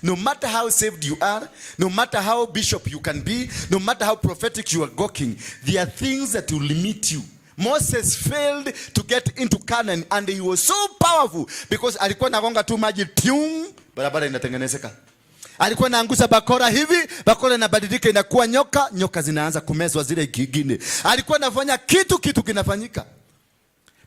No matter how saved you are, no matter how bishop you can be, no matter how prophetic you are walking, there are things that will limit you. Moses failed to get into Canaan and he was so powerful because alikuwa anagonga tu maji tiung, barabara inatengenezeka. Alikuwa anaangusha bakora hivi, bakora inabadilika inakuwa nyoka, nyoka zinaanza kumezwa zile kingine. Alikuwa anafanya kitu, kitu kinafanyika.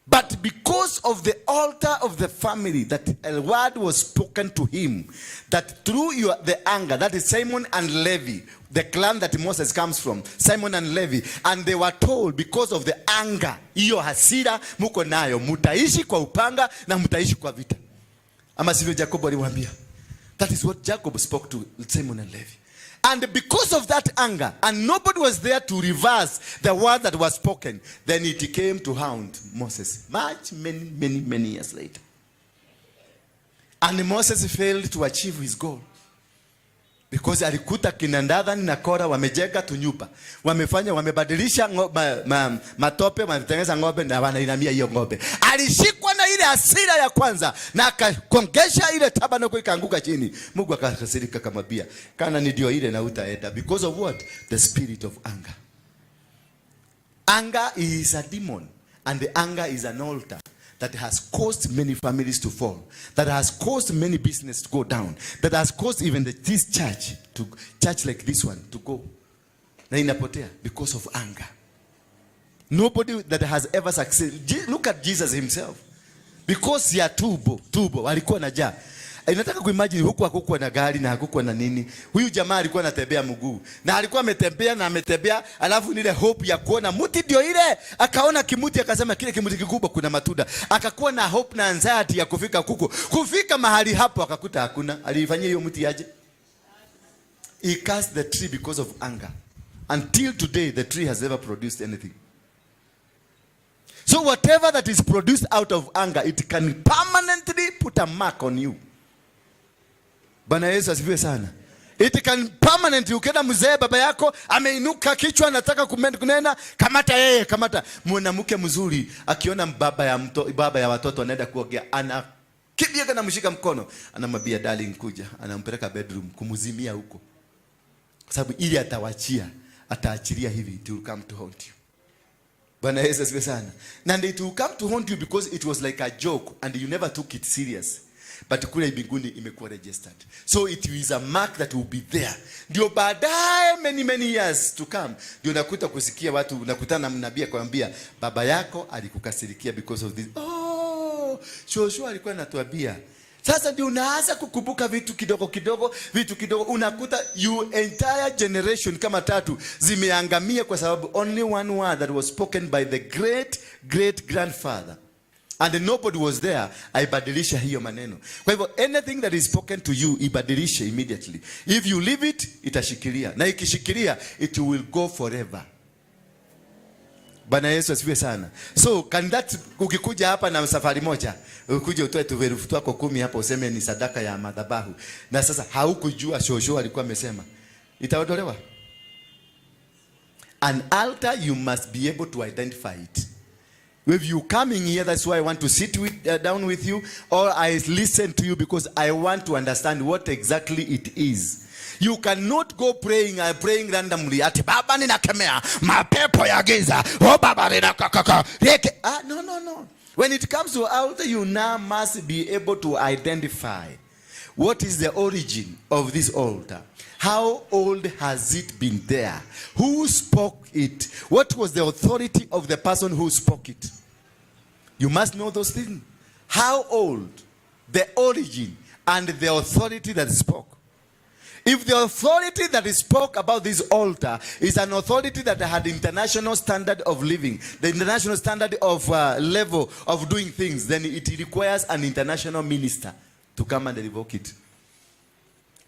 But because of the altar of the family, that a word was spoken to him, that through the anger, that is Simon and Levi, the clan that Moses comes from, Simon and Levi, and they were told because of the anger, hiyo hasira muko nayo, mutaishi kwa upanga na mutaishi kwa vita. Ama sivyo Jacob aliwaambia. That is what Jacob spoke to Simon and Levi. And because of that anger, and nobody was there to reverse the word that was spoken, then it came to hound Moses much, many, many, many years later. And Moses failed to achieve his goal. Because alikuta kina Dathan na Kora wamejenga tunyumba, wamefanya, wamebadilisha matope, wametengeneza ng'ombe na wanainamia hiyo ng'ombe. Alishikwa na ile hasira ya kwanza na akagongesha ile tabernacle ikaanguka chini. Mungu akakasirika, akamwambia, "Kana ndio ile na utaenda." Because of what? The spirit of anger. Anger is a demon and the anger is an altar that has caused many families to fall, that has caused many business to go down, that has caused even this church, to church like this one to go. Na inapotea because of anger. Nobody that has ever succeeded. Look at Jesus himself. Because ya tumbo, tumbo walikuwa na njaa. Inataka kuimagine huku hakukuwa na gari na hakukuwa na nini. Huyu jamaa alikuwa anatembea mguu. Na alikuwa ametembea na ametembea, alafu ile hope ya kuona mti ndio ile, akaona kimuti akasema kile kimuti kikubwa kuna matunda. Akakuwa na hope na anxiety ya kufika kuko. Kufika mahali hapo akakuta hakuna. Alifanyia hiyo mti aje? He cursed the tree because of anger. Until today the tree has never produced anything. So whatever that is produced out of anger, it can permanently put a mark on you. Bwana Yesu asifiwe sana. It can permanently, ukienda mzee baba yako ameinuka kichwa anataka kunena, kamata yeye, kamata. Mwanamke mzuri akiona baba ya watoto anaenda kuongea, anakimbia kana mshika mkono, anamwambia, "Darling, kuja," anampeleka bedroom kumzimia huko. Kwa sababu ili atawachia, ataachilia hivi, it will come to haunt you. Bwana Yesu asifiwe sana. And it will come to haunt you because it was like a joke and you never took it serious. But kule mbinguni imekuwa registered. So it is a mark that will be there. Ndio baadaye many many years to come ndio nakuta kusikia watu, unakutana na mnabii akwambia baba yako alikukasirikia because of this. Oh, shosho alikuwa anatuambia. Sasa ndio unaanza kukumbuka vitu kidogo kidogo, vitu kidogo, unakuta you entire generation kama tatu zimeangamia kwa sababu only one word that was spoken by the great great grandfather and nobody was there aibadilisha hiyo maneno. Kwa hivyo anything that is spoken to you, ibadilishe immediately. If you leave it, itashikilia, na ikishikilia it will go forever. Bwana Yesu asifiwe sana. So can that, ukikuja hapa na safari moja, ukuje utoe tu elfu twako 10 hapa useme ni sadaka ya madhabahu, na sasa haukujua shosho alikuwa amesema, itaondolewa. An altar, you must be able to identify it. If you coming here, that's why I want to sit down with you or I listen to you because I want to understand what exactly it is. You cannot go praying and praying randomly. Ati baba ninakemea mapepo ya giza. Oh baba ninakakaka. Reke. Ah, no, no, no. When it comes to altar, you now must be able to identify what is the origin of this altar. How old has it been there? Who spoke it? What was the authority of the person who spoke it? You must know those things. How old, the origin, and the authority that spoke. If the authority that spoke about this altar is an authority that had international standard of living, the international standard of level of doing things, then it requires an international minister to come and revoke it.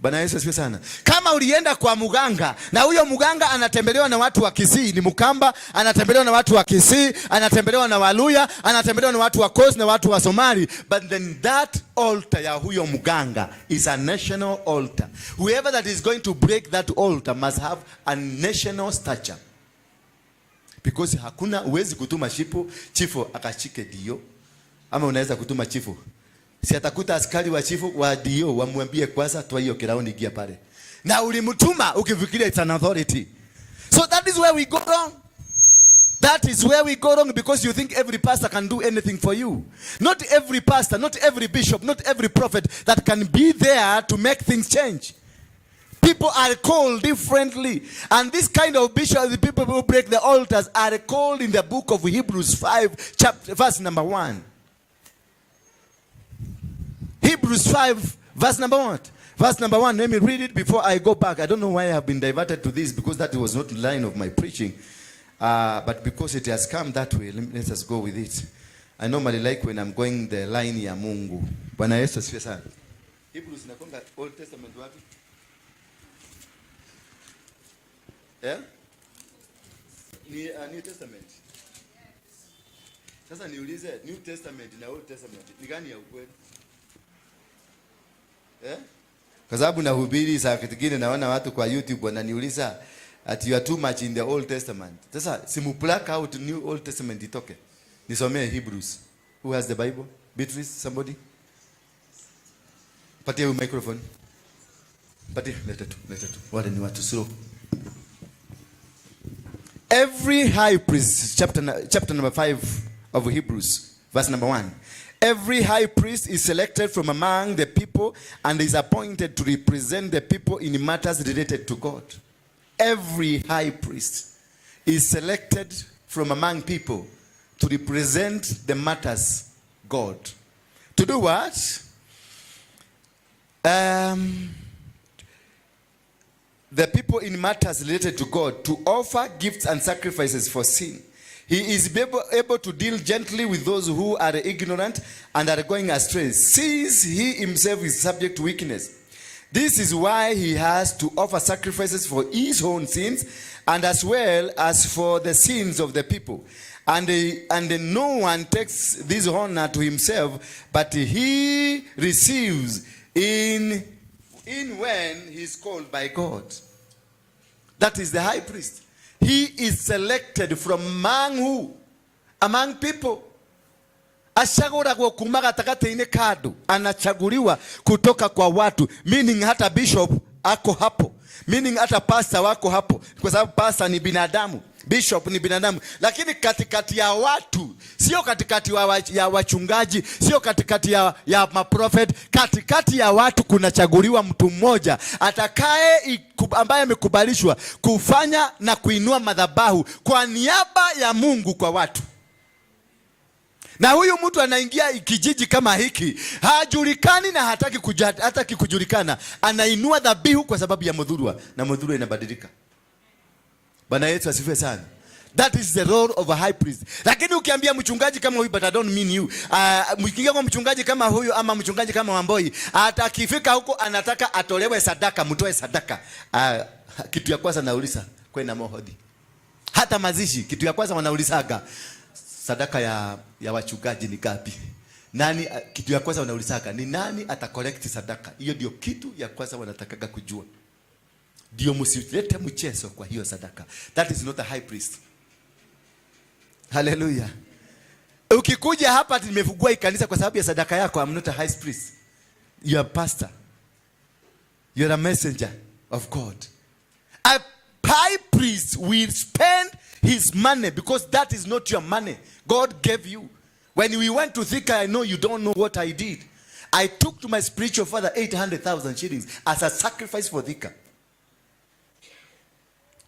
Bwana Yesu asifiwe sana. Kama ulienda kwa muganga na huyo muganga anatembelewa na watu wa Kisii, ni Mkamba, anatembelewa na watu wa Kisii, anatembelewa na Waluya, anatembelewa na watu wa Coast na watu wa Somali, but then that altar ya huyo muganga is a national altar. Whoever that is going to break that altar must have a national stature. Because hakuna, uwezi kutuma chifu akashike dio, ama unaweza kutuma chifu. Si atakuta askari wa chifu wa DO wamwambie, "Kwanza toa hiyo crown, ingia pale." Na ulimtuma ukifikiria it's an authority. So that is where we go wrong. That is where we go wrong, because you think every pastor can do anything for you. Not every pastor, not every bishop, not every prophet that can be there to make things change. People are called differently. And this kind of bishop, the people who break the altars, are called in the book of Hebrews 5, chapter, verse number 1. Hebrews 5, verse number what? Verse number 1. Let me read it before I go back. I don't know why I have been diverted to this, because that was not the line of my preaching. But because it has come that way, let us go with it. I normally like when I'm going the line ya Mungu. Bwana Yesu asifiwe sana. Hebrews inakuanga Old Testament wapi? Eh? Ni New Testament. Sasa niulize, New Testament na Old Testament ni gani ya ukweli? Eh? Kwa sababu nahubiri, saa kingine naona watu kwa YouTube wananiuliza ati, "You are too much in the Old Testament." Sasa simu black out New Old Testament itoke. Nisomee Hebrews. Who has the Bible? Beatrice, somebody? Patia huyu microphone. Patia, leta tu, leta tu. Wale ni watu slow. Every high priest, chapter number 5 of Hebrews, verse number 1. Every high priest is selected from among the people and is appointed to represent the people in matters related to God. Every high priest is selected from among people to represent the matters God. To do what? The people in matters related to God, to offer gifts and sacrifices for sin. He is able to deal gently with those who are ignorant and are going astray, since he himself is subject to weakness. This is why he has to offer sacrifices for his own sins and as well as for the sins of the people. And no one takes this honor to himself, but he receives in when he is called by God. That is the high priest. He is selected from among who? Among people. Acagũragwo kuma gatagatĩ-inĩ ka andũ. Anachaguliwa kutoka kwa watu, meaning hata bishop ako hapo, meaning hata pastor wako hapo, kwa sababu pastor ni binadamu, bishop ni binadamu, lakini katikati ya watu, sio katikati ya wachungaji, sio katikati ya maprophet, katikati ya watu kunachaguliwa mtu mmoja atakaye ambaye amekubalishwa kufanya na kuinua madhabahu kwa niaba ya Mungu kwa watu. Na huyu mtu anaingia kijiji kama hiki, hajulikani na hataki kujulikana, anainua dhabihu kwa sababu ya Muthurwa, na Muthurwa inabadilika. Bwana Yesu asifiwe sana. That is the role of a high priest. Lakini ukiambia mchungaji kama huyu, but I don't mean you. Mkiingia kwa mchungaji kama huyu ama mchungaji kama Wamboi, atakifika huko anataka atolewe sadaka, mtoe sadaka. Kitu ya kwanza nauliza, kwena mohodi. Hata mazishi, kitu ya kwanza wanaulizaga, sadaka ya wachungaji ni gapi? Nani, kitu ya kwanza wanaulizaga ni nani ata collect sadaka? Hiyo ndio kitu ya kwanza wanatakaga kujua. Ndio msilete mchezo kwa hiyo sadaka. That is not a high priest. Hallelujah. Ukikuja hapa, nimefungua kanisa kwa sababu ya sadaka yako, I'm not a high priest. You are pastor. You are a messenger of God. A high priest will spend his money because that is not your money. God gave you. When we went to Thika, I know you don't know what I did. I took to my spiritual father 800,000 shillings as a sacrifice for Thika.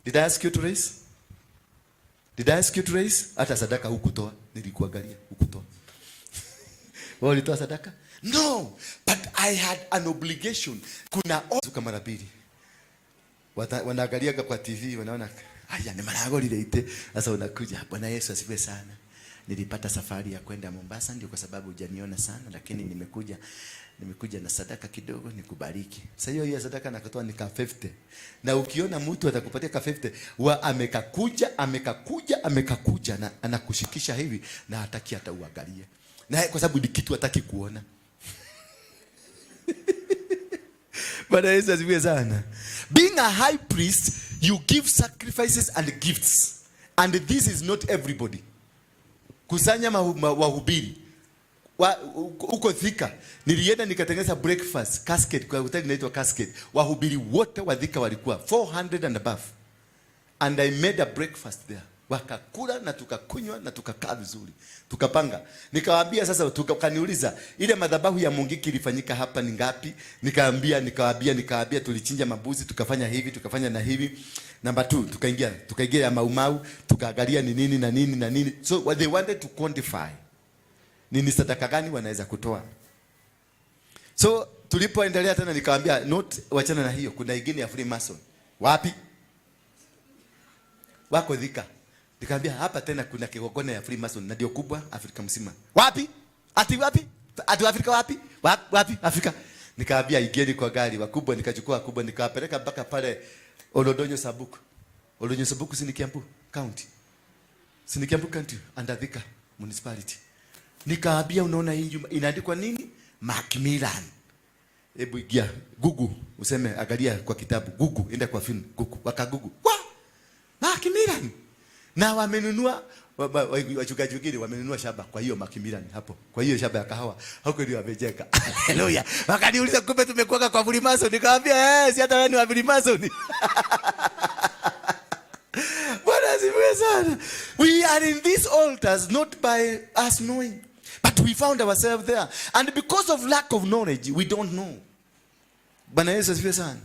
Did I ask you to raise? Did I ask you to raise? Hata sadaka hukutoa, nilikuangalia hukutoa. Wewe ulitoa sadaka? No, but I had an obligation. Kuna mara mbili. Wanaangaliaga kwa TV, wanaona haya ni maragorire ite. Sasa unakuja, "Bwana Yesu asifiwe sana. Nilipata safari ya kwenda Mombasa, ndio kwa sababu hujaniona sana, lakini nimekuja na sadaka kidogo nikubariki." Sasa hiyo hiyo sadaka nakatoa ni ka 50. Na ukiona mtu atakupatia ka 50, wa amekakuja, amekakuja, amekakuja na anakushikisha hivi na hataki hata uangalie. Na kwa sababu ni kitu hataki kuona. Bwana Yesu asifiwe sana. Being a high priest, you give sacrifices and gifts. And this is not everybody. Kusanya wahubiri. Huko Thika nilienda nikatengeneza breakfast casket kwa hoteli inaitwa Casket. Wahubiri wote wa Thika walikuwa 400 and above, and I made a breakfast there. Wakakula na tukakunywa na tukakaa vizuri, tukapanga. Nikawaambia sasa, tukaniuliza ile madhabahu ya Mungiki ilifanyika hapa ni ngapi? Nikawaambia tulichinja mabuzi, tukafanya hivi, tukafanya na hivi. Number two, tukaingia ya Maumau, tukaangalia ni nini na nini na nini. So what they wanted to quantify ni sadaka gani wanaweza kutoa. So tulipoendelea tena nikawaambia, not wachana na hiyo, kuna ingine ya Freemason. Wapi? Wako Thika. Nikamwambia hapa tena kuna kigongona ya Freemason na ndio kubwa Afrika mzima. Wapi? Ati wapi? Ati Afrika wapi? Wapi? Wapi? Afrika. Nikaambia ingieni kwa gari, wakubwa nikachukua wakubwa nikawapeleka mpaka pale Olodonyo Sabuku. Olodonyo Sabuku si ni Kiambu County. Si ni Kiambu County under Thika Municipality. Nikaambia unaona hii nyumba inaandikwa nini? Macmillan. Hebu ingia Google useme, angalia kwa kitabu Google, enda kwa film Google, waka Google. Wa! Macmillan. Na wamenunua wachungaji wengine wamenunua shamba kwa hiyo Macmillan hapo. Kwa hiyo shamba ya kahawa. Huko ndio wamejenga. Haleluya. Wakaniuliza, kumbe tumekuwa kwa Freemason. Nikamwambia eh, si hata wewe ni wa Freemason. Bwana asifiwe sana. We are in these altars not by us knowing, but we found ourselves there. And because of lack of knowledge, we don't know. Bwana Yesu asifiwe sana.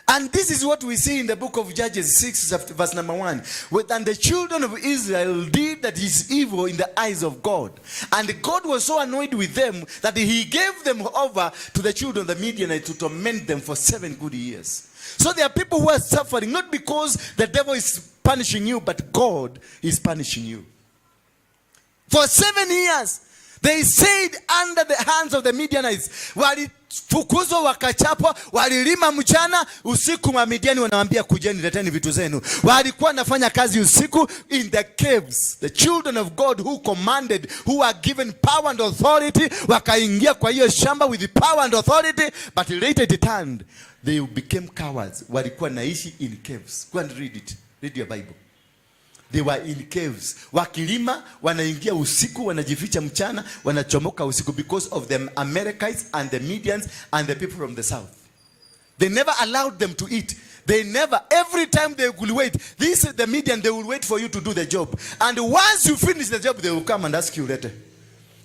And this is what we see in the book of Judges 6, verse number 1. And the children of Israel did that is evil in the eyes of God. And God was so annoyed with them that he gave them over to the children of the Midianites to torment them for 7 good years. So there are people who are suffering not because the devil is punishing you, but God is punishing you. For 7 years, they stayed under the hands of the Midianites. Walifukuzwa wakachapwa, walilima mchana, usiku wa Midiani wanawaambia, kujeni, leteni vitu zenu. Walikuwa wanafanya kazi usiku in the caves. The children of God who commanded, who are given power and authority, wakaingia kwa hiyo shamba with the power and authority, but later it turned. They became cowards. Walikuwa naishi in caves. Go and read it. Read your Bible. They were in caves. Wakilima, wanaingia usiku, wanajificha mchana, wanachomoka usiku because of the Amalekites and the Midians and the people from the south. They never allowed them to eat. They never, every time they will wait. This is the Midian, they will wait for you to do the job. And once you finish the job, they will come and ask you later.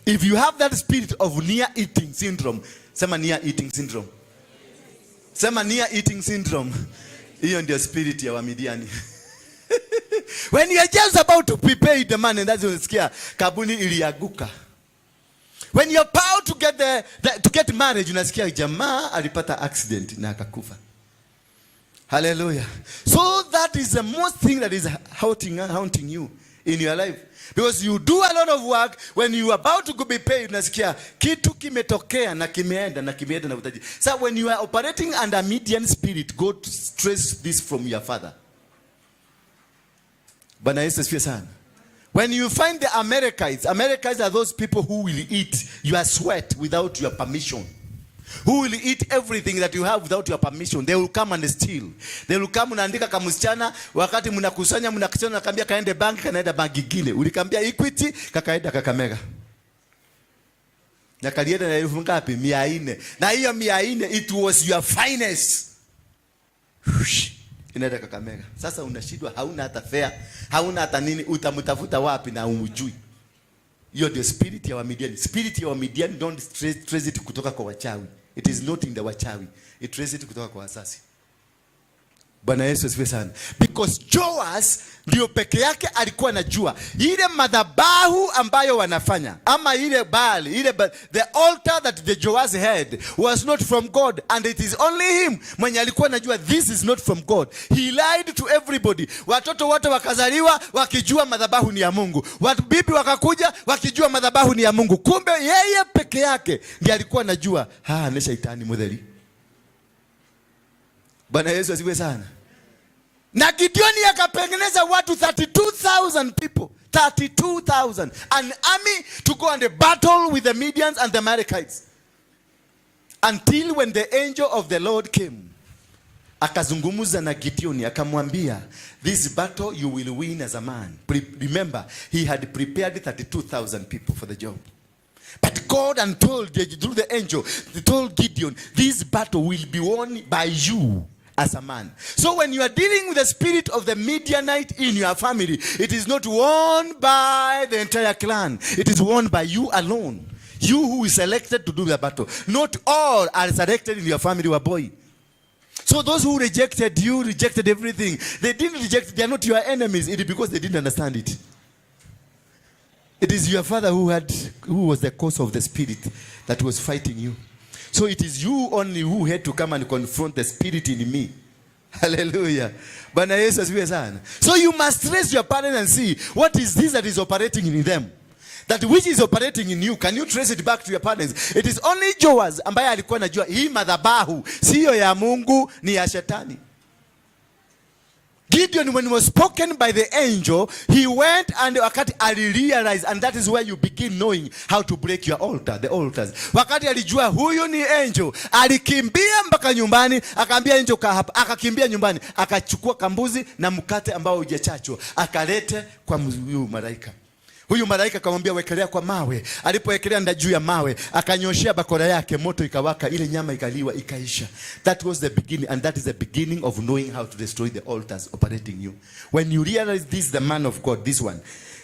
If you have that spirit of near eating syndrome, sema near eating syndrome. Sema near eating syndrome. Hiyo ndio spirit ya Wamidiani. When you are just about to prepare the money, that's when unasikia kampuni ilianguka. When you're about to get married, unasikia jamaa alipata accident na akakufa. Hallelujah. So that is the most thing that is haunting you in your life. Because you do a lot of work, when you are about to go be paid, unasikia kitu kimetokea na kimeenda na kimeenda na utaji. So when you are operating under Midian spirit, go to trace this from your father. Bwana Yesu asifiwe sana. When you find the Amalekites, Amalekites are those people who will eat your sweat without your permission. Who will eat everything that you have without your permission. They will come and steal. They will come, unaandika kamsichana, wakati mnakusanya mnakusanya, nakwambia kaende banki, kanaenda banki ingine. Ulikambia Equity, kakaenda Kakamega. Na kalienda na elfu ngapi? 400. Na hiyo 400, it was your finest. Whoosh. Inaenda Kakamega. Sasa unashindwa, hauna hata fare, hauna hata nini, utamtafuta wapi na umjui? Hiyo ndio spirit ya Wamidiani. Spirit ya Wamidiani, don't trace it kutoka kwa wachawi. It is not in the wachawi. It trace it kutoka kwa wazazi. Bwana Yesu asifiwe sana. Because Joas ndio peke yake alikuwa anajua ile madhabahu ambayo wanafanya ama ile Baali, ile ba the altar that the Joas had was not from God, and it is only him mwenye alikuwa anajua this is not from God. He lied to everybody. Watoto wote wakazaliwa wakijua madhabahu ni ya Mungu. Watu bibi wakakuja wakijua madhabahu ni ya Mungu. Kumbe yeye peke yake ndiye alikuwa anajua, ha, ni shaitani mutheri. Bwana Yesu asifiwe sana. Na Gideoni akatengeneza watu 32,000 people, 32,000, an army to go and battle with the Midians and the Amalekites. Until when the angel of the Lord came, akazungumza na Gideoni akamwambia, "This battle you will win as a man." Remember, he had prepared 32,000 people for the job. But God and told through the angel, they told Gideon, this battle will be won by you as a man. So when you are dealing with the spirit of the Midianite in your family, it is not won by the entire clan. It is won by you alone. You who is selected to do the battle. Not all are selected in your family, boy. So those who rejected you, rejected everything. They didn't reject, they are not your enemies. It is because they didn't understand it. It is your father who was the cause of the spirit that was fighting you. So it is you only who had to come and confront the spirit in me. Hallelujah. Bwana Yesu asifiwe sana. So you must trace your parents and see what is this that is operating in them. That which is operating in you, can you trace it back to your parents? It is only Joas ambaye alikuwa anajua hii madhabahu siyo ya Mungu, ni ya shetani. Gideon, when he was spoken by the angel, he went and wakati alirealize, and that is where you begin knowing how to break your altar, the altars. Wakati alijua huyu ni angel, alikimbia mpaka nyumbani, akaambia angel, "Kaa hapa." Akakimbia nyumbani, akachukua kambuzi na mkate ambao hujachachwa, akalete kwa huyu malaika. Huyu malaika akamwambia, "Wekelea kwa mawe." Alipowekelea nda juu ya mawe, akanyoshea bakora yake, moto ikawaka, ile nyama ikaliwa, ikaisha. That was the beginning, and that is the beginning of knowing how to destroy the altars operating you. When you realize this is the man of God, this one,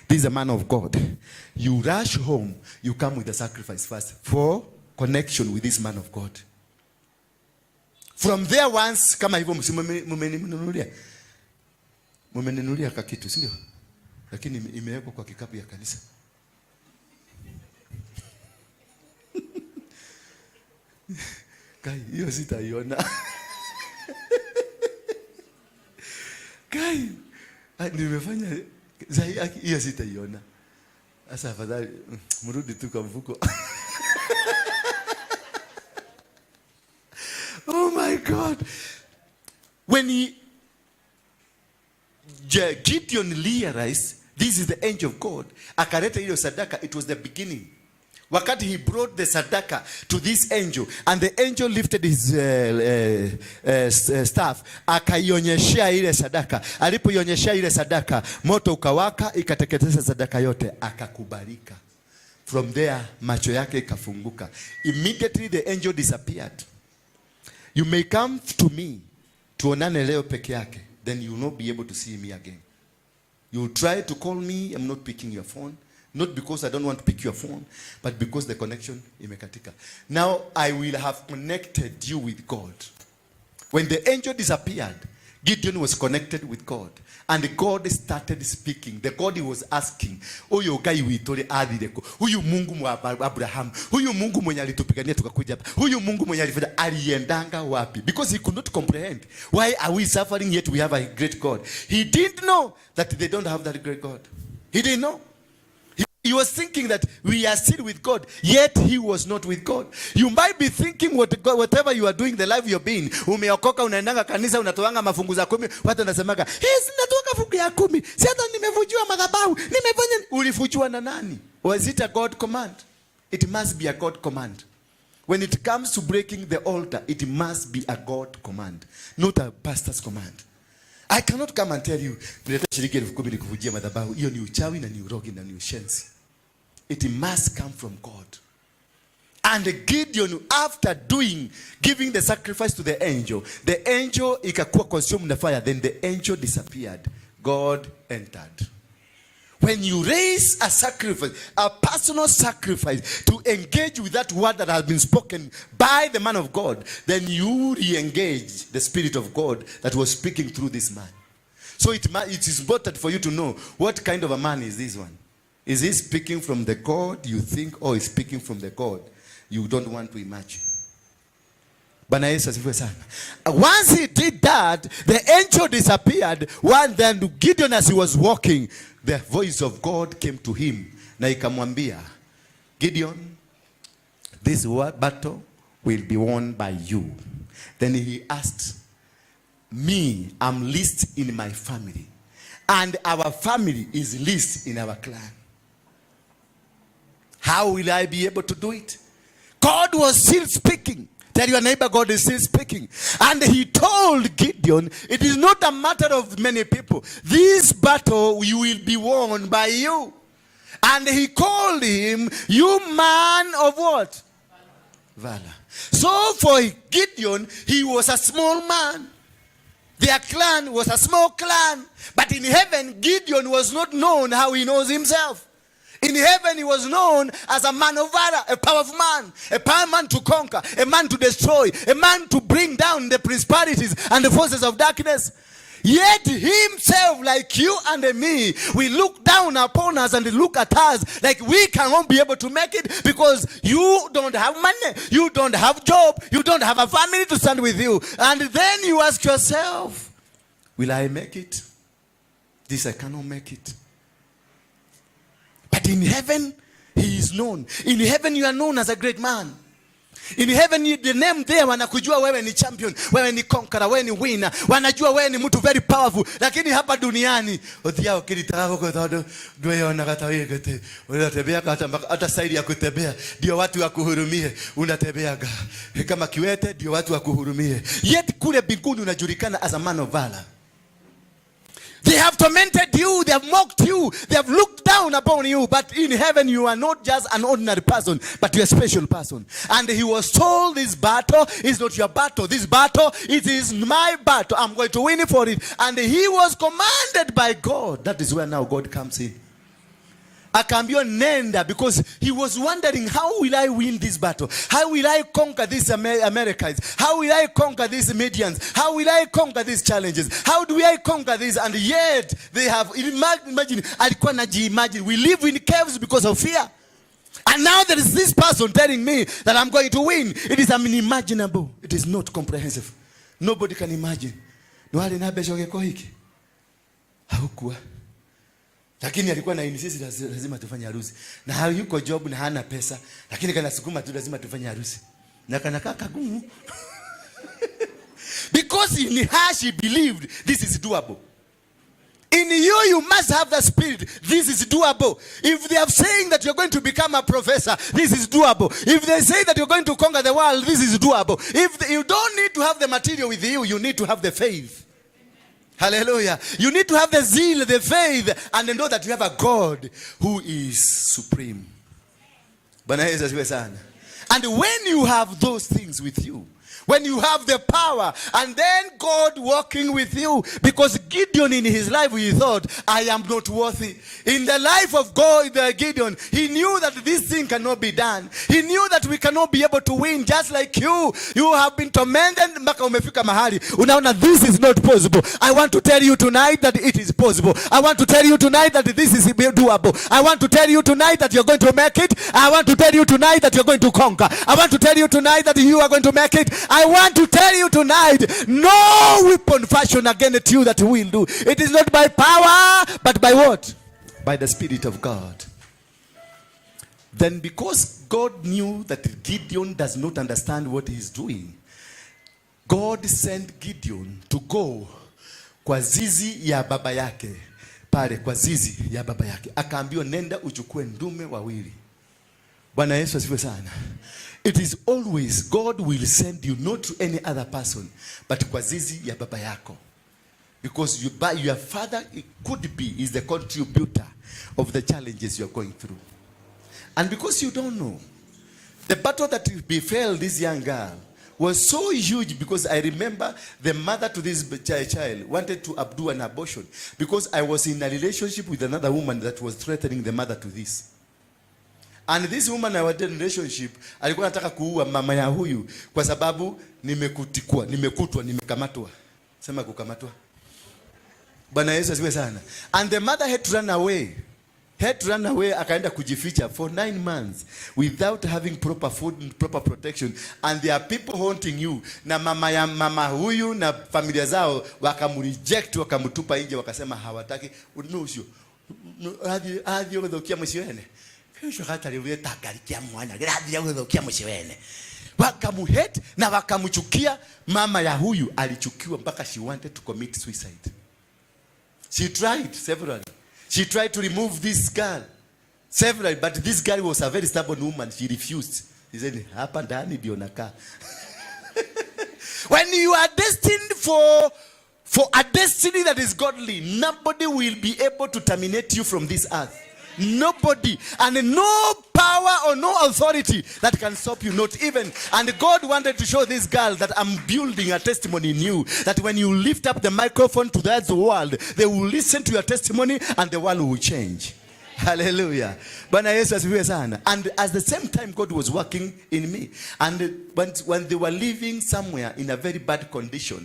this is the man of God, you rush home, you come with the sacrifice first for connection with this man of God. From there once, kama hivyo mumeninunulia kakitu, si ndio? Lakini imewekwa kwa kikapu ya kanisa. Kai, hiyo sitaiona. Kai, nimefanya hiyo sitaiona. Sasa afadhali mrudi tu kwa mfuko. Oh my God. When Gideon realized this is the angel of God, akaleta hiyo sadaka, it was the beginning. Wakati he brought the sadaka to this angel and the angel lifted his staff, akaionyeshea ile sadaka. Alipoionyeshea ile sadaka, moto ukawaka, ikateketeza sadaka yote, akakubalika. From there macho yake ikafunguka. Immediately the angel disappeared. You may come to me, tuonane leo peke yake, then you will not be able to see me again. You will try to call me, I'm not picking your phone. Not because I don't want to pick your phone, but because the connection imekatika. Now I will have connected you with God. When the angel disappeared, Gideon was connected with God. And God started speaking. The God he was asking, huyu Ngai witũ rĩ athire kũ? Huyu Mungu wa Abraham, huyu Mungu mwenye alitupigania tukakuja hapa, huyu Mungu mwenye alifanya, aliendanga wapi? Because he could not comprehend. Why are we suffering yet we have a great God? He didn't know that they don't have that great God. He didn't know. He was thinking that we are still with God, yet he was not with God. You might be thinking whatever you are doing, the life you're being, umeokoka, unaendanga kanisa, unatoanga mafungu za 10, watu wanasemaga, hey, sinatoka fungu ya 10, si hata nimevujiwa madhabahu, nimefanya. Ulivujiwa na nani? Was it a God command? It must be a God command. When it comes to breaking the altar, it must be a God command, not a pastor's command. I cannot come and tell you, nileta shilingi 10,000 nikuvujia madhabahu. Hiyo ni uchawi na ni urogi na ni ushenzi. It must come from God. And Gideon, after giving the sacrifice to the angel ikakuwa consumed the fire, then the angel disappeared. God entered. When you raise a sacrifice, a personal sacrifice, to engage with that word that has been spoken by the man of God, then you re-engage the Spirit of God that was speaking through this man. So it is important for you to know what kind of a man is this one. Is he speaking from the God you think, or is speaking from the God you don't want to imagine? Bwana Yesu asifiwe sana. Once he did that, the angel disappeared. One then Gideon, as he was walking, the voice of God came to him. Na ikamwambia, Gideon, this battle will be won by you. Then he asked, me, I'm least in my family, and our family is least in our clan. How will I be able to do it? God was still speaking. Tell your neighbor, God is still speaking. And he told Gideon, it is not a matter of many people. This battle you will be won by you. And he called him, "You man of what? Valor." So for Gideon, he was a small man. Their clan was a small clan. But in heaven, Gideon was not known how he knows himself. In heaven, he was known as a man of valor, a powerful man, a powerful man to conquer, a man to destroy, a man to bring down the principalities and the forces of darkness. Yet himself, like you and me, we look down upon us and look at us like we cannot be able to make it because you don't have money, you don't have job, you don't have a family to stand with you. And then you ask yourself, "Will I make it? This I cannot make it." But in heaven, he is known. In heaven, you are known as a great man. In heaven, the name there, wanakujua wewe ni champion, wewe ni conqueror, wewe ni winner. Wanajua wewe ni mtu very powerful. Lakini hapa duniani, uthiao kilitaka huko tondu ndweyonaga ta wĩgĩte. Unatembea hata hata staili ya kutembea ndio watu wakuhurumie. Unatembeaga kama kiwete ndio watu wakuhurumie. Yet kule mbinguni unajulikana as a man of valor. They have tormented you, they have mocked you, they have looked down upon you. But in heaven, you are not just an ordinary person, but you are a special person. And he was told, "This battle is not your battle. This battle, it is my battle. I'm going to win it for it." And he was commanded by God. That is where now God comes in. Akaambiwa nenda, because he was wondering, "How will I win this battle? How will I conquer these Amalekites? How will I conquer these Midians? How will I conquer these challenges? How do I conquer this?" And yet they have, imagine, alikuwa anajiimagine, we live in caves because of fear, and now there is this person telling me that I'm going to win. It is unimaginable. It is not comprehensive. Nobody can imagine. Nĩ na mbeca ũgĩka hiki haukuwa, lakini alikuwa na insist, lazima tufanye harusi, na hayuko job na hana pesa, lakini kanasukuma tu, lazima tufanye harusi, na kanakaa kagumu, because in her she believed this is doable. In you, you must have the spirit. This is doable. If they are saying that you're going to become a professor, this is doable. If they say that you're going to conquer the world, this is doable. If you don't need to have the material with you, you need to have the faith. Hallelujah. You need to have the zeal, the faith, and know that you have a God who is supreme. Bwana Yesu asifiwe sana. And when you have those things with you, when you have the power, and then God working with you, because Gideon in his life, he thought, "I am not worthy." In the life of God, the Gideon, he knew that this thing cannot be done. He knew that we cannot be able to win, just like you. You have been tormented mpaka umefika mahali unaona this is not possible. I want to tell you tonight that it is possible. I want to tell you tonight that this is doable. I want to tell you tonight that you're going to make it. I want to tell you tonight that you're going to conquer. I want to tell you tonight that you are going to make it. I want to tell you tonight, no weapon fashioned against you that will do. It is not by power, but by what? By the Spirit of God. Then, because God knew that Gideon does not understand what he's doing, God sent Gideon to go kwa zizi ya baba yake pale, kwa zizi ya baba yake, akaambiwa, "Nenda uchukue ndume wawili." Bwana Yesu asifiwe sana. It is always God will send you not to any other person, but kwa zizi ya baba yako. Because you, by your father, it could be is the contributor of the challenges you are going through. And because you don't know, the battle that befell this young girl was so huge, because I remember the mother to this child wanted to do an abortion because I was in a relationship with another woman that was threatening the mother to this. And this woman I was in relationship alikuwa anataka kuua mama ya huyu kwa sababu nimekutikwa, nimekutwa, nimekamatwa. Sema kukamatwa. Bwana Yesu asifiwe sana. And the mother had to run away. Had to run away, akaenda kujificha for 9 months without having proper food and proper protection. And there are people haunting you. Na mama ya mama huyu na familia zao wakamreject, wakamtupa nje, wakasema hawataki. No, sio. Athi gũthũkia mũciĩ wene. Kesho hatarĩ wĩtangari kĩa mwana gĩrathiĩ gũthũkia mũciĩ wene. Wakamuhate na wakamchukia. Mama ya huyu alichukiwa mpaka she wanted to commit suicide. She tried severally. She tried to remove this girl severally, but this girl was a very stubborn woman. She refused. She said, "Hapa ndani ndio nakaa." When you are destined for a destiny that is godly, nobody will be able to terminate you from this earth. Nobody and no power or no authority that can stop you, not even. And God wanted to show this girl that I'm building a testimony in you, that when you lift up the microphone to that world, they will listen to your testimony and the world will change. Hallelujah. Bwana Yesu asifiwe sana. And at the same time, God was working in me. And when they were living somewhere in a very bad condition,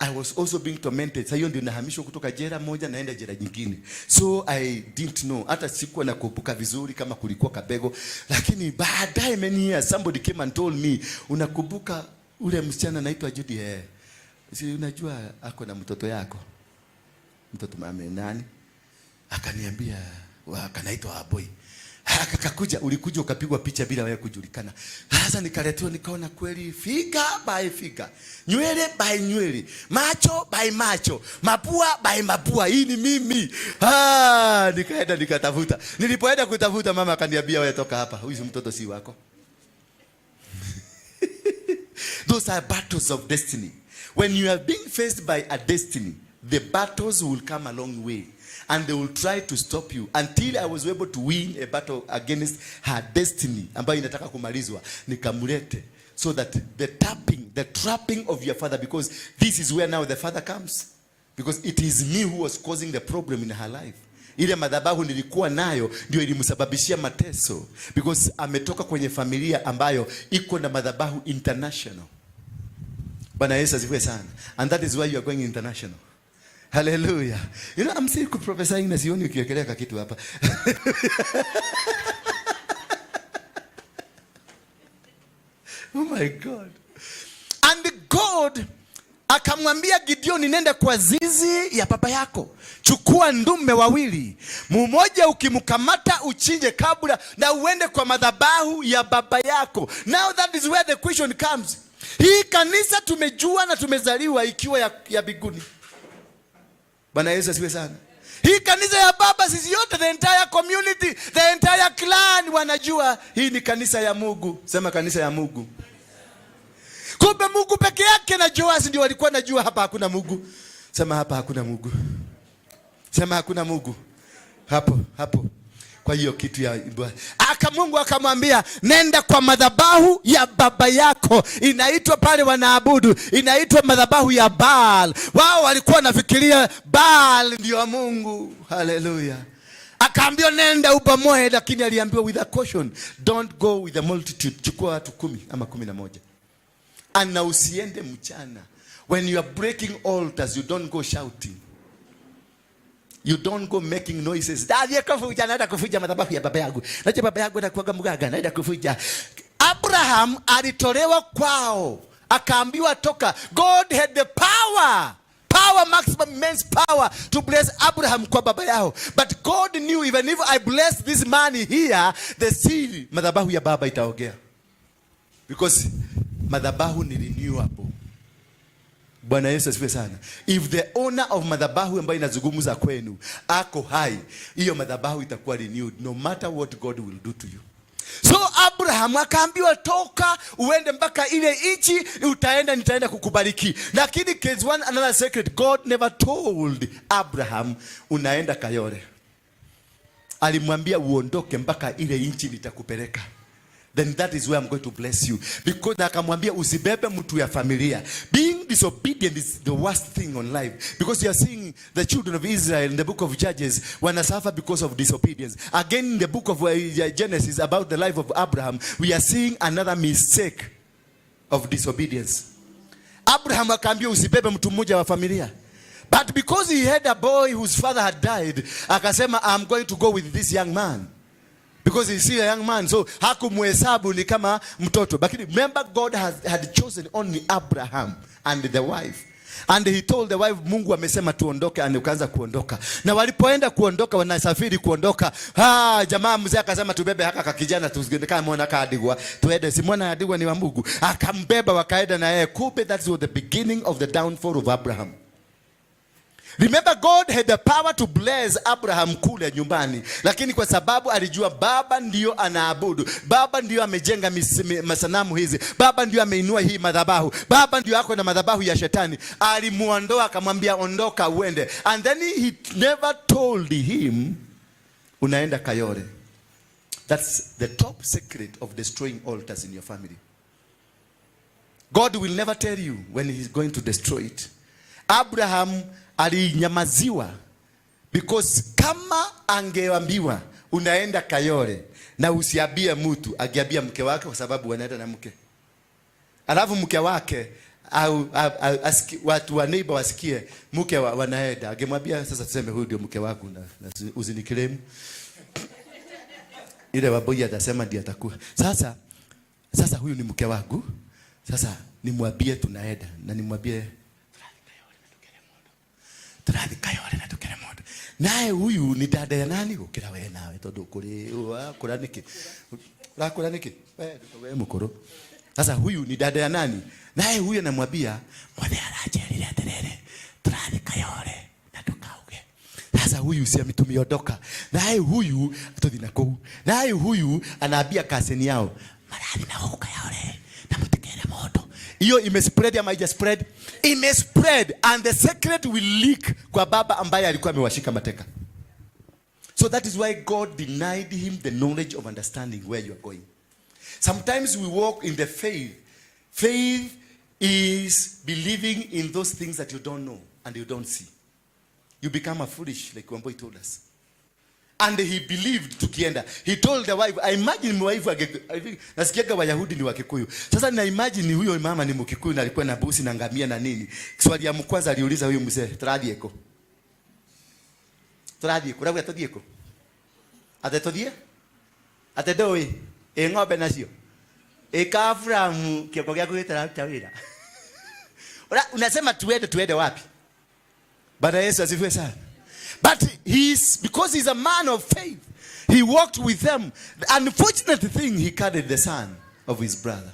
I was also being tormented. Sasa hiyo ndio nahamishwa kutoka jela moja naenda jela nyingine. So I didn't know. Hata sikuwa nakumbuka vizuri kama kulikuwa Kabego. Lakini baadaye, many years, somebody came and told me, "Unakumbuka ule msichana anaitwa Judy?" "Eh." "Si unajua ako na mtoto yako?" "Mtoto mame nani?" Akaniambia, "Kanaitwa Aboy. Akakuja, ulikuja ukapigwa picha bila wewe kujulikana." Sasa nikaletewa, nikaona kweli, figure by figure, nywele by nywele, macho by macho, mapua by mapua, hii ni mimi. Ah, nikaenda nikatafuta. Nilipoenda kutafuta, mama akaniambia, "Wewe toka hapa, huyu mtoto si wako." Those are battles of destiny. When you are being faced by a destiny, the battles will come a long way and they will try to stop you, until I was able to win a battle against her destiny ambayo inataka kumalizwa, nikamlete so that the tapping, the trapping of your father, because this is where now the father comes, because it is me who was causing the problem in her life. Ile madhabahu nilikuwa nayo ndio ilimsababishia mateso, because ametoka kwenye familia ambayo iko na madhabahu international. Bwana Yesu asifiwe sana. And that is why you are going international. Hallelujah. I'm still prophesying na sioni ukiwekelea kitu hapa. Oh my God. And God akamwambia Gideoni, "Nenda kwa zizi ya baba yako, chukua ndume wawili, mmoja ukimkamata uchinje kabla, na uende kwa madhabahu ya baba yako." Now that is where the question comes. Hii kanisa tumejua na tumezaliwa ikiwa ya mbinguni. Bwana Yesu asifiwe sana. Hii kanisa ya baba, sisi yote, the entire community, the entire clan wanajua hii ni kanisa ya Mungu. Sema kanisa ya Mungu. Kumbe Mungu peke yake na Joas ndio walikuwa najua hapa hakuna Mungu. Sema hapa hakuna Mungu. Sema hakuna Mungu. Hapo hapo. Kwa hiyo kitu ya aka Mungu akamwambia, "Nenda kwa madhabahu ya baba yako." Inaitwa pale wanaabudu, inaitwa madhabahu ya Baal. Wao walikuwa wanafikiria Baal ndio Mungu. Haleluya. Akaambiwa, "Nenda ubomoe," lakini aliambiwa with a caution, "Don't go with the multitude." Chukua watu 10 ama 11. Na usiende mchana. When you are breaking altars, you don't go shouting. You don't go making noises. "Daddy kufuja, naenda kufuja madhabahu ya baba yangu. Najua baba yangu anakuwaga mganga, naenda kufuja." Abraham alitolewa kwao, akaambiwa toka. God had the power, power, maximum immense power to bless Abraham kwa baba yao. But God knew, even if I bless this man here, the seed, madhabahu ya baba itaongea. Because madhabahu ni renewable. Bwana Yesu asifiwe sana. If the owner of madhabahu ambayo inazungumza kwenu ako hai, hiyo madhabahu itakuwa renewed no matter what God will do to you. So Abraham akaambiwa, "Toka uende mpaka ile nchi utaenda, nitaenda kukubariki." Lakini case one, another secret, God never told Abraham unaenda Kayole. Alimwambia, "Uondoke mpaka ile nchi nitakupeleka. Then that is where I'm going to bless you." Because akamwambia, "Usibebe mtu ya familia." Being disobedient is the worst thing on life. Because you are seeing the children of Israel in the book of Judges wanasuffer because of disobedience. Again, in the book of Genesis about the life of Abraham, we are seeing another mistake of disobedience. Abraham akaambia, "Usibebe mtu mmoja wa familia." But because he had a boy whose father had died, akasema, "I'm going to go with this young man." Because he's still a young man. So hakumuhesabu ni kama mtoto. But remember, God had chosen only Abraham and the wife. And he told the wife, "Mungu amesema tuondoke," and ukaanza kuondoka. Na walipoenda kuondoka, wanasafiri kuondoka. Ah, jamaa mzee akasema, "Tubebe haka kakijana tusiende kama mwana kaadigwa. Tuende, si mwana adigwa ni wa Mungu." Akambeba wakaenda na yeye. Kumbe that was the beginning of the downfall of Abraham. Remember, God had the power to bless Abraham kule nyumbani, lakini kwa sababu alijua baba ndio anaabudu, baba ndio amejenga masanamu hizi, baba ndio ameinua hii madhabahu, baba ndio ako na madhabahu ya shetani, alimuondoa akamwambia, "Ondoka uende." And then he never told him Unaenda Kayole. That's the top secret of destroying altars in your family. God will never tell you when he's going to destroy it. Abraham alinyamaziwa because kama angeambiwa unaenda Kayole na usiambie mtu, angeambia mke wake kwa sababu wanaenda na mke. Alafu mke wake au watu wa neighbor wasikie mke wanaenda, angemwambia sasa, tuseme huyu ndio mke wangu na usiniclaim. Ile waboi atasema ndiye atakuwa. Sasa huyu ni mke wangu. Sasa nimwambie tunaenda na nimwambie turathi Kayole na tukere mundu. Naye huyu ni dada ya nani gukira we nawe tondu kuri wakura niki? Urakura niki? We mukuru. Sasa huyu ni dada ya nani? Naye huyu anamwambia mwathe aranjerire atiriri turathi Kayole na ndukauge. Sasa huyu si ametumiondoka. Naye huyu tuthi na kuu. Naye huyu anaambia cousin yao marathi na guku Kayole na mutikere mundu. Hiyo imespread ama haija spread? Imespread and the secret will leak kwa baba ambaye alikuwa amewashika mateka. So that is why God denied him the knowledge of understanding where you are going. Sometimes we walk in the faith. Faith is believing in those things that you don't know and you don't see. You become a foolish, like Wamboi told us. And he believed tukienda. He told the wife, I imagine wife I think, nasikiaga Wayahudi ni Wakikuyu. Sasa na imagine huyo mama ni Mkikuyu na alikuwa na busi na ngamia na nini. Swali ya kwanza aliuliza huyo mzee, turathie ku? Turathie ku? Urauga tuthie ku? Ate tuthie? Ate ndũĩ? Ĩ ng'ombe nacio? Ĩ ka Abrahamu kĩongo gĩaku gĩtararuta wĩra? Unasema tuende, tuende wapi? Bwana Yesu asifiwe sana. But because he's a man of faith, he walked with them. The unfortunate thing, he carried the son of his brother.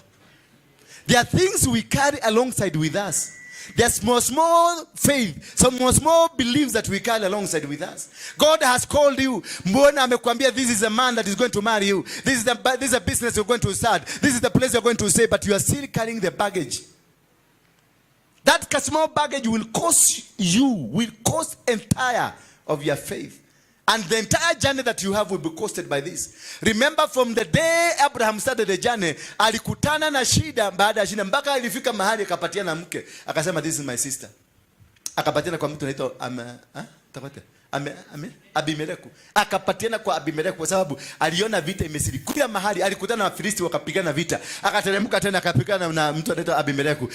There are things we carry alongside with us. There are small, small faith, some small, small beliefs that we carry alongside with us. God has called you. Mbona amekwambia this is a man that is going to marry you. This is a business you're going to start. This is the place you're going to stay, but you are still carrying the baggage. That small baggage will cost you, will cost entire of your faith. And the entire journey that you have will be costed by this. Remember, from the day Abraham started the journey, alikutana na shida baada ya shida mpaka ilifika mahali akapatiana mke. Akasema, "This is my sister." Akapatiana kwa mtu anaitwa ha? Tapata. Abimeleku. Akapatiana kwa Abimeleku kwa sababu aliona vita imesiri. Kila mahali alikutana na Wafilisti wakapigana vita. Akateremka tena akapigana na mtu anaitwa Abimeleku.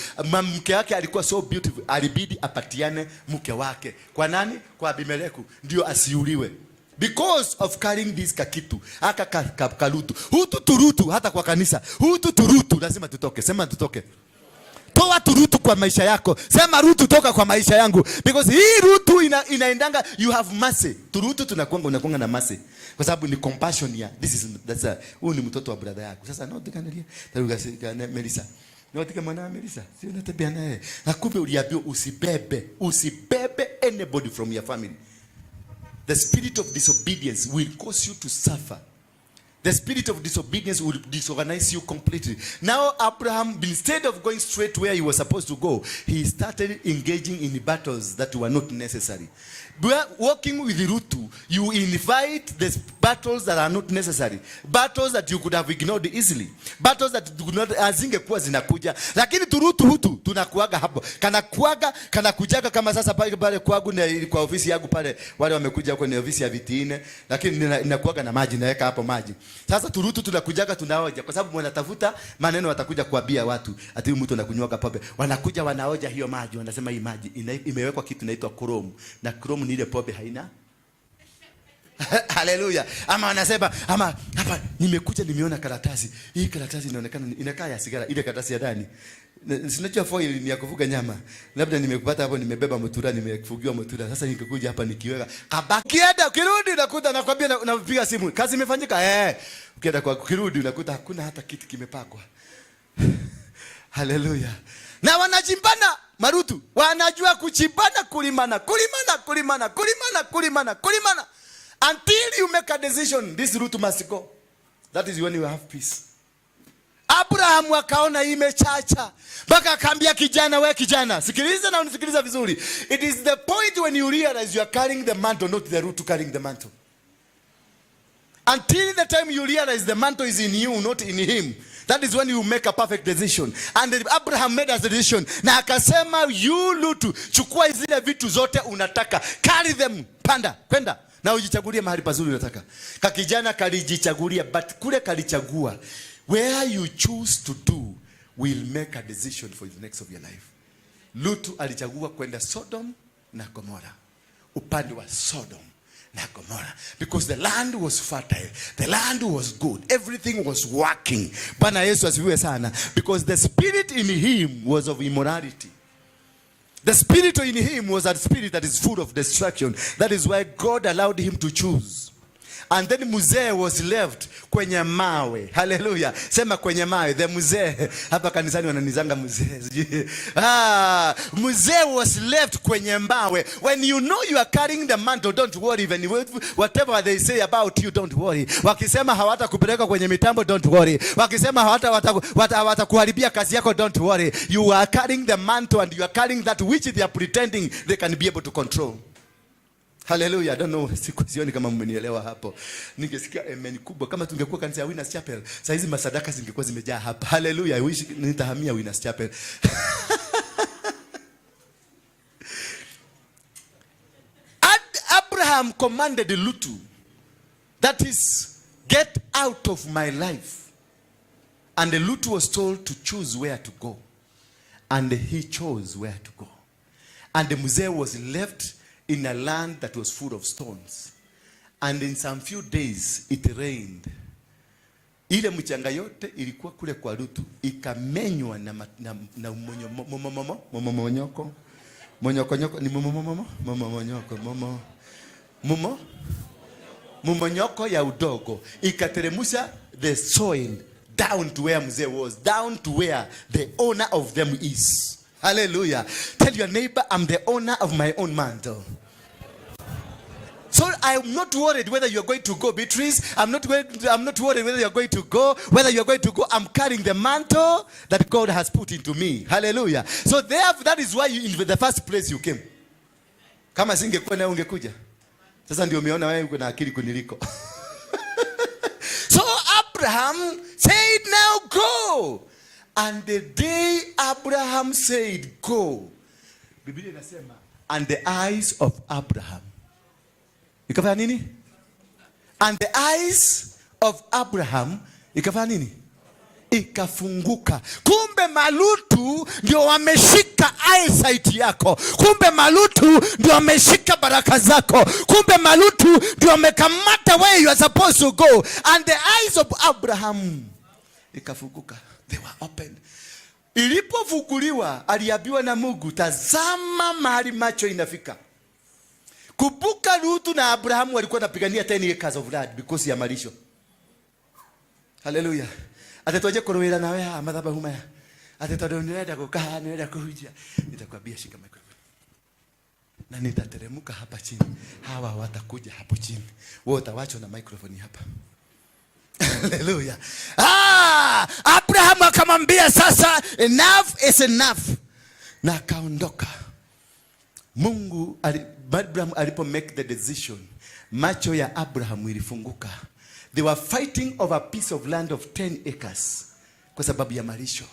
Mke wake alikuwa so beautiful, alibidi apatiane mke wake. Kwa nani? Kwa Abimeleku ndio asiuliwe. Because of carrying this kakitu, aka kalutu. Hutu turutu hata kwa kanisa. Hutu turutu lazima tutoke. Sema tutoke. Toa turutu kwa maisha yako. Sema, "Rutu, toka kwa maisha yangu." Because hii rutu inaendanga, you have mercy. Turutu tunakuanga, unakuanga na mercy. Kwa sababu ni compassion ya this is that's a huyu ni mtoto wa brother yako. Sasa no tikanalia. Taruga Melissa. No tika mwana wa Melissa. Sio unatembea naye. Na kumbe uliambiwa usibebe, usibebe anybody from your family. The spirit of disobedience will cause you to suffer. The spirit of disobedience will disorganize you completely. Now, Abraham, instead of going straight where he was supposed to go, he started engaging in battles that were not necessary. Walking with Rutu, you invite the battles that are not necessary. Battles that you could have ignored easily. Battles that could not, hazingekuwa zinakuja. Lakini turutu hutu tunakuaga hapo. Kana kuaga, kana kujaga kama sasa pale pale kwangu na kwa ofisi yangu pale, wale wamekuja huko ni ofisi ya viti nne, lakini ninakuaga na maji, naweka hapo maji. Sasa turutu tunakujaga tunaoja kwa sababu wanatafuta maneno watakuja kuambia watu ati huyu mtu anakunywaga pombe. Wanakuja wanaoja hiyo maji, wanasema hii maji imewekwa kitu inaitwa chrome. Na chrome ni ile pombe haina. Haleluya. Ama wanasema ama hapa nimekuja nimeona karatasi. Hii karatasi inaonekana inakaa ya sigara, ile karatasi ya ndani. Sinajua foil ni ya kufuga nyama. Labda nimekupata hapo nimebeba mutura, nimefugiwa mutura. Sasa nikikuja hapa nikiweka kabaki. Kienda ukirudi unakuta nakwambia napiga simu. Kazi imefanyika eh. Ukienda kwa ukirudi unakuta hakuna hata kitu kimepakwa. Haleluya. Na wanachimbana marutu. Wanajua kuchimbana, kulimana, kulimana, kulimana, kulimana, kulimana, kulimana. Until you make a decision, this route must go. That is when you have peace. Abraham akaona imechacha mpaka akaambia kijana, we kijana, sikiliza na unisikiliza vizuri. It is the point when you realize you are carrying the mantle, not the route carrying the mantle. Until the time you realize the mantle is in you, not in him. That is when you make a perfect decision. And Abraham made a decision. Na akasema, you Lutu, chukua zile vitu zote unataka. Carry them, panda, kwenda. Na ujichagulie mahali pazuri unataka. Kakijana kalijichagulia, but kule kalichagua. Where you choose to do will make a decision for the next of your life. Lutu alichagua kwenda Sodom na Gomora. Upande wa Sodom na Gomora, because the land was fertile, the land was good, everything was working. Bwana Yesu asifiwe sana, because the spirit in him was of immorality. The spirit in him was a spirit that is full of destruction. That is why God allowed him to choose. And then mzee was left kwenye mawe. Haleluya. Sema kwenye mawe. The mzee. Hapa kanisani wananizanga mzee. Sijui. Ah, mzee was left kwenye mawe. When you know you are carrying the mantle, don't worry. Even whatever they say about you, don't worry. Wakisema hawatakupeleka kwenye mitambo, don't worry. Wakisema hawatakuharibia kazi yako, don't worry. You are carrying the mantle and you are carrying that which they are pretending they can be able to control. Hallelujah. I don't know, siku sioni kama mmenielewa hapo. Ningesikia amen kubwa kama tungekuwa kanisa ya Winners Chapel. Saa hizi masadaka zingekuwa zimejaa hapa. Hallelujah. I wish nitahamia Winners Chapel. And Abraham commanded Lutu, that is, get out of my life. And Lutu was told to choose where to go. And he chose where to go. And the mzee was left in a land that was full of stones. And in some few days it rained. Ile mchanga yote ilikuwa kule kwa Lutu ikamenywa na momonyoko. Monyokonyoko ni momomomo momonyoko momo momo momonyoko ya udogo ikateremusha the soil down to where mzee was, down to where the owner of them is. Hallelujah. Tell your neighbor, I'm the owner of my own mantle. So I'm not worried whether you're going to go, Beatrice. I'm not worried whether you're going to go, whether you're going to go. I'm carrying the mantle that God has put into me. Hallelujah. So therefore, that is why you, in the first place you came. Kama singekuwa nawe ungekuja. Sasa ndio umeona wewe uko na akili kuniliko. So Abraham said, now go. And the day Abraham said go, Biblia inasema, and the eyes of Abraham ikafanya nini? And the eyes of Abraham ikafanya nini? Ikafunguka. Kumbe malutu ndio wameshika eyesight yako. Kumbe malutu ndio wameshika baraka zako. Kumbe malutu ndio wamekamata where you are supposed to go. And the eyes of Abraham ikafunguka. They were opened. Ilipofunguliwa aliambiwa na Mungu, tazama mahali macho inafika. Kumbuka Lutu na Abrahamu walikuwa wanapigania 10 acres of land because ya malisho. Hallelujah. Ate twaje kuruwira nawe haha mathabahu maya. Ate tondu nirenda guka haha, nirenda kuhunjia. Nitakwambia shika microphone. Na nitateremka hapa chini. Hawa watakuja hapo chini. Wewe utawachwa na microphone hapa. Hallelujah. Abraham akamwambia sasa enough is enough. Na akaondoka. Mungu Abraham alipo make the decision, macho ya Abraham ilifunguka. They were fighting over a piece of land of 10 acres kwa sababu ya malisho.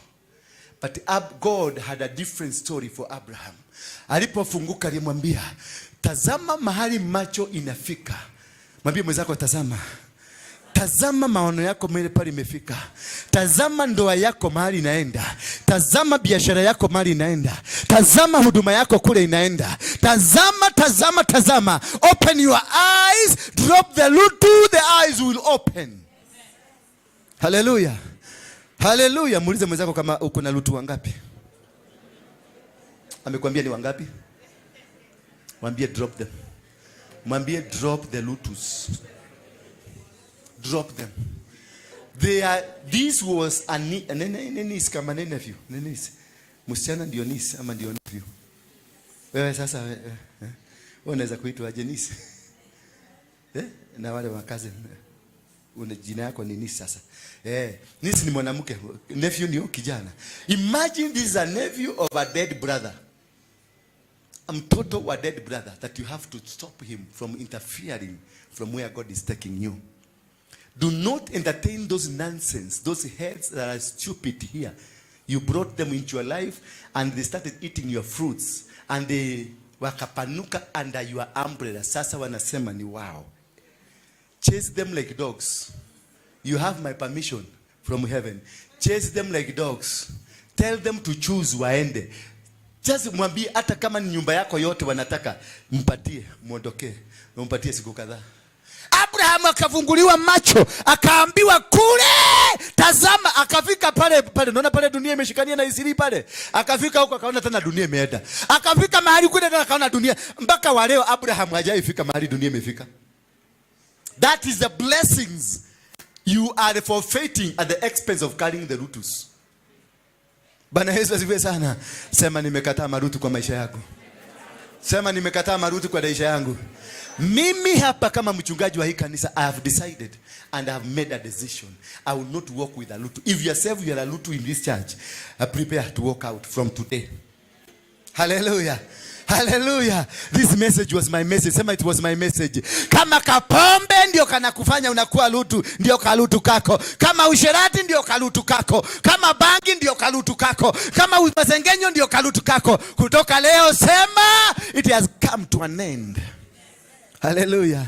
But God had a different story for Abraham. Alipofunguka alimwambia, tazama mahali macho inafika. Mwambie mwenzako tazama. Tazama maono yako mahali pale imefika. Tazama ndoa yako mahali inaenda. Tazama biashara yako mahali inaenda. Tazama huduma yako kule inaenda. Tazama, tazama, tazama. Open your eyes, drop the lutu, the eyes will open. Hallelujah. Hallelujah. Muulize mwenzako kama uko na lutu wangapi. Amekwambia ni wangapi? Mwambie drop them. Mwambie drop the lutus. Drop them. They are, this was a niece kama ni nephew. Ni niece. Msichana ndio niece ama ndio nephew. Wewe sasa wewe unaweza kuitwa aje niece? Na wale wa cousin. Una jina yako ni niece sasa. Niece ni mwanamke, nephew ndio kijana. Imagine this is a nephew of a dead brother. Mtoto wa dead brother that you have to stop him from interfering from where God is taking you. Do not entertain those nonsense, those heads that are stupid here. You brought them into your life and they started eating your fruits and they wakapanuka under your umbrella. Sasa wanasema ni wao. Chase them like dogs. You have my permission from heaven. Chase them like dogs. Tell them to choose waende. Just mwambie hata kama ni nyumba yako yote wanataka, mpatie, muondokee. Mpatie siku kadhaa. Abraham akafunguliwa macho, akaambiwa kule, tazama, akafika pale pale, unaona pale dunia imeshikania na Isiri pale. Akafika huko akaona tena dunia imeenda. Akafika mahali kule tena akaona dunia. Mpaka wa leo Abraham hajaifika mahali dunia imefika. That is the blessings you are forfeiting at the expense of carrying the Lutus. Bwana Yesu asifiwe sana. Sema, "Nimekataa marutu kwa maisha yako." Sema, "Nimekataa marutu kwa maisha yangu." Mimi hapa kama mchungaji wa hii kanisa, I have decided and I have made a decision. I will not walk with a lutu. If yourself you are a lutu in this church, prepare to walk out from today. Hallelujah. Hallelujah. This message was my message. Sema, "It was my message." Kama kapombe ndio kanakufanya unakuwa lutu, ndio kalutu kako. Kama usherati ndio kalutu kako. Kama bangi ndio kalutu kako. Kama masengenyo ndio kalutu kako. Kutoka leo sema, "It has come to an end." Hallelujah.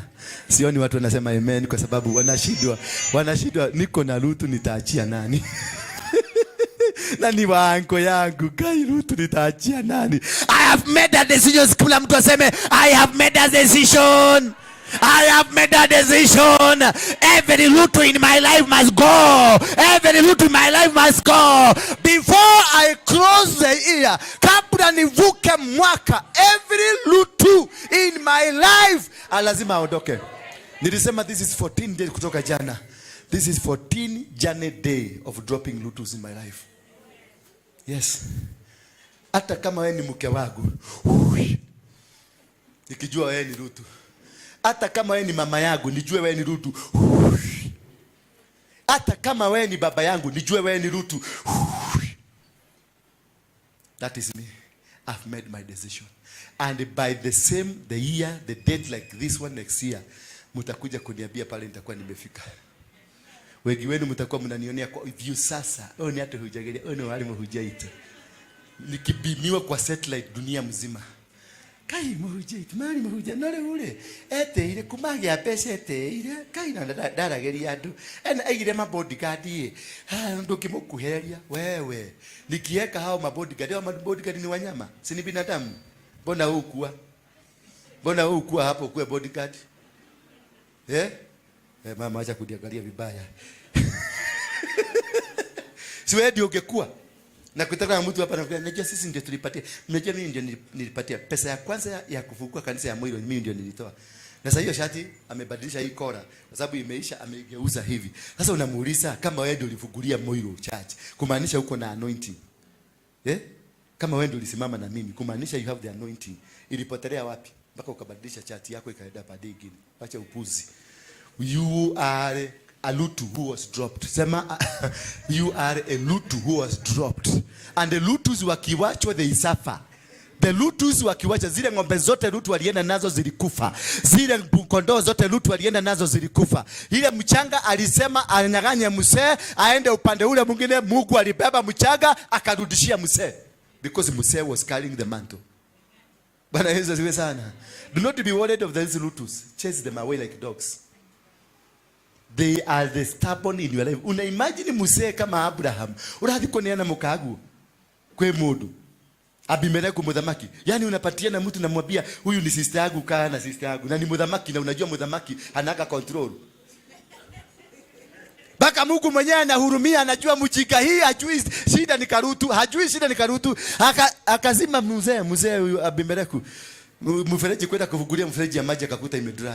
Sioni watu wanasema amen kwa sababu wanashindwa, wanashindwa. Niko na lutu, nitaachia nani? Na ni wanko yangu kai lutu nitaachia nani? I have made a decision. Kila mtu aseme, "I have made a decision. I have made a decision. Every lutu in my life must go. Every lutu in my life must go. Before I close the year, kabla nivuke mwaka, every lutu in my life lazima aondoke." Nilisema this is 14 days kutoka jana. This is 14 journey day of dropping lutus in my life. Yes. Hata kama wewe ni mke wangu, hui, nikijua wewe ni lutu. Hata kama wewe ni mama yangu, nijue wewe ni lutu. Hui. Hata kama wewe ni baba yangu, nijue wewe ni lutu. Hui. That is me. I've made my decision. And by the same, the year, the date like this one next year, mtakuja kuniambia pale nitakuwa nimefika. Wengi wenu mtakuwa mnanionea kwa view sasa. Oh, ni hata hujagelia. Oh, ni wali mhujaita. Nikibimiwa kwa satellite dunia mzima. Kai muhujaita, mali muhuja nore ule. Eteire kumagia mbeca eteire. Kai na ndarageria andu. Ena aigire ma bodyguard ye. Ha, ndũngĩmũkuhĩrĩria wewe. Nikiweka hao mabodyguard, hao mabodyguard ni wanyama, si ni binadamu? Mbona wewe ukua? Mbona wewe ukua hapo kuwe bodyguard? Eh? Eh, mama acha kuniangalia vibaya. Si wewe ndio ungekuwa. Na kutaka na mtu hapa na najua sisi ndio tulipatia. Unajua mimi ndio nilipatia pesa ya kwanza ya kufungua kanisa ya Moiro, mimi ndio nilitoa. Na sasa hiyo shati amebadilisha hii collar kwa sababu imeisha, ameigeuza hivi. Sasa unamuuliza, kama wewe ndio ulifungulia Moiro Church, kumaanisha uko na anointing. Eh? Kama wewe ndio ulisimama na mimi, kumaanisha you have the anointing. Ilipotelea wapi? Mpaka ukabadilisha shati yako ikaenda pande ingine. Acha upuzi. You are a lutu who was dropped. Sema, "You are a lutu who was dropped." And the lutus wakiwachwa, they suffer. The lutus wakiwacha, zile ng'ombe zote Lutu walienda nazo zilikufa. Zile kondoo zote Lutu walienda nazo zilikufa. Ile mchanga alisema anyang'anye msee aende upande ule mwingine, Mungu alibeba mchanga akarudishia msee. Because msee was carrying the mantle. Bwana Yesu asifiwe sana. Do not be worried of these lutus. Chase them away like dogs. They are the stubborn in your life. Una imagine msee kama Abraham urathi kuneana mukaguo kwi mundu Abimeleku muthamaki. Yaani unapatia na mtu namwambia, "Huyu ni sister yangu, kaa na sister yangu." Na ni muthamaki, na unajua muthamaki hanaga control. Mpaka Mungu mwenyewe anahurumia, anajua mjinga hii hajui shida ni karutu, hajui shida ni karutu. Akazima mzee huyu Abimeleku. Mfereji kwenda kufungulia mfereji ya maji akakuta imedry.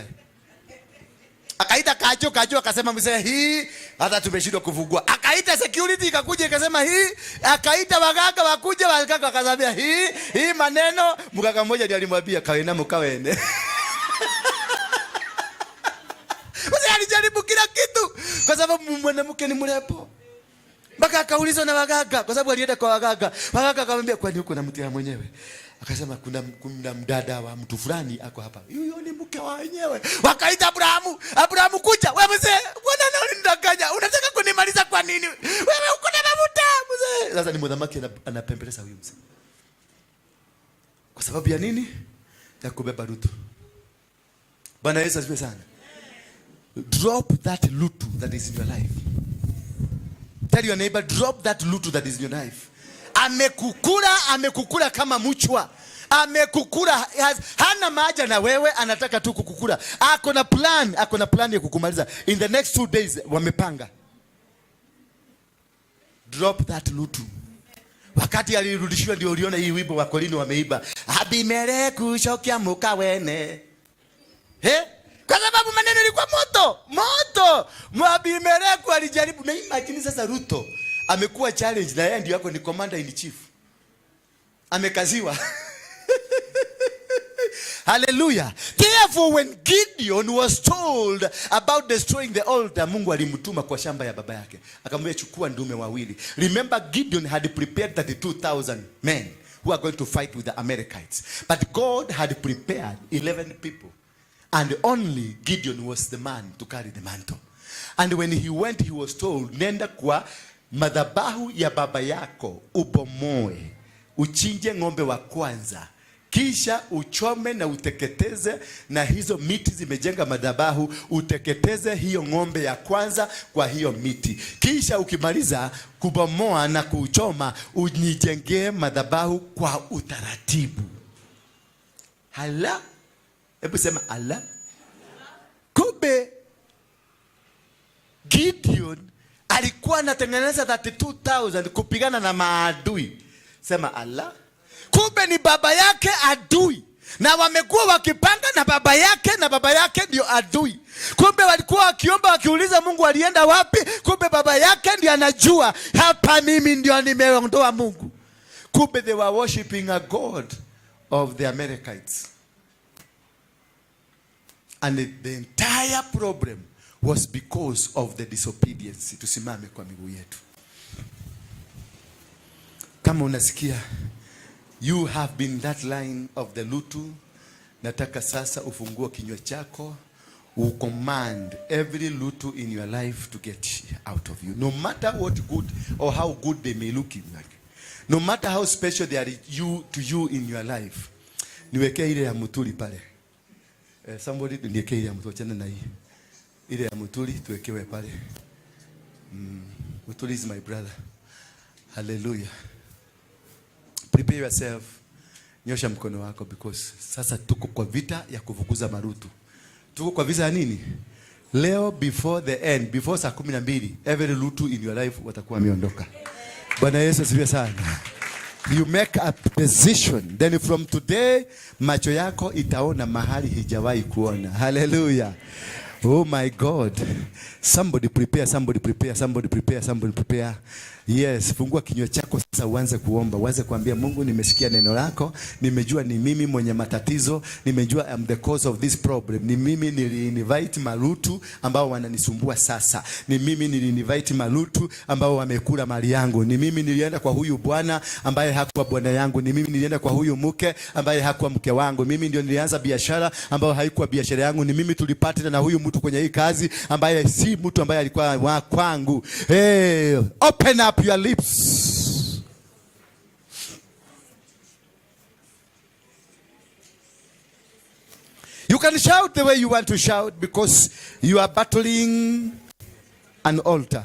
Akaita kajo kajo, akasema, "Mzee, hii hata tumeshindwa kufungua." Akaita security ikakuja ikasema hii, akaita waganga wakuja, waganga wakasema hii maneno. Mganga mmoja ndiye alimwambia, "Kawena mkawene." Mzee alijaribu kila kitu kwa sababu mwanamke ni mrembo. Mpaka akaulizwa na waganga, kwa sababu alienda kwa waganga. Waganga akamwambia, kwani uko na mtu ya mwenyewe? Akasema kuna mdada wa mtu fulani ako hapa. Huyo ni mke wa wenyewe. Wakaita Abrahamu, Abrahamu kuja. Wewe mzee, mbona unanidanganya? Unataka kunimaliza kwa nini? Wewe uko na mafuta mzee. Sasa ni mwanamke anapembeleza huyu mzee. Kwa sababu ya nini? Ya kubeba lutu. Bwana Yesu asifiwe sana. Drop that lutu that is in your life. Tell your neighbor, drop that lutu that is in your life. Amekukula, amekukula kama mchwa. Amekukula, hana maja na wewe, anataka tu kukukula. Ako na plan, ako na plan ya kukumaliza. In the next 2 days wamepanga. Drop that lutu. Wakati alirudishiwa ndio uliona hii wimbo wa Kolino wameiba. Abimeleku shokia mukawene. He? Kwa sababu maneno ilikuwa moto, moto. Abimeleku alijaribu na imagine sasa Ruto amekuwa challenge na yeye ndio yako ni commander in chief. Amekaziwa. Hallelujah. Therefore when Gideon was told about destroying the altar, Mungu alimtuma kwa shamba ya baba yake. Akamwambia chukua ndume wawili. Remember Gideon had prepared 32,000 men who are going to fight with the Amalekites. But God had prepared 11 people. And only Gideon was the man to carry the mantle. And when he went, he was told, nenda kwa madhabahu ya baba yako, ubomoe, uchinje ng'ombe wa kwanza, kisha uchome na uteketeze, na hizo miti zimejenga madhabahu, uteketeze hiyo ng'ombe ya kwanza kwa hiyo miti. Kisha ukimaliza kubomoa na kuchoma, unijengee madhabahu kwa utaratibu. Hala? Hebu sema ala. Kumbe Gideon alikuwa anatengeneza 32,000 kupigana na maadui. Sema ala. Kumbe ni baba yake adui. Na wamekuwa wakipanga na baba yake, na baba yake ndio adui. Kumbe walikuwa wakiomba wakiuliza Mungu alienda wapi? Kumbe baba yake ndio anajua, hapa mimi ndio nimeondoa Mungu. Kumbe they were worshiping a god of the Amalekites. And the entire problem was because of the disobedience. Tusimame kwa miguu yetu. Kama unasikia you have been that line of the lutu, nataka sasa ufungue kinywa chako, ucommand every lutu in your life to get out of you. No matter what good or how good they may look like. No matter how special they are to you in your life. Niwekee ile ya muturi pale. Somebody niwekee ile ya muturi, achana na hii. Ile ya muturi tuwekewe pale. Muturi is my brother. Hallelujah. Prepare yourself. Nyosha mkono wako because sasa tuko kwa vita ya kufukuza marutu. Tuko kwa vita ya nini? Leo before the end, before saa 12, every lutu in your life watakuwa wameondoka. Bwana Yesu asifiwe sana. You make a decision. Then from today, macho yako itaona mahali hijawahi kuona. Hallelujah. Oh my God. Somebody prepare, somebody prepare, somebody prepare, somebody prepare. Yes, fungua kinywa chako sasa uanze kuomba, uanze kuambia Mungu, nimesikia neno lako, nimejua ni mimi mwenye matatizo, nimejua I'm the cause of this problem. Ni mimi nili-invite malutu ambao wananisumbua sasa. Ni mimi nili-invite malutu ambao wamekula mali yangu. Ni mimi nilienda kwa huyu bwana ambaye hakuwa bwana yangu. Ni mimi nilienda kwa huyu mke ambaye hakuwa mke wangu. Mimi ndio nilianza biashara ambayo haikuwa biashara yangu. Ni mimi tulipatana na huyu mtu kwenye hii kazi ambaye si mtu ambaye alikuwa wa kwangu. Hey, open up your lips. You can shout the way you want to shout because you are battling an altar.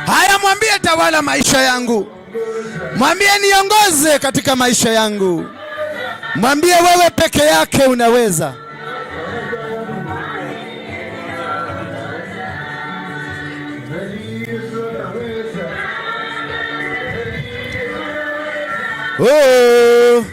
Haya, mwambie tawala maisha yangu, mwambie niongoze katika maisha yangu, mwambie wewe peke yake unaweza. Oh.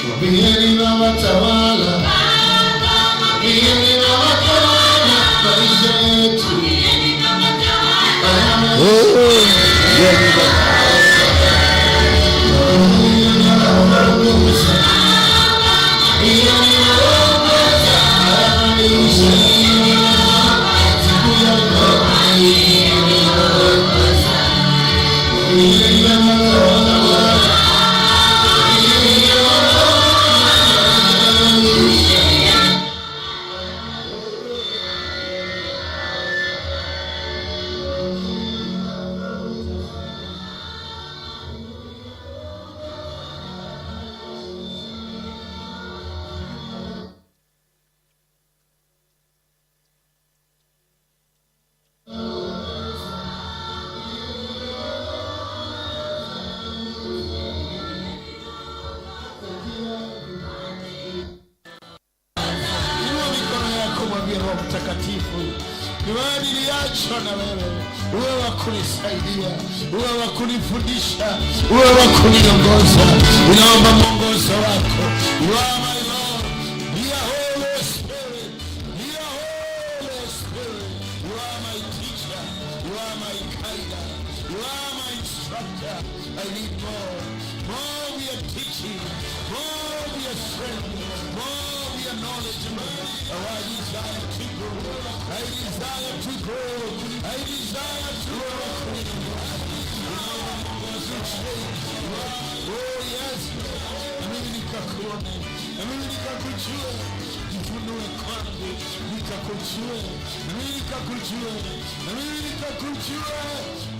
Mwambieni mama tawala, mwambieni mama tawala, maisha yetu haya. Inua mikono yako, mwambie Roho Mtakatifu, ni wewe niliachwa na wewe, uwe wa kunisaidia, uwe wa kunifundisha, uwe wa kuniongoza. Ninaomba mwongozo wako. You are my Lord, dear Holy Spirit, dear Holy Spirit, you are my teacher, you are my guide, you are my instructor. I need more, more of your teaching, more of your strength, more of your knowledge, Lord. Oh, I desire to grow. I desire to grow. I desire to grow. Oh yes. Na mimi nikakuone, na mimi nikakujue, jifunue kwangu, nikakujue, na mimi nikakujue, na mimi nikakujue,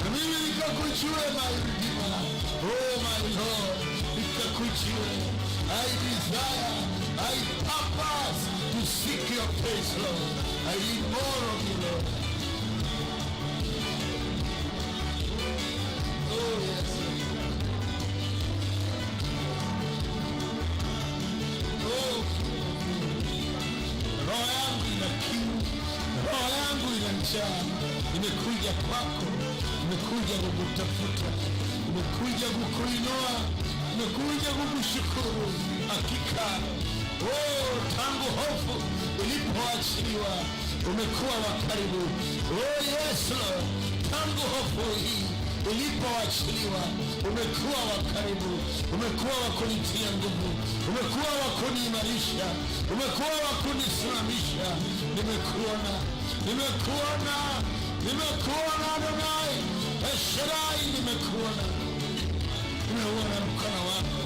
na mimi nikakujue, my Redeemer. Oh my Lord, nikakujue. I desire, I purpose to seek your face, Lord. I need more of you, Lord. Oh yes. Oh, roho yangu ina kiu, roho yangu ina njaa. Nimekuja kwako, nimekuja kukutafuta, nimekuja kukuinua, nimekuja kukushukuru. Hakika oh, tangu hofu ilipoachiliwa umekuwa wa karibu. Oh yes Lord, tangu hofu hii ulipoachiliwa umekuwa wa karibu, umekuwa wa kunitia nguvu, umekuwa wa kuniimarisha, umekuwa wa kunisimamisha. Nimekuona, nimekuona, nimekuona Adonai El Shaddai, nimekuona. Nimekuona, nimeuona mkono wako.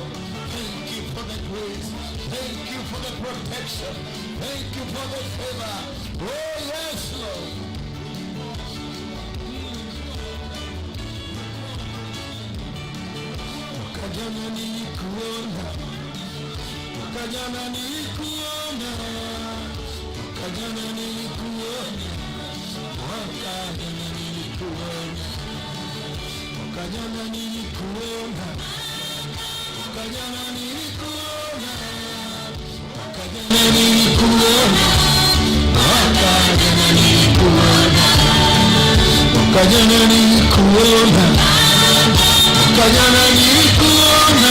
Thank you for the grace. Thank you for the protection. Thank you for the favor. Oh yes, Lord. Mwaka jana nilikuona, mwaka jana nilikuona, mwaka jana nilikuona, mwaka jana nilikuona, mwaka jana nilikuona, mwaka jana nilikuona, mwaka jana nilikuona, mwaka jana nilikuona, mwaka jana nilikuona, mwaka jana nilikuona. Mwaka jana nilikuona.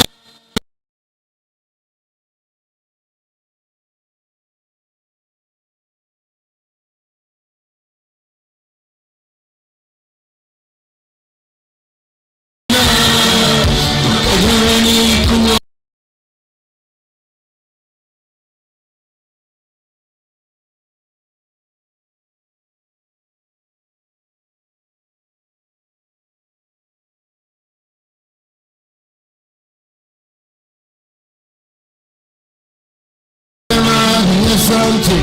Asante.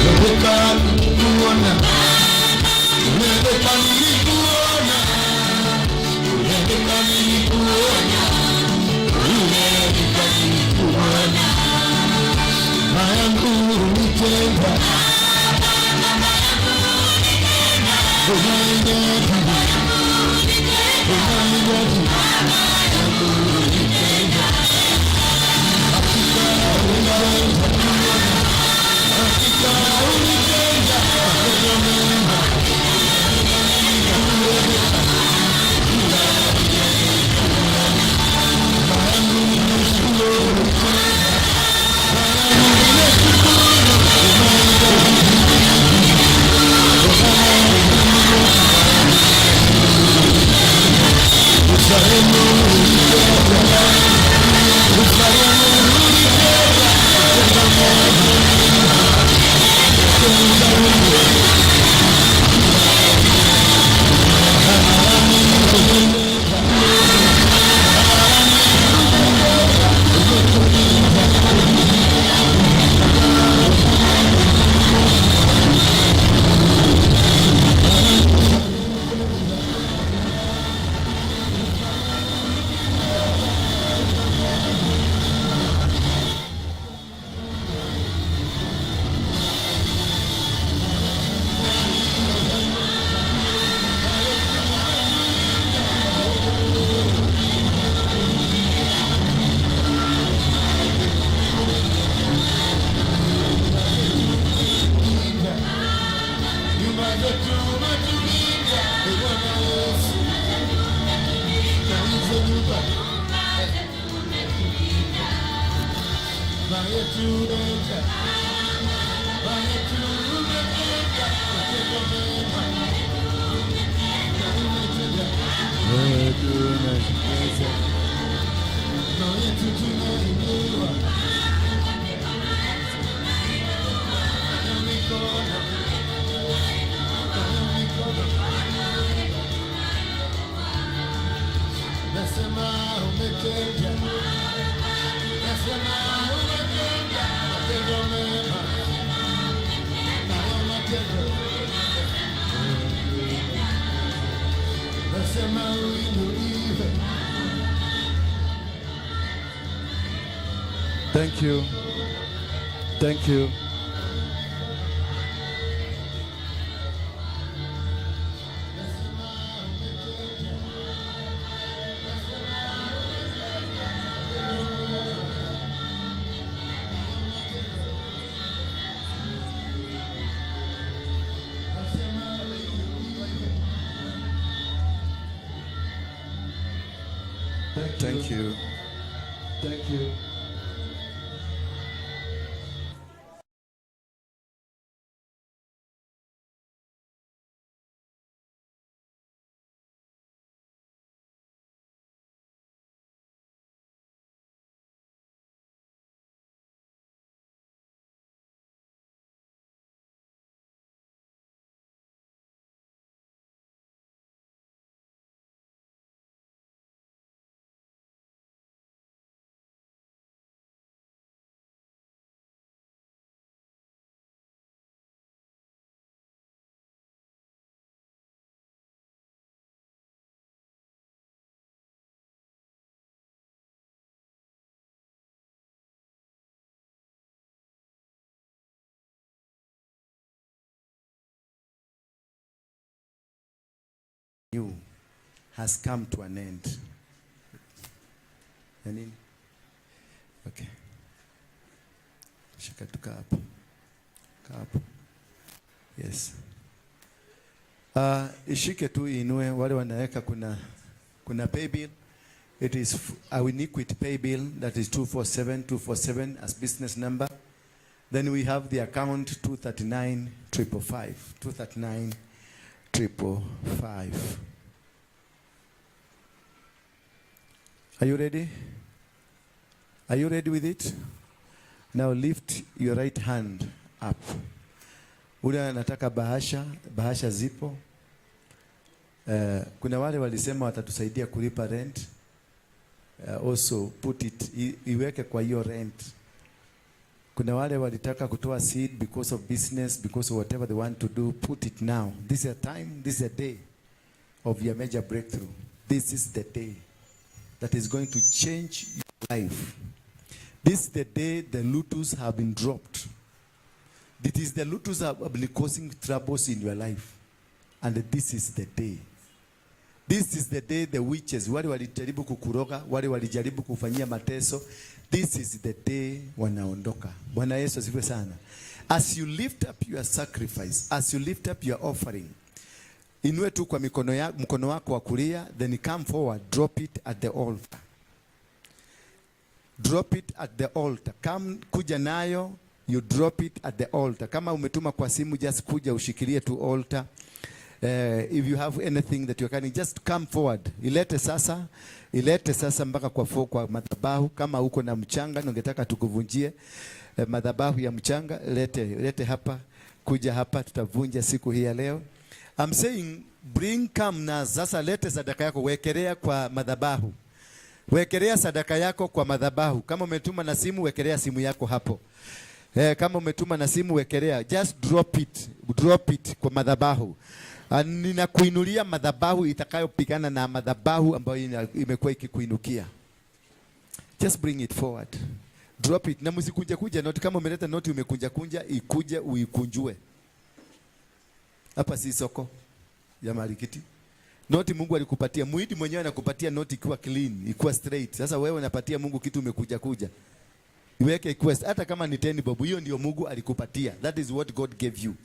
Rebeka nilikuona, Rebeka nilikuona, Rebeka nilikuona, Rebeka nilikuona, mama yangu ulitenda, unaendaje, unaendaje, yangu ulitenda, hakika unaweza, hakika ulitenda matendo mema. Nyumba zetu umetulinda, e Bwana Yesu, na hizo nyumba Baba yetu umetenda, Baba yetu umetenda matendo mema, na umetenda wetu mikono yetu tunainua, na mikono, na mikono, nasema umetenda, nasema umetenda matendo mema, nayo matendo Nasema uinuliwe. Thank you. Thank you. Thank you. Thank you. You has come to an end. Ya nini? Okay. Shika tu, kaa hapo. Kaa hapo. Yes. Ishike tu, inue wale wanaweka, kuna pay bill. It is our Equity pay bill, that is 247 247 as business number. Then we have the account 239 555 239 555. Are you ready? Are you ready with it? Now lift your right hand up. Ule anataka bahasha, bahasha zipo. Kuna wale walisema watatusaidia kulipa rent. Also put it, iweke kwa hiyo rent. Kuna wale walitaka kutoa seed because of business, because of whatever they want to do, put it now. This is a time, this is a day of your major breakthrough. This is the day that is going to change your life. This is the day the lutus have been dropped. It is the lutus that have been causing troubles in your life. And this is the day. This is the day the witches, wale walijaribu kukuroga, wale walijaribu kufanyia mateso, this is the day wanaondoka. Bwana Yesu asifiwe sana. As you lift up your sacrifice, as you lift up your offering, inue tu kwa mkono wako wa kulia, then come forward, drop it at the altar. Drop it at the altar. Come, kuja nayo, you drop it at the altar. Kama umetuma kwa simu, just kuja ushikilie tu altar. If you have anything that you are carrying, just come forward. Ilete sasa, ilete sasa mpaka kwa madhabahu. Kama uko na mchanga na ungetaka tukuvunjie madhabahu ya mchanga, lete, lete hapa, kuja hapa, tutavunja siku hii ya leo. I'm saying bring, come na sasa, lete sadaka yako, wekelea kwa madhabahu. Wekelea sadaka yako kwa madhabahu. Kama umetuma na simu, wekelea simu yako hapo. Kama umetuma na simu, wekelea. Just drop it. Drop it kwa madhabahu. Ninakuinulia madhabahu itakayopigana na madhabahu ambayo imekuwa ikikuinukia. Just bring it forward. Drop it. Na msikunje kunje noti. Kama umeleta noti umekunja kunja, ikuje uikunjue. Hapa si soko ya marikiti. Noti Mungu alikupatia. Muhindi mwenyewe anakupatia noti ikiwa clean, ikiwa straight. Sasa wewe unapatia Mungu kitu umekuja kuja. Iweke ikiwa, hata kama ni 10 bob, hiyo ndio Mungu alikupatia. That is what God gave you.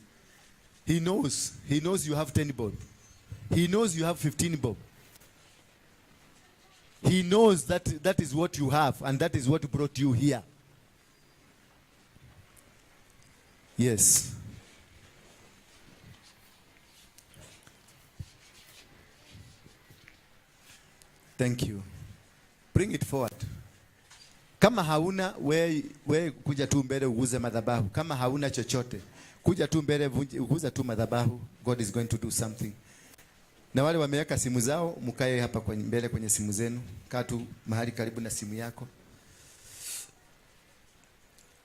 He knows. He knows you have 10 bob. He knows you have 15 bob. He knows that that is what you have and that is what brought you here. Yes. Thank you. Bring it forward. Kama hauna we kuja tu mbele uguze madhabahu. Kama hauna chochote, kuja tu mbele, uguze tu madhabahu. God is going to do something. Na wale wameweka simu zao, mkae hapa kwenye mbele kwenye simu zenu. Kaa tu mahali karibu na simu yako.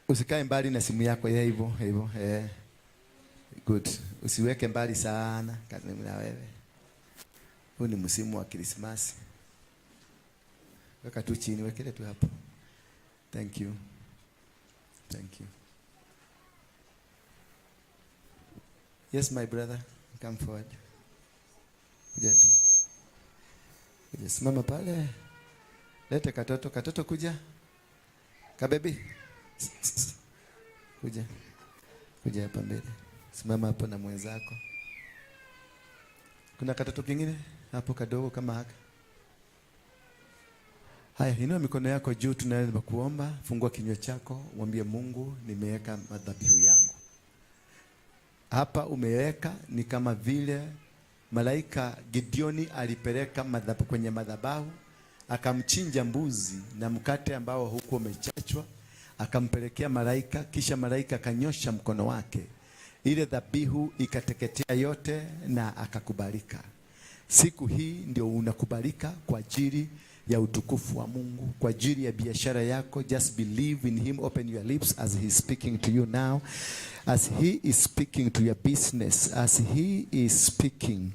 Usikae mbali na simu yako, ya hivyo, hivyo, eh. Good. Usiweke mbali sana karibu na wewe. Huu ni msimu wa Krismasi. Weka tu chini, wekele tu hapo. Thank you. Thank you. Yes, my brother, come forward. Kuja tu. Kuja, simama pale. Lete katoto, katoto kuja. Kabebi. Kuja. Kuja hapa mbele. Simama hapo na mwenzako. Kuna katoto kingine hapo kadogo kama haka. Haya, inua mikono yako juu, tunaenda kuomba. Fungua kinywa chako, mwambie Mungu, nimeweka madhabihu yangu. Hapa umeweka ni kama vile malaika Gideoni alipeleka madhabahu kwenye madhabahu, akamchinja mbuzi na mkate ambao hukuwa umechachwa, akampelekea malaika, kisha malaika akanyosha mkono wake, ile dhabihu ikateketea yote na akakubalika. Siku hii ndio unakubalika kwa ajili ya utukufu wa Mungu, kwa ajili ya biashara yako. Just believe in him, open your lips as he is speaking to you now, as he is speaking to your business, as he is speaking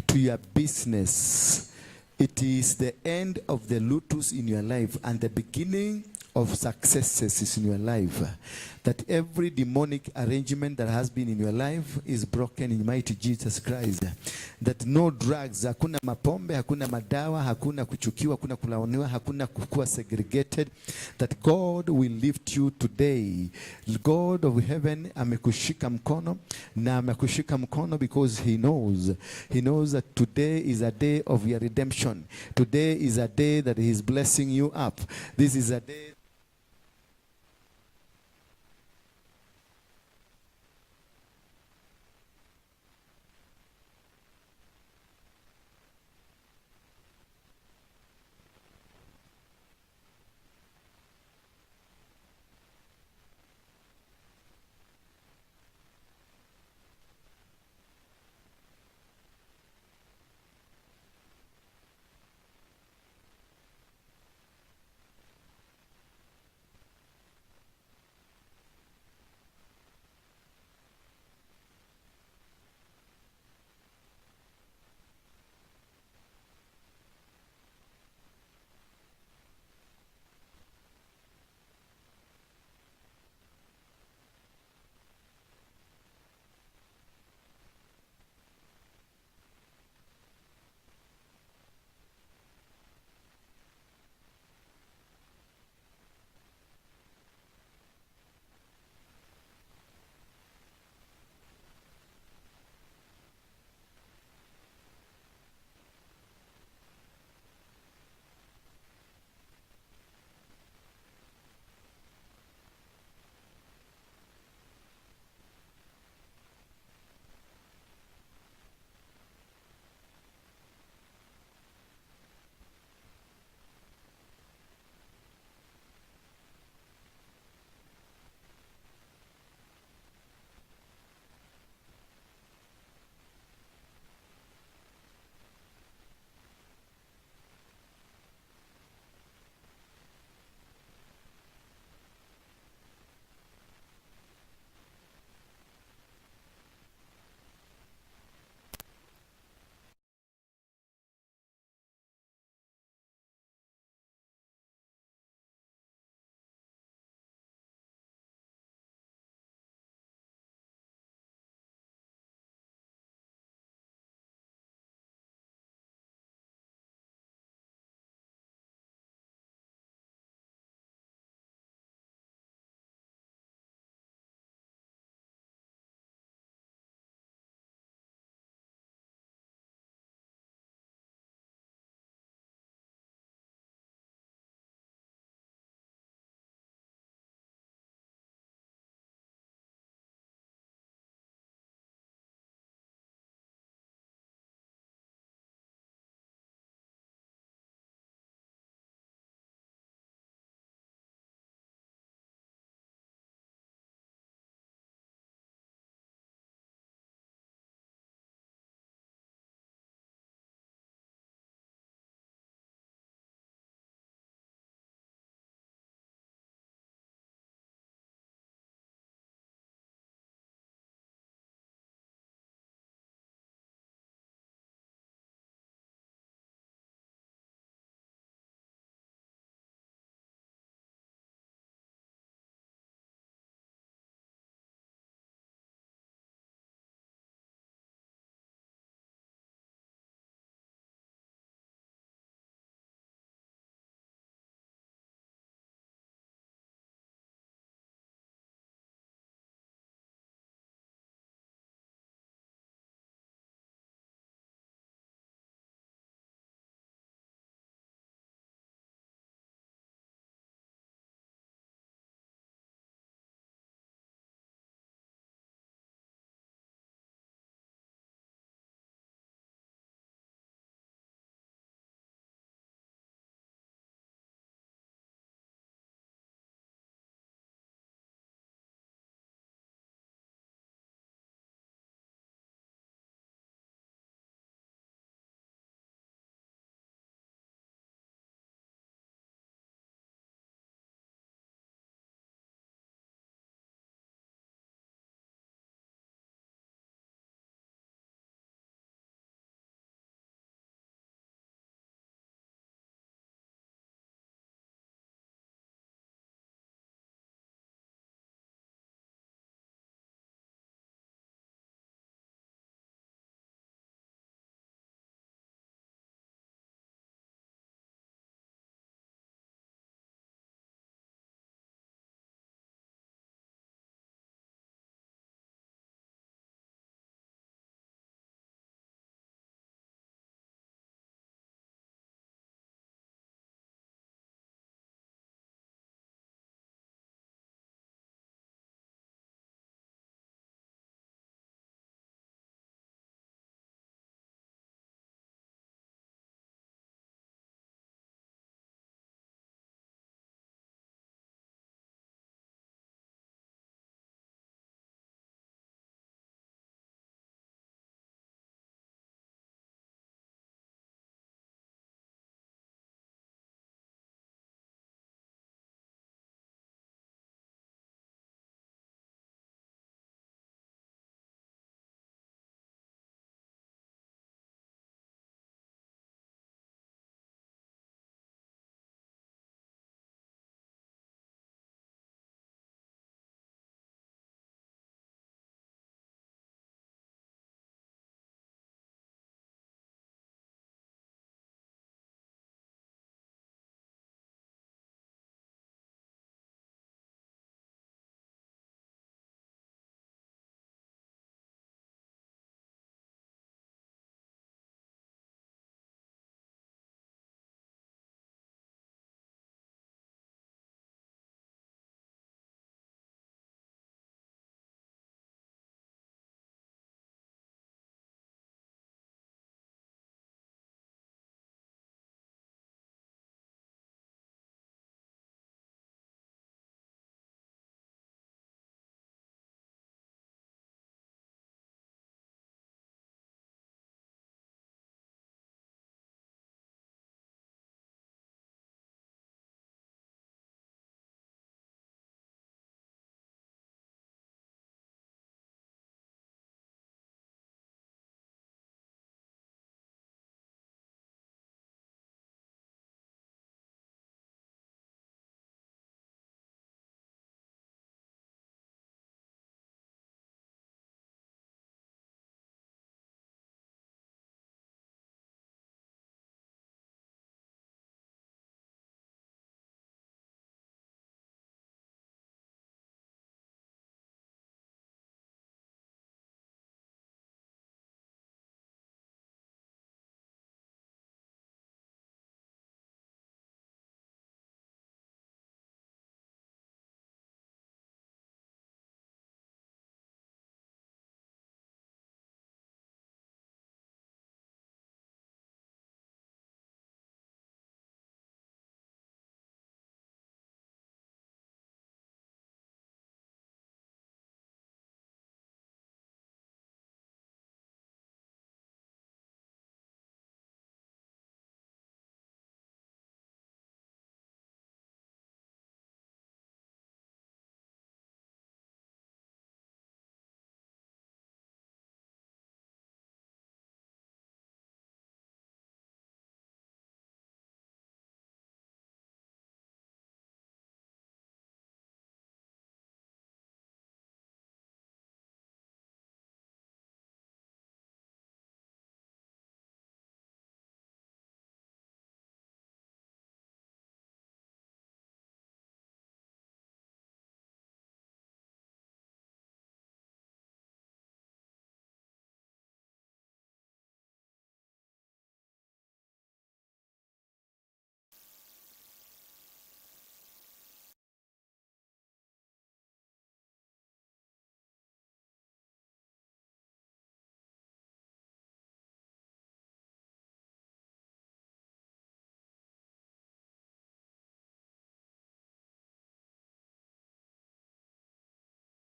to your business. It is the end of the lotus in your life and the beginning of successes in your life. That every demonic arrangement that has been in your life is broken in mighty Jesus Christ. That no drugs, hakuna mapombe, hakuna madawa, hakuna kuchukiwa, hakuna kulaaniwa, hakuna kukuwa segregated. That God will lift you today. God of heaven amekushika mkono na amekushika mkono because he knows. He knows that today is a day of your redemption. Today is a day that he is blessing you up. This is a day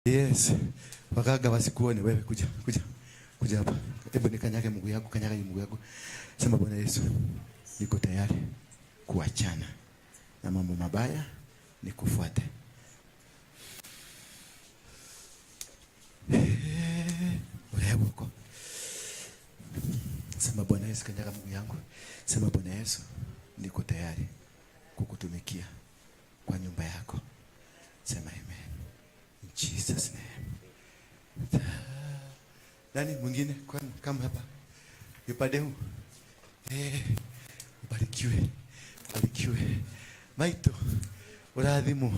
Yes. Waganga wasikuone wewe, kuja, kuja. Kuja hapa. Hebu nikanyage mguu yako, kanyaga mguu yako. Sema Bwana Yesu, niko tayari kuachana na mambo mabaya nikufuate. Huko. Sema Bwana Yesu, kanyaga mguu yangu. Sema Bwana Yesu, niko tayari kukutumikia kwa nyumba yako. Sema amen. In Jesus name. Nani mwingine? Kama hapa. Upande huu. Ubarikiwe. Ubarikiwe. Maito, urathimwo.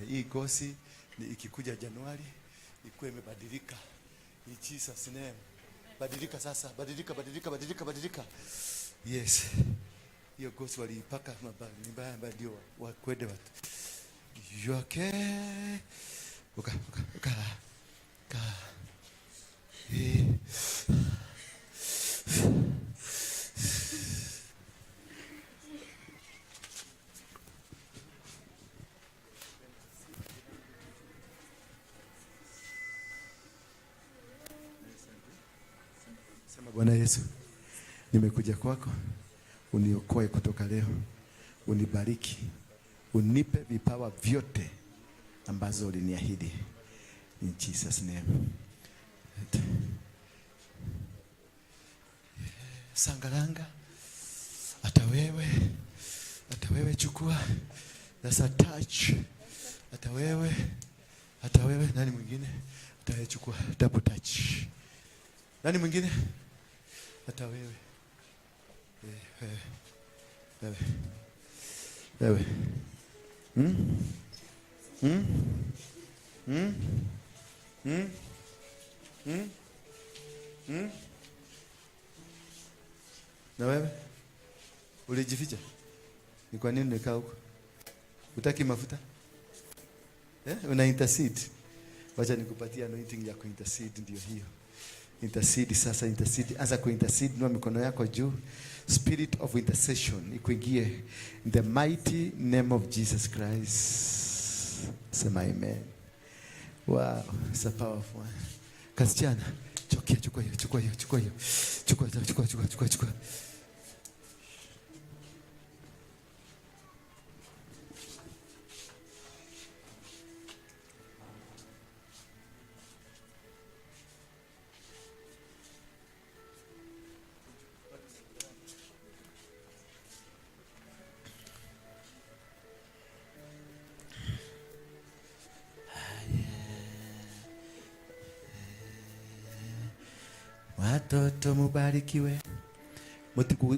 Hii kosi ni ikikuja Januari ikuwe imebadilika. In Jesus name. Badilika sasa, badilika, badilika, badilika, badilika. Yes. Hiyo gosi waliipaka ni mbaya mbaya ndio wakwende watu. Yoke. Uka, uka, uka. Ka. Sema Bwana Yesu, nimekuja kwako, uniokoe kutoka leo, unibariki, unipe vipawa vyote ambazo uliniahidi. In Jesus name. Sangalanga, hata wewe chukua. That's a touch. Hata wewe, nani mwingine? Hata wewe chukua double touch. Nani mwingine? Hata wewe. Wewe. Wewe. Na wewe? Ulijificha? Ni kwa nini umekaa huko? Hutaki mafuta? Una intercede. Wacha nikupatie anointing ya kuintercede, ndio hiyo. Intercede sasa, intercede. Anza kuintercede, inua mikono yako juu. Spirit of intercession ikuingie in the mighty name of Jesus Christ. Sema amen. Wow, it's a powerful one. Kasichana, chokia, chukua hiyo, chukua hiyo, chukua hiyo. Chukua, chukua, chukua, chukua, chukua. Watoto mubarikiwe.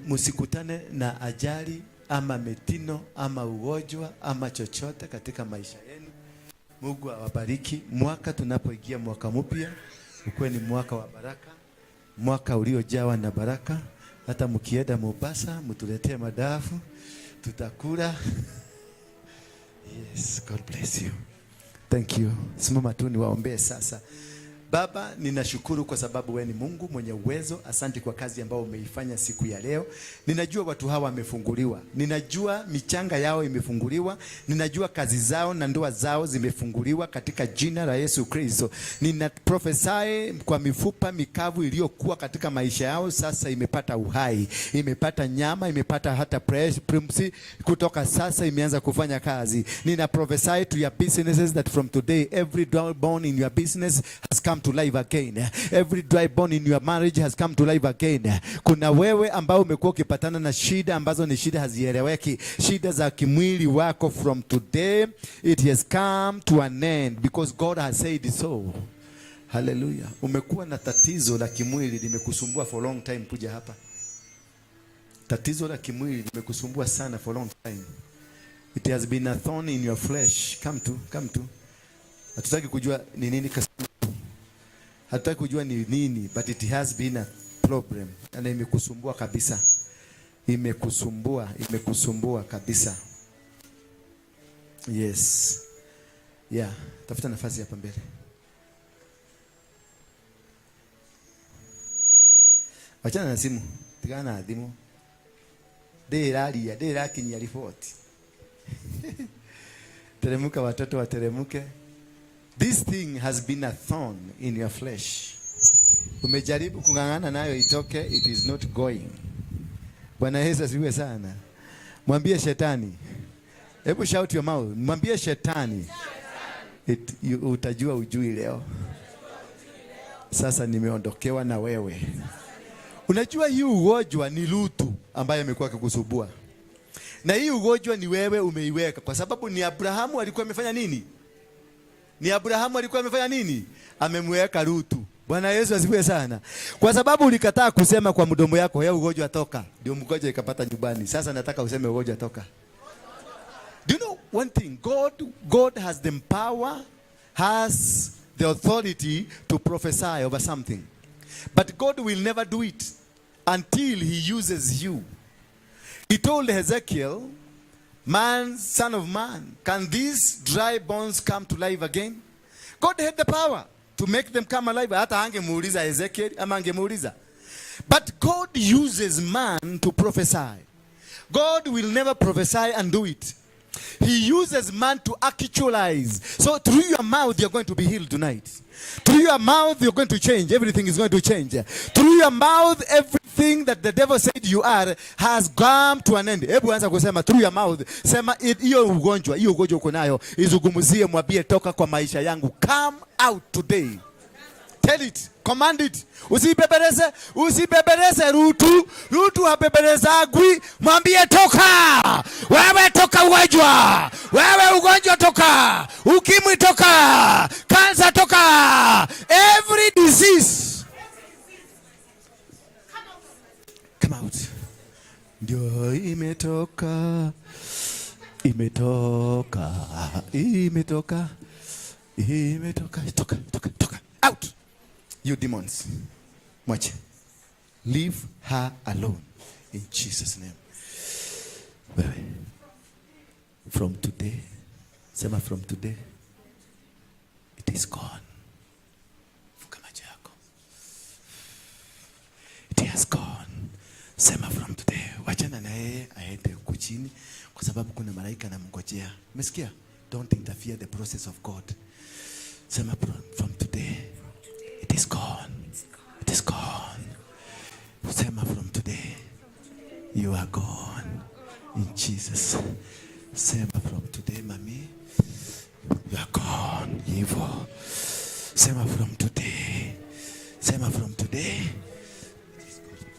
Musikutane na ajali ama mitino ama ugonjwa ama chochote katika maisha yenu. Mungu awabariki. Mwaka tunapoingia mwaka mpya, ukuwe ni mwaka wa baraka, mwaka uliojawa na baraka. Hata mkienda Mombasa, mtuletee madafu, tutakula. Yes, God bless you. Thank you. Simama tu niwaombee sasa. Baba, ninashukuru kwa sababu wewe ni Mungu mwenye uwezo. Asante kwa kazi ambayo umeifanya siku ya leo. Ninajua watu hawa wamefunguliwa. Ninajua michanga yao imefunguliwa. Ninajua kazi zao na ndoa zao zimefunguliwa katika jina la Yesu Kristo. Nina prophesy kwa mifupa mikavu iliyokuwa katika maisha yao sasa imepata uhai, imepata nyama, imepata hata pumzi. Kutoka sasa imeanza kufanya kazi. Nina prophesy to your businesses that from today every dry bone in your business has come to life again. Every dry bone in your marriage has come to life again. Kuna wewe ambao umekuwa ukipatana na shida ambazo ni shida hazieleweki, shida za kimwili wako, from today it has come to an end because God has said so. Hallelujah. Umekuwa na tatizo la kimwili limekusumbua for long time, kuja hapa. Tatizo la kimwili limekusumbua sana for long time. It has been a thorn in your flesh. Come to, come to. Hatutaki kujua ni nini, hatutaki kujua ni nini, but it has been a problem. Na imekusumbua kabisa. Imekusumbua, imekusumbua kabisa. Yes. Yeah, tafuta nafasi hapa mbele. Achana na simu, tigana na thimu. Ndĩraria, ndĩrakinyia riboti. Teremuka watoto wateremuke. This thing has been a thorn in your flesh. Umejaribu kung'ang'ana nayo itoke, it is not going. Bwana Yesu asifiwe sana. Mwambie shetani. Hebu shout your mouth. Mwambie shetani. Utajua ujui leo. Sasa nimeondokewa na wewe. Unajua hii ugonjwa ni Lutu ambaye amekuwa akikusumbua. Na hii ugonjwa ni wewe umeiweka, kwa sababu ni Abrahamu alikuwa amefanya nini? Ni Abrahamu alikuwa amefanya nini? Amemweka Lutu. Bwana Yesu asifiwe sana. Kwa sababu ulikataa kusema kwa mdomo yako, ya ugonjwa toka, ndio mgonjwa ikapata nyumbani. Sasa nataka useme ugonjwa toka. Do you know one thing? God has the power, has the authority to prophesy over something. But God will never do it until he uses you. He told Ezekiel, man, son of man, can these dry bones come to life again? God had the power to make them come alive. Hata angemuuliza Ezekiel ama angemuuliza. But God uses man to prophesy. God will never prophesy and do it. He uses man to actualize. So through your mouth, you're going to be healed tonight. Through your mouth, you're going to change. Everything is going to change. Through your mouth, everything that the devil said you are has come to an end. Hebu anza kusema through your mouth. Sema hiyo ugonjwa, hiyo ugonjwa uko nayo, izungumzie, mwambie toka kwa maisha yangu. Come out today. Tell it, command it. Usibebeleze, usibebeleze Rutu. Rutu habebelezagwi. Mwambie toka. Wewe toka ugonjwa. Wewe ugonjwa toka. Ukimwi toka. Kansa toka. Every disease. Come out. Ndio imetoka. Imetoka. Imetoka. Imetoka. Toka, toka, toka. Out. You demons. Mwache. Leave her alone. In Jesus' name. Wewe. From today. Sema from today. It is gone. Funga macho yako. It has gone. Sema from today. Wachana na yeye aende huku chini kwa sababu kuna malaika anamngojea. Umesikia? Don't interfere the process of God. Sema from today. It is gone. It is gone. Sema from today. You are gone. In Jesus. Sema from today, mami. You are gone. Hivyo. Sema from today. Sema from today. It is gone.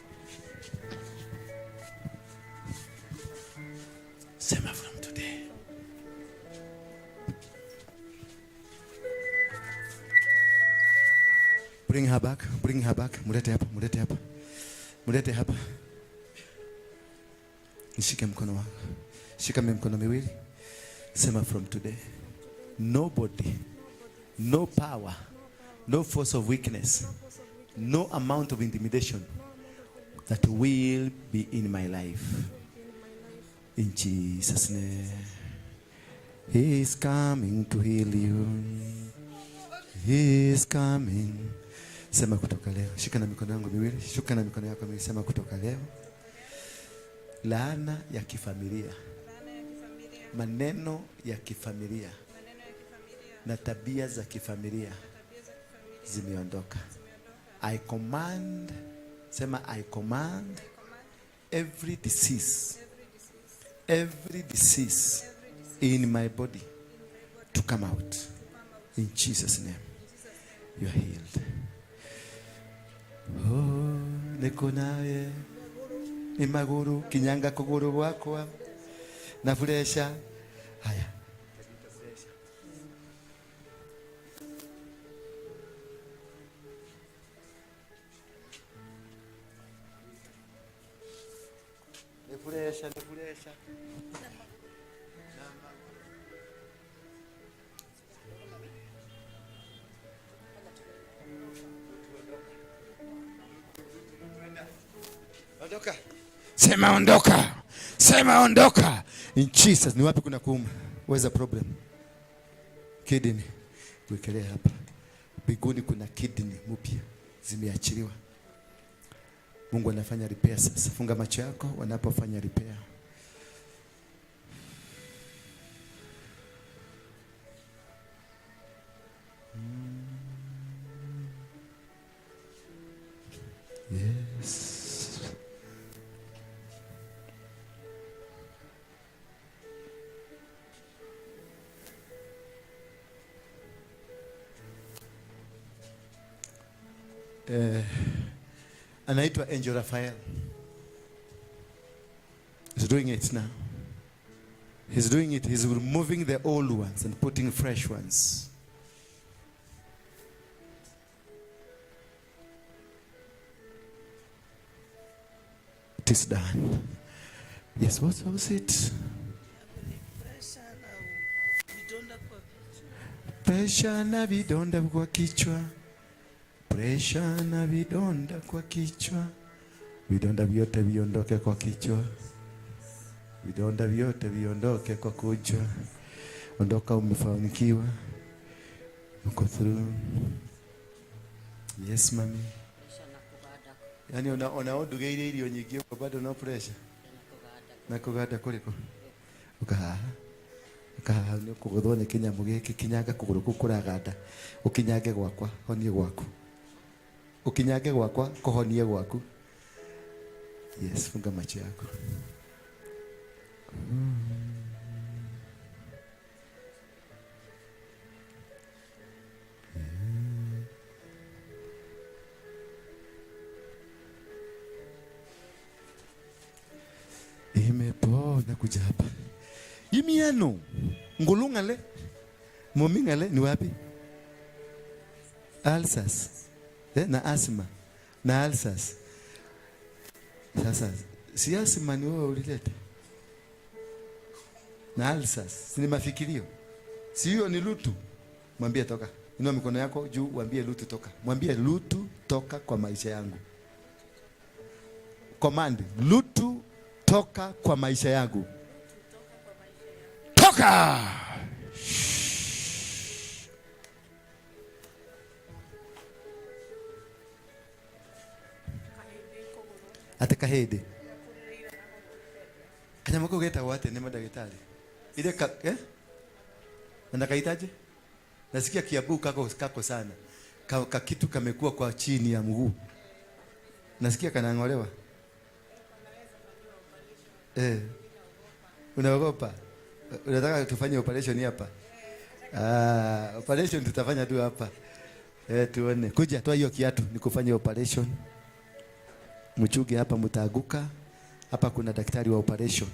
Sema from today. Bring her back, bring her back. Mulete hapa, mulete hapa. Mulete hapa. Nishike mkono wangu. Shika mikono miwili. Sema from today. Nobody, no power, no force of weakness, no amount of intimidation that will be in my life. In Jesus' name. He is coming to heal you. He is coming. Sema kutoka leo. Shika na mikono yangu miwili. Shika na mikono yako miwili. Sema kutoka leo. Laana ya kifamilia. Maneno ya kifamilia. Na tabia za kifamilia zimeondoka. I command, sema I command every disease, every disease in my body to come out. In Jesus' name, you are healed. Oh, niko naye ni maguru kinyanga kuguru gwakwa na furesha. Haya. Ni furesha, ni furesha. Ondoka. Sema ondoka. Sema ondoka. In Jesus, ni wapi kuna kuuma? Where's the problem? Kidney. Wekelea hapa. Biguni kuna kidney mpya zimeachiliwa. Mungu anafanya repair sasa. Funga macho yako wanapofanya repair. Yes. Anaitwa Angel Raphael. He's doing it now. He's doing it. He's removing the old ones and putting fresh ones. It is done. Yes, what was it? Presha na vidonda kwa kichwa. Presha na vidonda kwa kichwa. Vidonda vyote viondoke kwa kichwa. Vidonda vyote viondoke kwa kichwa. Ondoka, umefanikiwa. Uko through. Yes, mami. Yaani ona undugeire irio nyingĩ ũguo bado no pressure. Na kũganda kũrĩkũ? Ũkahaha. Ũkahaha nĩ ũkũgũthwo nĩ kĩnyamũ gĩkĩ, kinyanga kũgũrũ kũu kũraganda. Ũkinyange gwakwa, honie gwaku. Ũkinyange gwakwa, kũhonie gwaku. Yes, funga macho yako. Imepona kuja hapa. Imiano ngulungale momingale ni wapi? Ulcers. Na asthma na ulcers. Sasa si asthma ni wewe ulileta. Na ulcers si ni mafikirio. Si hiyo ni lutu. Mwambie toka. Inua mikono yako juu, mwambie lutu toka. Mwambie lutu toka kwa maisha yangu. Command, lutu toka kwa maisha yangu. Toka! Ate kahĩndĩ. Kanyamũ kau getagwo atĩa nĩ mandagĩtarĩ? Ile ka, eh? Na nakaitaje? Nasikia Kiambu kako sana. Ka kitu kamekuwa kwa chini ya mguu. Nasikia kanang'olewa. Unaogopa? Unataka tufanye operation hapa? Operation tutafanya tu hapa. Tuone. Kuja toa hiyo kiatu nikufanye operation. Mchuge hapa mtaanguka. Hapa kuna daktari wa operation.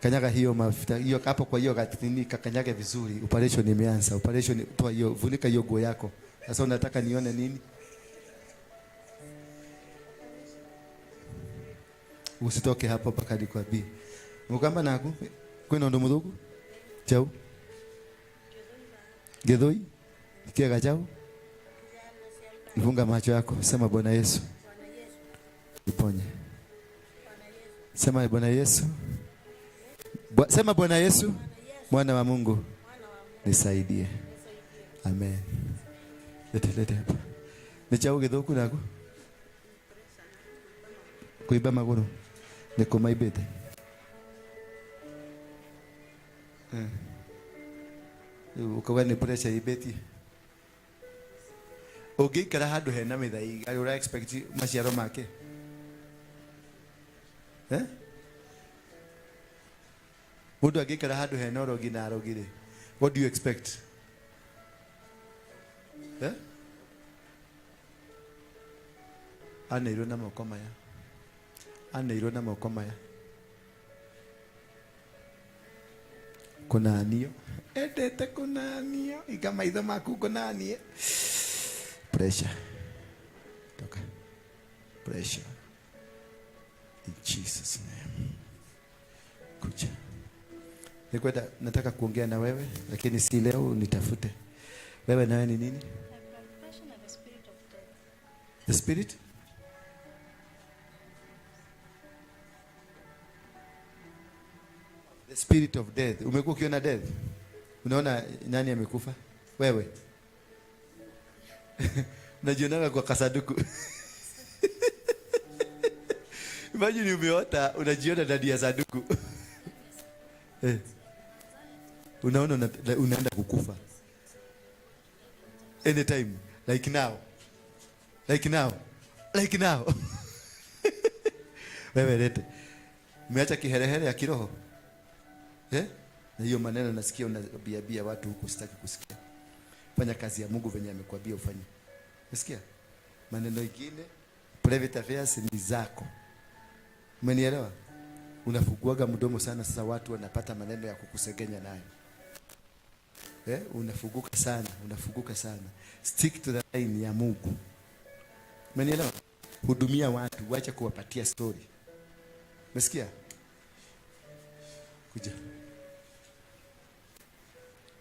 Kanyaga hiyo mafuta hiyo hapo kwa hiyo gatini, kakanyage vizuri. Operation imeanza. Operation, toa hiyo, funika hiyo nguo yako. Sasa unataka nione nini? Usitoke hapo mpaka nikwambie. Mukamba naku kwina undu muthuku? Chau. Githui? Kiega chau? Funga macho yako, sema Bwana Yesu. Niponye. Sema Bwana Yesu. Sema Bwana Yesu, mwana wa Mungu, nisaidie. Amen. Lete, lete hapa. Ni chau githuku naku? Kuiba maguru. Ni kumaibite. Ukauga ni pressure ibetie. Ũngĩikara handũ hena mĩthaiga, ũra expect maciaro make? Eh? Mũndũ angĩikara handũ hena ũrogi na arogi rĩ, what do you expect? Eh? Aneirwo na moko maya. Aneirwo na moko maya. Kũnanio. Endete kũnanio. Iga maitho maku kũnanie. Pressure. Toka. Pressure. In Jesus name. Kuja. Nikwenda, nataka kuongea na wewe lakini si leo, nitafute. Wewe nawe ni nini? The spirit of death. The spirit? The spirit of death. Umekuwa ukiona death? Unaona nani amekufa? Wewe. Unajionaga kwa kasanduku. Imagine umeota unajiona ndani ya sanduku. Unaona unaenda kukufa. Anytime, like now. Like now. Like now. Wewe lete. Umeacha kiherehere ya kiroho? Eh? Na hiyo maneno nasikia unabiabia watu huko, sitaki kusikia. Fanya kazi ya Mungu venye amekwambia ufanye. Unasikia? Maneno ingine private affairs ni zako. Umenielewa? Unafunguaga mdomo sana, sasa watu wanapata maneno ya kukusegenya nayo. Eh, unafunguka sana, unafunguka sana. Stick to the line ya Mungu. Umenielewa? Hudumia watu, wacha kuwapatia story. Umesikia? Kuja.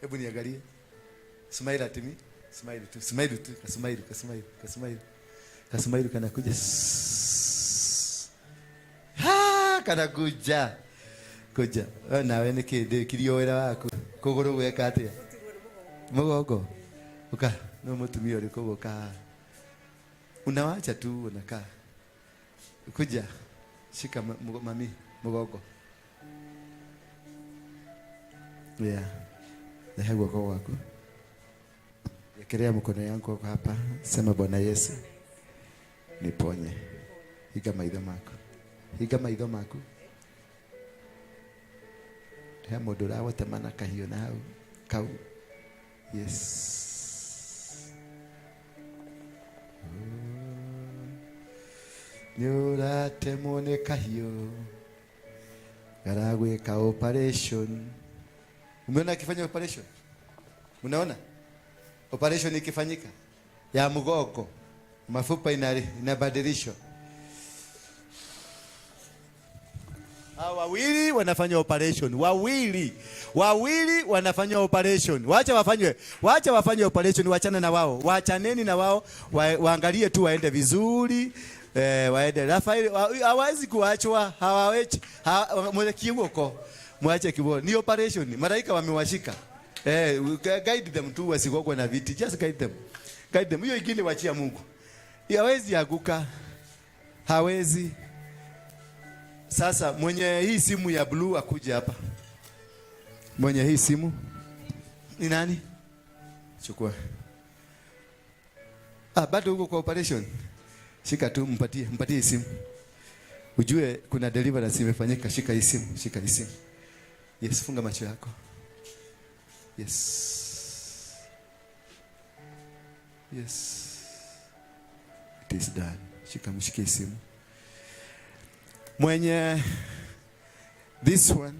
Hebu niangalie. Smile at me. Smile tu, smile tu, kasmile, kasmile, kasmile. Kasmile kanakuja. Ha, kanakuja. Kuja. Wewe nawe nĩ kĩ ndĩkirie wĩra waku. Kũgũrũ gweka atĩa? Mũgongo. Uka, no mũtumia ũrĩkũ gũka. Unawacha tu unakaa. Kuja. Shika mami mũgongo. Yeah. Rehe guoko gwaku. Wekelea mkono yangu hapa. Sema Bwana Yesu, niponye. Higa maitho maku. Higa maitho maku. He mũndũ ũragũtema na kahiũ na hau kau. Yes. Nĩ ũratemwo nĩ kahiũ karagwĩka operation. Umeona akifanya operation? Unaona? Operation ikifanyika ya mgongo, mafupa inabadilishwa. Hao wawili wanafanya operation, wawili wawili wanafanya operation. Wacha wafanywe, wacha wafanye operation, wachana na wao, wachaneni na wao, waangalie tu waende vizuri. Waende Rafael hawezi kuachwa, hawawezi ha, kiwoko, mwache kiwoko. Ni operation, malaika wamewashika. Guide them tu wasigogwe na viti. Just guide them. Guide them. Hiyo ingine wachia Mungu. Hawezi anguka. Hawezi. Sasa mwenye hii simu ya blue akuje hapa. Mwenye hii simu ni nani? Chukua. Ah, bado huko kwa operation. Shika tu, mpatie, mpatie hii simu. Ujue kuna deliverance imefanyika. Shika hii simu, shika hii simu. Yes, funga macho yako. Yes. Yes. It is done. Shika, mshikie simu. Mwenye this one,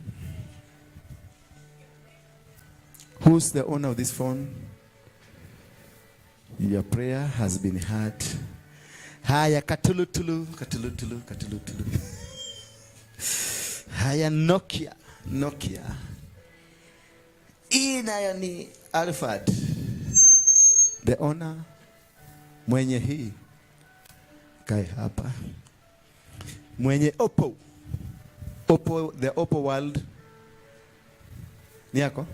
who's the owner of this phone? Your prayer has been heard. Haya, katulutulu, katulutulu, katulutulu. Haya, Nokia, Nokia. Hii nayo ni Alfred. The owner, mwenye hii kae hapa. Mwenye Oppo. Oppo, the Oppo world. Ni yako?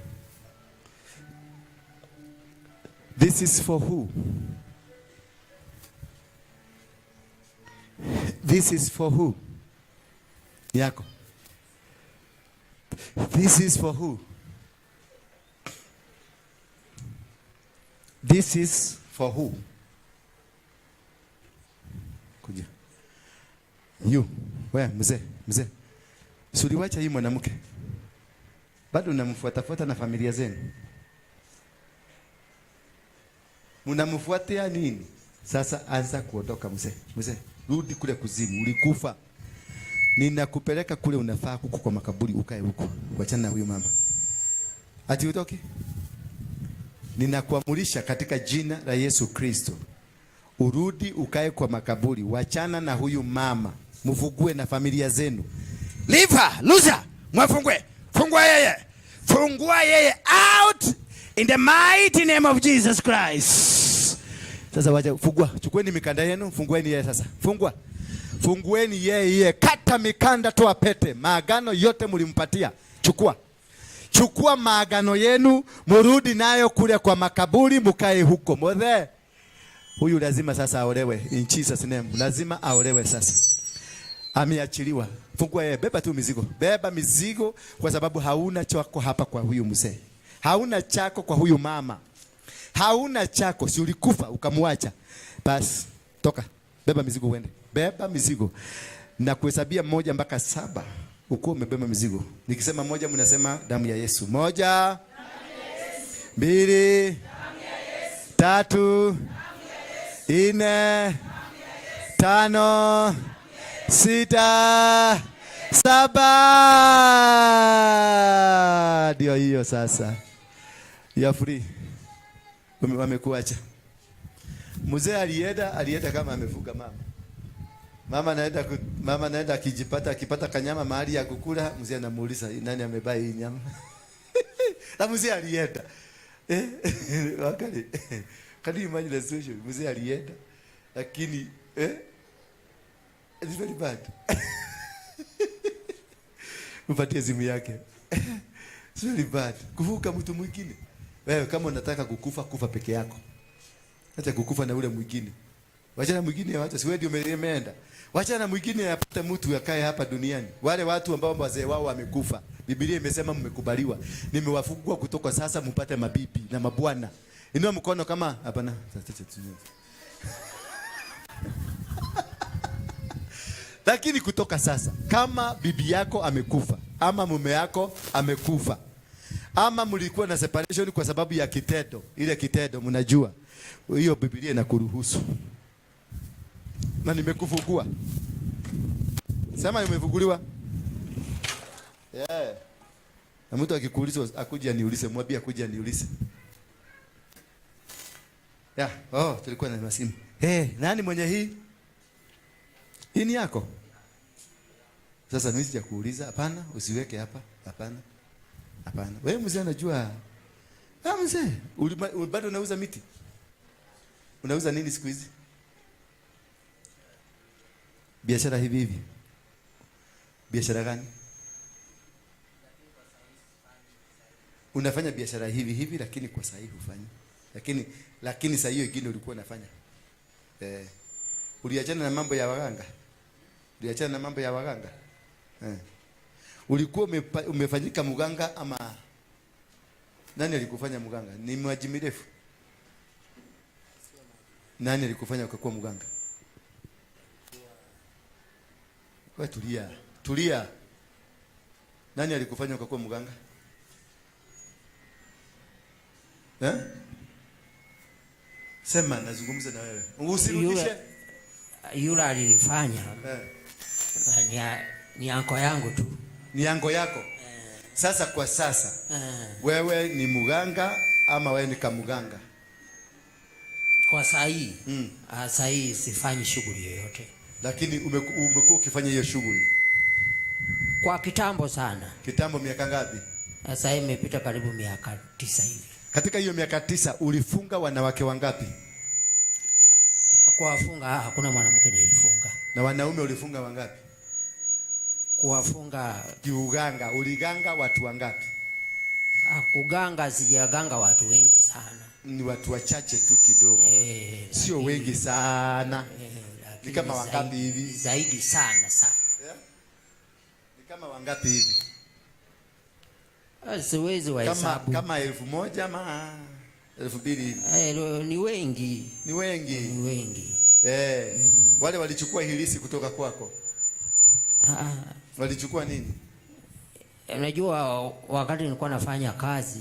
This is for who? This is for who? Ni yako? This is for who? This is for who? Kuja. You. We, mzee, mzee. Si uliwacha hii mwanamke? Bado unamfuatafuata na familia zenu? Mnamfuatia nini? Sasa anza kuondoka mzee. Mzee, rudi kule kuzimu, ulikufa. Ninakupeleka kule unafaa huko kwa makaburi ukae huko. Wachana na huyu mama. Ati utoke? Ninakuamurisha katika jina la Yesu Kristo. Urudi ukae kwa makaburi. Wachana na huyu mama. Mfugue na familia zenu. Leave her, lose her. Mwafungue. Fungua yeye. Fungua yeye out in the mighty name of Jesus Christ. Sasa wacha fungua. Chukueni mikanda yenu, fungueni yeye sasa. Fungua. Fungueni yeye. Kata mikanda, toa pete. Maagano yote mlimpatia. Chukua. Chukua maagano yenu, murudi nayo kule kwa makaburi, mukae huko. Mothe. Huyu lazima sasa aolewe in Jesus name. Lazima aolewe sasa. Ameachiliwa. Fungua yeye, beba tu mizigo. Beba mizigo kwa sababu hauna chako hapa kwa huyu mzee. Hauna chako kwa huyu mama. Hauna chako, si ulikufa ukamwacha. Basi toka. Beba mizigo uende. Beba mizigo. Na kuhesabia 1 mpaka 7. Uko umebeba mizigo. Nikisema 1 mnasema damu ya Yesu. 1, 2, 3, 4, 5, 6, 7. Ndio hiyo sasa. Ya free. Wamekuacha. Mzee alienda kama amefuga mama. Mama anaenda akipata kanyama mahali ya kukula, mzee anamuuliza nani amebai hii nyama? Na mzee alienda. Wakali. Can you imagine the situation? Mzee alienda. Lakini it's very bad. Mpatie simu yake. It's very bad. Kuvuka mtu mwingine. Wewe kama unataka kukufa, kufa peke yako. Acha kukufa na ule mwingine. Wacha na mwingine, wacha si wewe ndio umeenda. Wacha na mwingine apate mtu akae hapa duniani. Wale watu ambao wazee wao wamekufa. Biblia imesema mmekubaliwa. Nimewafungua kutoka sasa mpate mabibi na mabwana. Inua mkono kama hapana. Lakini kutoka sasa kama bibi yako amekufa ama mume yako amekufa ama mlikuwa na separation kwa sababu ya kitendo, ile kitendo mnajua, hiyo Biblia inakuruhusu. Na nimekufungua. Sema nimefunguliwa. Yeah. Na mtu akikuuliza akuje aniulize, mwambie akuje aniulize. Yeah, oh, tulikuwa na masimu. Hey, nani mwenye hii? Hii ni yako? Sasa mimi sijakuuliza, hapana, usiweke hapa, hapana. Hapana. Wewe mzee unajua. Ah, mzee, bado unauza miti? Unauza nini siku hizi? Biashara hivi hivi. Biashara gani? Unafanya biashara hivi hivi lakini kwa sahihi hufanyi. Lakini saa hiyo ingine ulikuwa unafanya. Uliachana na mambo ya waganga? Uliachana na mambo ya waganga? Ulikuwa umefanyika mganga ama nani alikufanya mganga? Ni maji mirefu? Nani alikufanya ukakuwa mganga? Wewe tulia. Tulia. Nani alikufanya ukakuwa mganga? Sema, nazungumza na wewe. Usirudishe. Yule alilifanya. Ni anko yangu tu. Ni anko yako? Sasa kwa sasa, wewe ni mganga ama wewe ni kamuganga? Kwa saa hii, saa hii sifanyi shughuli yoyote. Lakini umekuwa ukifanya hiyo shughuli? Kwa kitambo sana. Kitambo miaka ngapi? Sasa hii imepita karibu miaka 9 hivi. Katika hiyo miaka 9 ulifunga wanawake wangapi? Kuwafunga, hakuna mwanamke nilifunga. Na wanaume ulifunga wangapi? Kuwafunga kiuganga, uliganga watu wangapi? Kuganga sijaganga watu wengi sana. Ni watu wachache tu kidogo. Sio wengi sana. Ni kama wangapi hivi? Zaidi sana sana. Yeah? Ni kama wangapi hivi? Siwezi wahesabu. Kama 1000 ama 2000 hivi. Ni wengi. Ni wengi. Ni wengi. Wale walichukua hilisi kutoka kwako. Walichukua nini? Unajua wakati nilikuwa nafanya kazi.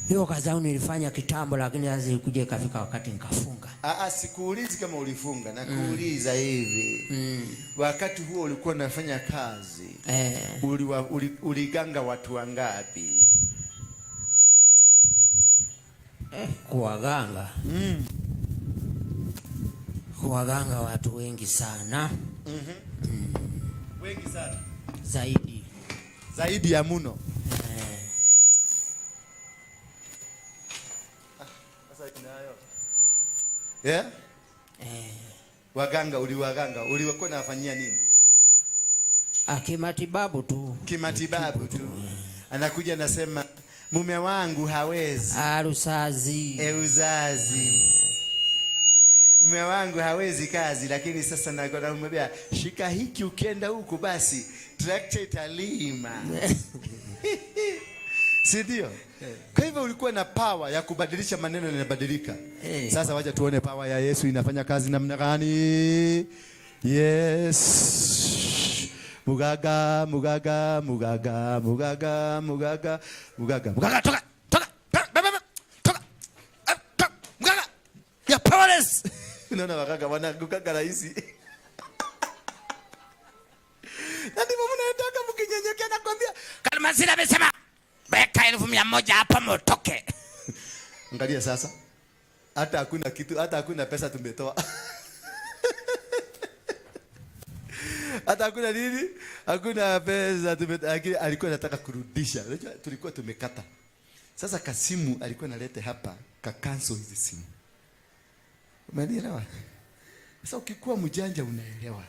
Hiyo kazi yangu nilifanya kitambo, lakini sasa ilikuja ikafika wakati nikafunga. Sikuulizi kama ulifunga, nakuuliza hivi. Wakati huo ulikuwa unafanya kazi. Uliganga watu wangapi? Kuwaganga. Kuwaganga watu wengi sana. Wengi sana. Zaidi. Zaidi ya muno. Yeah? Waganga, uliwaganga, uliwakuwa unawafanyia nini? Kimatibabu tu. Kimatibabu tu. Anakuja anasema mume wangu hawezi. Uzazi. Uzazi. Mume wangu hawezi kazi, lakini sasa namwambia shika hiki ukienda huku basi trakta italima. Si ndio? Kwa hivyo ulikuwa na power ya kubadilisha maneno yanabadilika. Eh. Sasa wacha tuone power ya Yesu inafanya kazi namna gani. Yes. Mugaga, mugaga, mugaga, mugaga, mugaga, mugaga. Mganga toka, toka, toka, toka, toka, toka, mganga. You are powerless. Unaona waganga wanaangukaga rahisi. Na ndivyo mnaendanga mkinyenyekea, nakwambia. Kalmasina amesema weka 100,000 hapa mtoke. Angalia sasa. Hata hakuna kitu, hata hakuna pesa tumetoa. Hata hakuna nini? Hakuna pesa tumetoa. Lakini alikuwa anataka kurudisha. Unajua tulikuwa tumekata. Sasa kasimu alikuwa analeta hapa, ka cancel hizi simu. Umenielewa? Sasa ukikuwa mjanja unaelewa.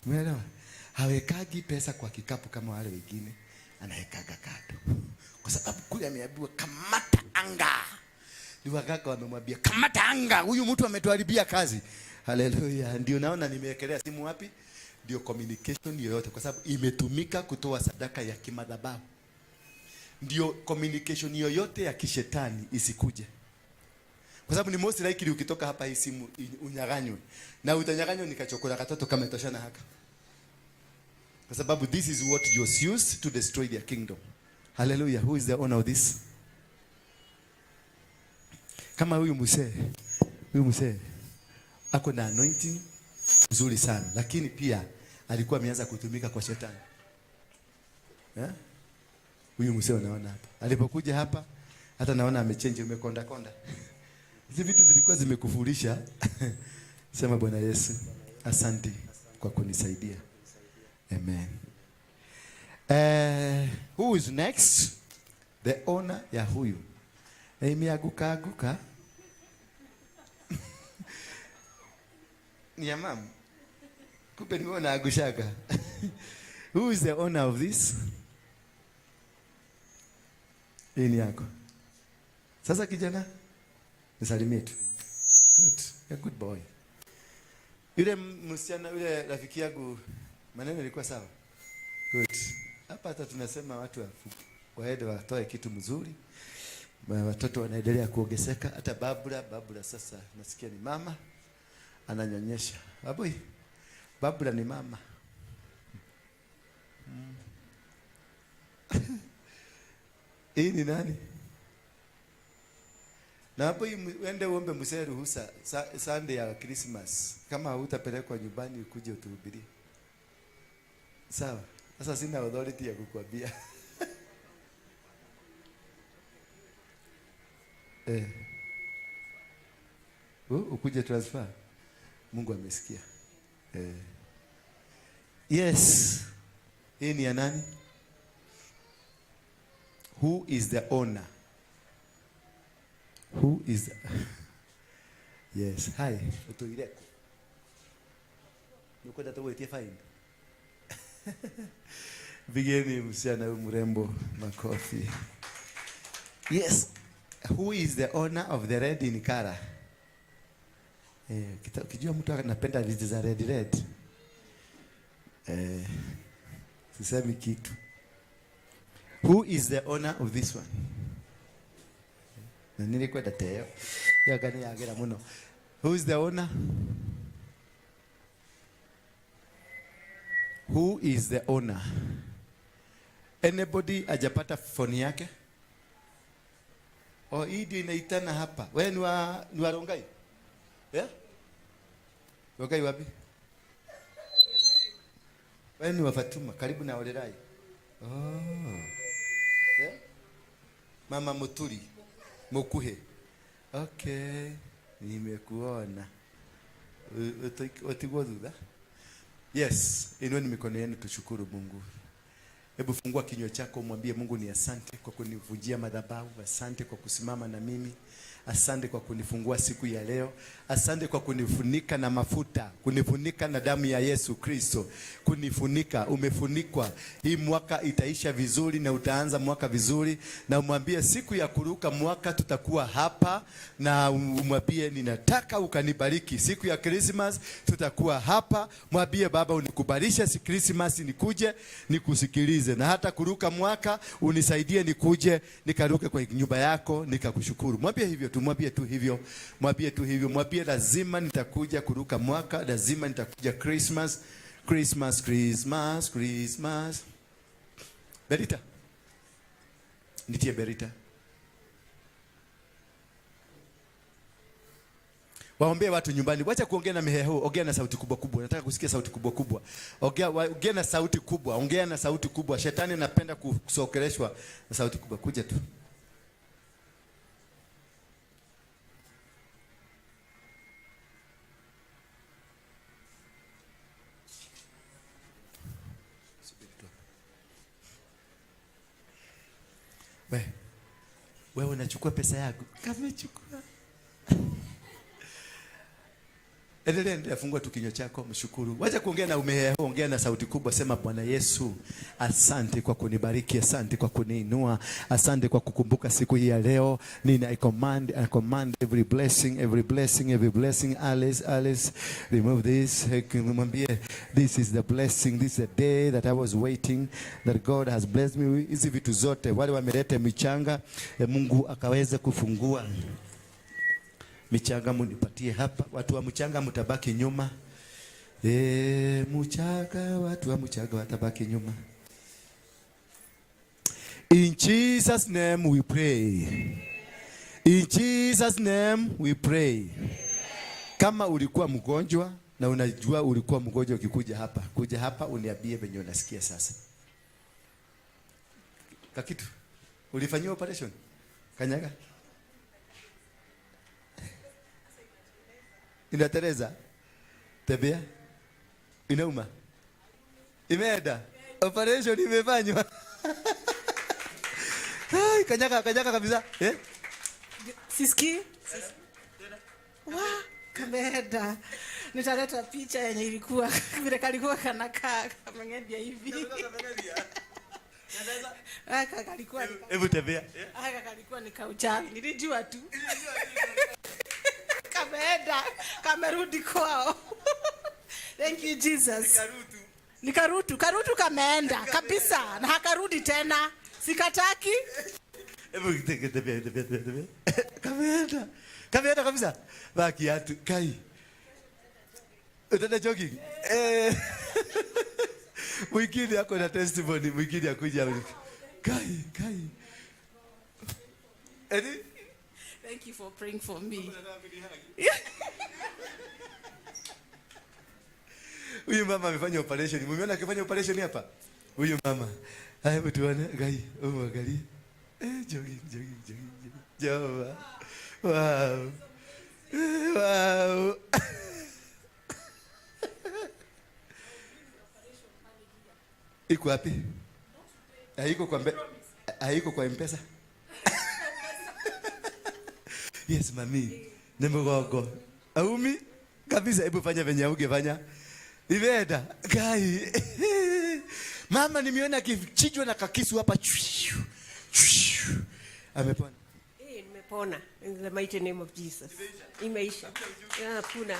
Umeelewa? Hawekagi pesa kwa kikapu kama wale wengine, anawekaga kando. Kwa sababu kule ameambiwa kamata anga. Ni waganga wamemwambia kamata anga, huyu mtu ametuharibia kazi. Haleluya. Ndio naona nimewekelea simu wapi? Ndio communication yoyote, kwa sababu imetumika kutoa sadaka ya kimadhabahu. Ndio communication yoyote ya kishetani isikuje. Kwa sababu ni most likely ukitoka hapa hii simu unyang'anywe. Na utanyang'anywa ni kachokora katoto kama itoshana haka. Kwa sababu this is what was used to destroy their kingdom. Hallelujah. Who is the owner of this? Kama huyu mzee, huyu mzee ako na anointing nzuri sana, lakini pia alikuwa ameanza kutumika kwa shetani. Huyu mzee unaona hapa. Alipokuja hapa hata naona amechange, umekonda konda. Hizi vitu zilikuwa zimekufurisha. Sema Bwana Yesu, asante kwa kunisaidia. Amen. Who is next? The owner ya huyu. Imeanguka anguka. Ni ya mama. Kumbe ni wewe unaangushaka. Who is the owner of this? Hii ni yako. Sasa kijana, nisalimie tu. Good. You're a good boy. Yule msichana, yule rafiki yangu, maneno yalikuwa sawa. Good. Hapa hata tunasema watu waende watoe kitu mzuri. Watoto wanaendelea kuongezeka. Hata Babula sasa nasikia ni mama ananyonyesha. Babui, Babula ni mama. Hii ni nani? Na hapo uende uombe mzee ruhusa Sunday ya Christmas. Kama hutapelekwa nyumbani ukuje utuhubirie. Sawa. Sasa sina authority ya kukuambia. Ukuje transfer. Mungu amesikia. Yes. Hii ni ya nani? Who is the owner? Who is the... Yes. Hi. Utuireko. Nukwenda tuwetie fine. Bigeni msichana huyu mrembo makofi. Yes. Who is the owner of the red in color? Ukijua mtu anapenda vitu za red red. Sisemi kitu. Who is the owner of this one? Na nilikwenda teo. Ya gani ya gera muno. Who is the owner? Who is the owner? Anybody hajapata phone yake? Oh, hii ndio inaitana hapa. Wewe ni wa Rongai? Yeah? Rongai wapi? Wewe ni wa Fatuma, karibu na Olerai. Oh. Yeah? Mama Muturi. Mukuhe. Okay. Nimekuona. Utigwo thutha? Yes, inueni mikono yenu tushukuru Mungu. Hebu fungua kinywa chako umwambie Mungu ni asante kwa kunivunjia madhabahu, asante kwa kusimama na mimi, Asante kwa kunifungua siku ya leo. Asante kwa kunifunika na mafuta, kunifunika na damu ya Yesu Kristo, kunifunika. Umefunikwa. Hii mwaka itaisha vizuri na utaanza mwaka vizuri, na umwambie siku ya kuruka mwaka tutakuwa hapa, na umwambie ninataka ukanibariki. Siku ya Christmas tutakuwa hapa. Mwambie Baba unikubalishe si Christmas nikuje nikusikilize, na hata kuruka mwaka unisaidie nikuje nikaruke kwa nyumba yako nikakushukuru. Mwambie hivyo tu, mwambie tu hivyo, mwambie tu hivyo, mwambie lazima nitakuja kuruka mwaka, lazima nitakuja Christmas, Christmas, Christmas, Christmas. Berita, nitie Berita. Waombee watu nyumbani. Wacha kuongea na miheho, ongea na sauti kubwa kubwa. Nataka kusikia sauti kubwa kubwa. Ongea na sauti kubwa, ongea na sauti kubwa. Shetani anapenda kusokereshwa na sauti kubwa. Kuja tu. Wewe unachukua pesa yako. Kamechukua. Endelea, endelea, fungua tu kinywa chako, mshukuru. Wacha kuongea na umeheho, ongea na sauti kubwa, sema Bwana Yesu, asante kwa kunibariki, asante kwa kuniinua, asante kwa kukumbuka siku hii ya leo. Nina I command, I command every blessing, every blessing, every blessing. Alice, Alice, remove this. Mwambie this is the blessing, this is the day that I was waiting, that God has blessed me. Hizi vitu zote, wale wameleta michanga, Mungu akaweze kufungua michanga, munipatie hapa. Watu wa mchanga mtabaki nyuma. Mchanga, watu wa mchanga watabaki nyuma. In Jesus name we pray. In Jesus name we pray. Kama ulikuwa mgonjwa na unajua ulikuwa mgonjwa, ukikuja hapa, kuja hapa uniambie venye unasikia sasa. Kakitu, ulifanyiwa operation? Kanyaga? Inatereza? Tembea? Inauma? Imeenda? Operation imefanywa. Ai, kanyaga, kanyaga kabisa. Eh? Sisikii? Wa, kameenda. Nitaleta picha yenye ilikuwa vile kalikuwa kanakaa kameng'edia hivi. Aka kalikuwa ni Hebu tembea. Aka kalikuwa ni kauchawi. Nilijua tu. Kameenda, kamerudi kwao. Thank you Jesus. Ni karutu. Karutu kameenda kabisa na hakarudi tena. Sikataki. Hebu tembea, tembea, tembea, tembea. Kameenda. Kameenda kabisa. Baki kiatu kai. Utaenda jogging? Mwingine ako na testimony, mwingine akuja. Kai, kai. Edi? Thank you for praying for me. Huyu mama amefanya operation. Mumeona akifanya operation hapa? Huyu mama. Haya, hebu tuone. Gai, muangalie. Jogging, jogging, jogging, jogging. Jehova. Wow. Wow. Iko wapi? Haiko kwa haiko kwa M-Pesa. Yes, mami. Ni mgongo. Aumi kabisa, hebu fanya venye ungefanya. Imeenda. Kai. Mama nimeona akichinjwa na kakisu hapa. Amepona. Nimepona. In the mighty name of Jesus. Imeisha. Hakuna.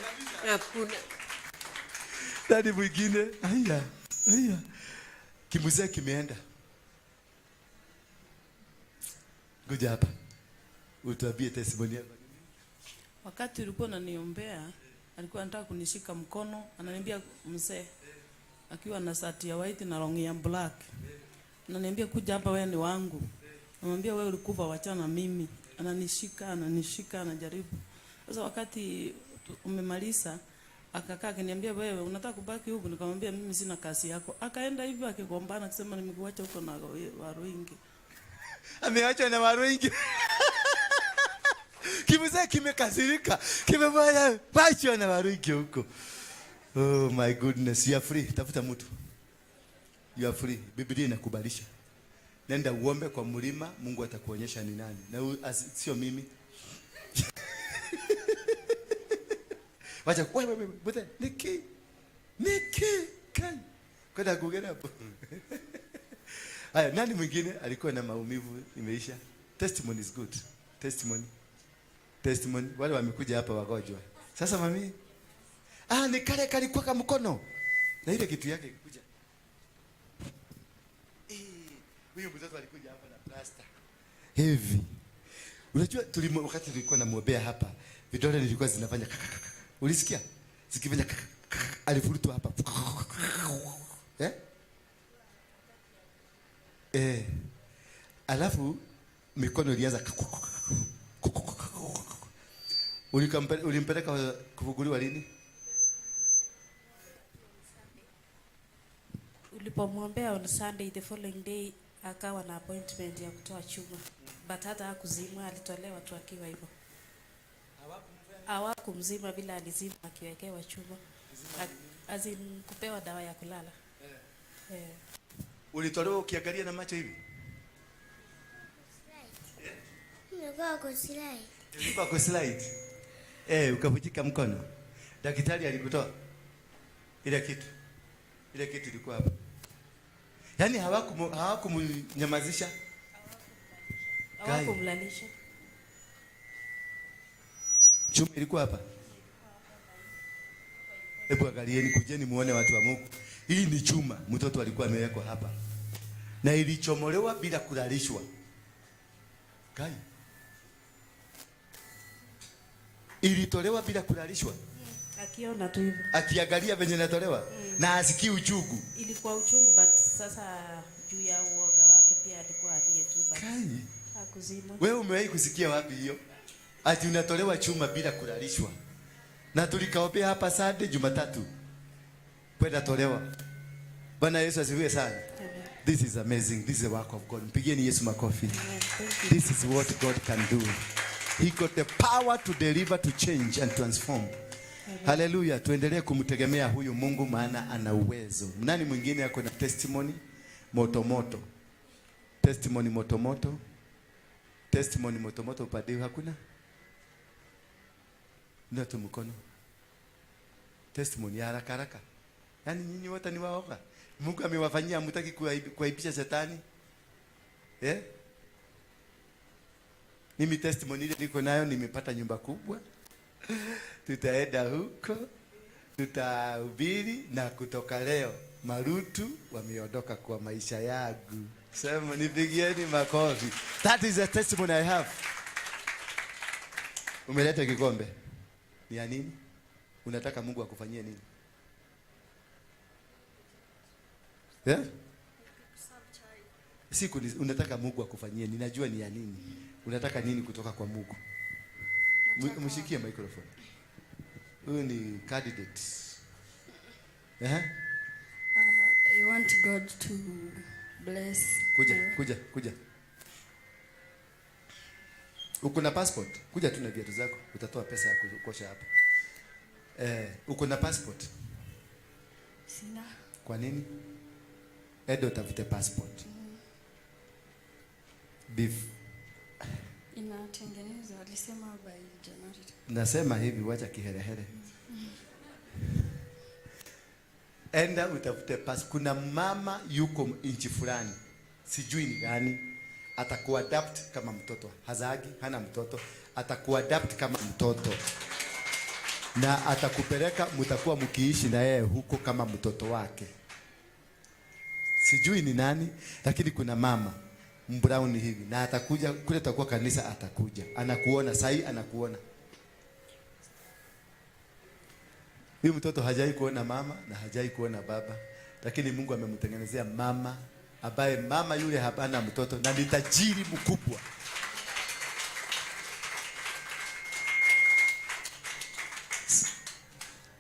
Hakuna. Dadi mwingine. Haya. Haya. Kimuzee kimeenda. Ngoja hapa. Utuambie testimony yako. Wakati ulikuwa unaniombea, alikuwa anataka kunishika mkono, ananiambia mzee, akiwa na shati ya white na long ya black. Ananiambia kuja hapa, wewe ni wangu. Namwambia wewe ulikufa, wachana na mimi. Ananishika, ananishika, anajaribu. Sasa wakati umemaliza, akakaa akiniambia wewe unataka kubaki huku? Nikamwambia mimi sina kazi yako. Akaenda hivyo akigombana akisema nimekuacha huko na Waruingi. Ameacha na Waruingi. Kimzee kimekasirika. Kimebaya pacho na Waruingi huko. Oh my goodness, you are free. Tafuta mtu. You are free. Biblia inakubalisha. Nenda uombe kwa mlima, Mungu atakuonyesha ni nani. Na sio mimi. Wacha wewe wewe bute niki niki kai kwenda kugera hapo. Haya, nani mwingine alikuwa na maumivu imeisha? Testimony is good. Testimony. Testimony. Wale wamekuja hapa wagonjwa. Sasa mami, ah, ni kale kalikuwa kama mkono. Na ile kitu yake ikuja. Eh, huyu mtoto alikuja hapa na plaster. Hivi. Unajua wakati tulikuwa namwombea hapa, vidole nilikuwa zinafanya kaka kaka. Ulisikia? Zikifanya kaka kaka. Alivurutwa hapa. Eh? Eh. Alafu mikono ilianza Ulimpeleka kufunguliwa lini? Ulipomwombea on Sunday, the following day akawa na appointment ya kutoa chuma, but hata hakuzima, alitolewa tu akiwa hivyo. Hawakumzima vile alizima akiwekewa chuma, as in kupewa dawa ya kulala. Eh. Ulitolewa ukiangalia na macho hivi? Nilikuwa kuslide. Ulikuwa kuslide. Eh, ukavunjika mkono. Daktari alikutoa ile kitu. Ile kitu ilikuwa hapa. Yaani hawakumnyamazisha. Hawakumlalisha. Chuma ilikuwa hapa. Hebu angalieni, kujeni muone watu wa Mungu. Hii ni chuma mtoto alikuwa amewekwa hapa. Na ilichomolewa bila kulalishwa. Kai. Ilitolewa bila kulalishwa. Akiona tu hivyo. Akiangalia venye inatolewa na asikii uchungu. Ilikuwa uchungu, but sasa juu ya uoga wake pia alikuwa alie tu, but Kai. hakuzima. Wewe umewahi kusikia wapi hiyo? Ati unatolewa chuma bila kulalishwa. Na tulikaombea hapa Sunday Jumatatu. Kwenda tolewa. Bwana Yesu asifiwe sana. Amen. This is amazing. This is the work of God. Mpigieni Yesu makofi. Amen. Thank you. This is what God can do. He got the power to deliver, to change and transform. Hallelujah. Tuendelee kumtegemea huyu Mungu maana ana uwezo. Nani mwingine ako na testimony moto moto? Testimony moto moto. Testimony moto moto upande hakuna? Ndio tu mkono. Testimony ya haraka haraka. Yaani nyinyi wote ni waoga. Mungu amewafanyia, hamtaki kuaibisha shetani. Eh? Mimi testimony ile niko nayo, nimepata nyumba kubwa. Tutaenda huko, tutahubiri, na kutoka leo marutu wameondoka kwa maisha yangu. Sema nipigieni makofi. That is a testimony I have. Umeleta kikombe. Ni ya nini? Unataka Mungu akufanyie nini? Yeah? Siku unataka Mungu akufanyie, ninajua ni ya nini. Unataka nini kutoka kwa Mungu? Mshikie microphone. Huyu ni candidate. Eh? I want God to bless. Kuja, kuja, kuja. Uko na passport? Kuja tu na viatu zako, utatoa pesa ya kukosha hapa. Uko na passport? Sina. Kwa nini? Edo utafute passport. Beef. Inatengenezwa, alisema by January. Nasema hivi, wacha kiherehere. Enda utafute passport. Kuna mama yuko nchi fulani, sijui ni gani, atakuadapt kama mtoto. Hazagi, hana mtoto, atakuadapt kama mtoto. Na atakupeleka, mtakuwa mkiishi na yeye huko kama mtoto wake. Sijui ni nani, lakini kuna mama brown hivi, na atakuja kule, tutakuwa kanisa, atakuja. Anakuona sahi, anakuona. Huyu mtoto hajai kuona mama na hajai kuona baba, lakini Mungu amemtengenezea mama ambaye mama yule hapana mtoto na ni tajiri mkubwa.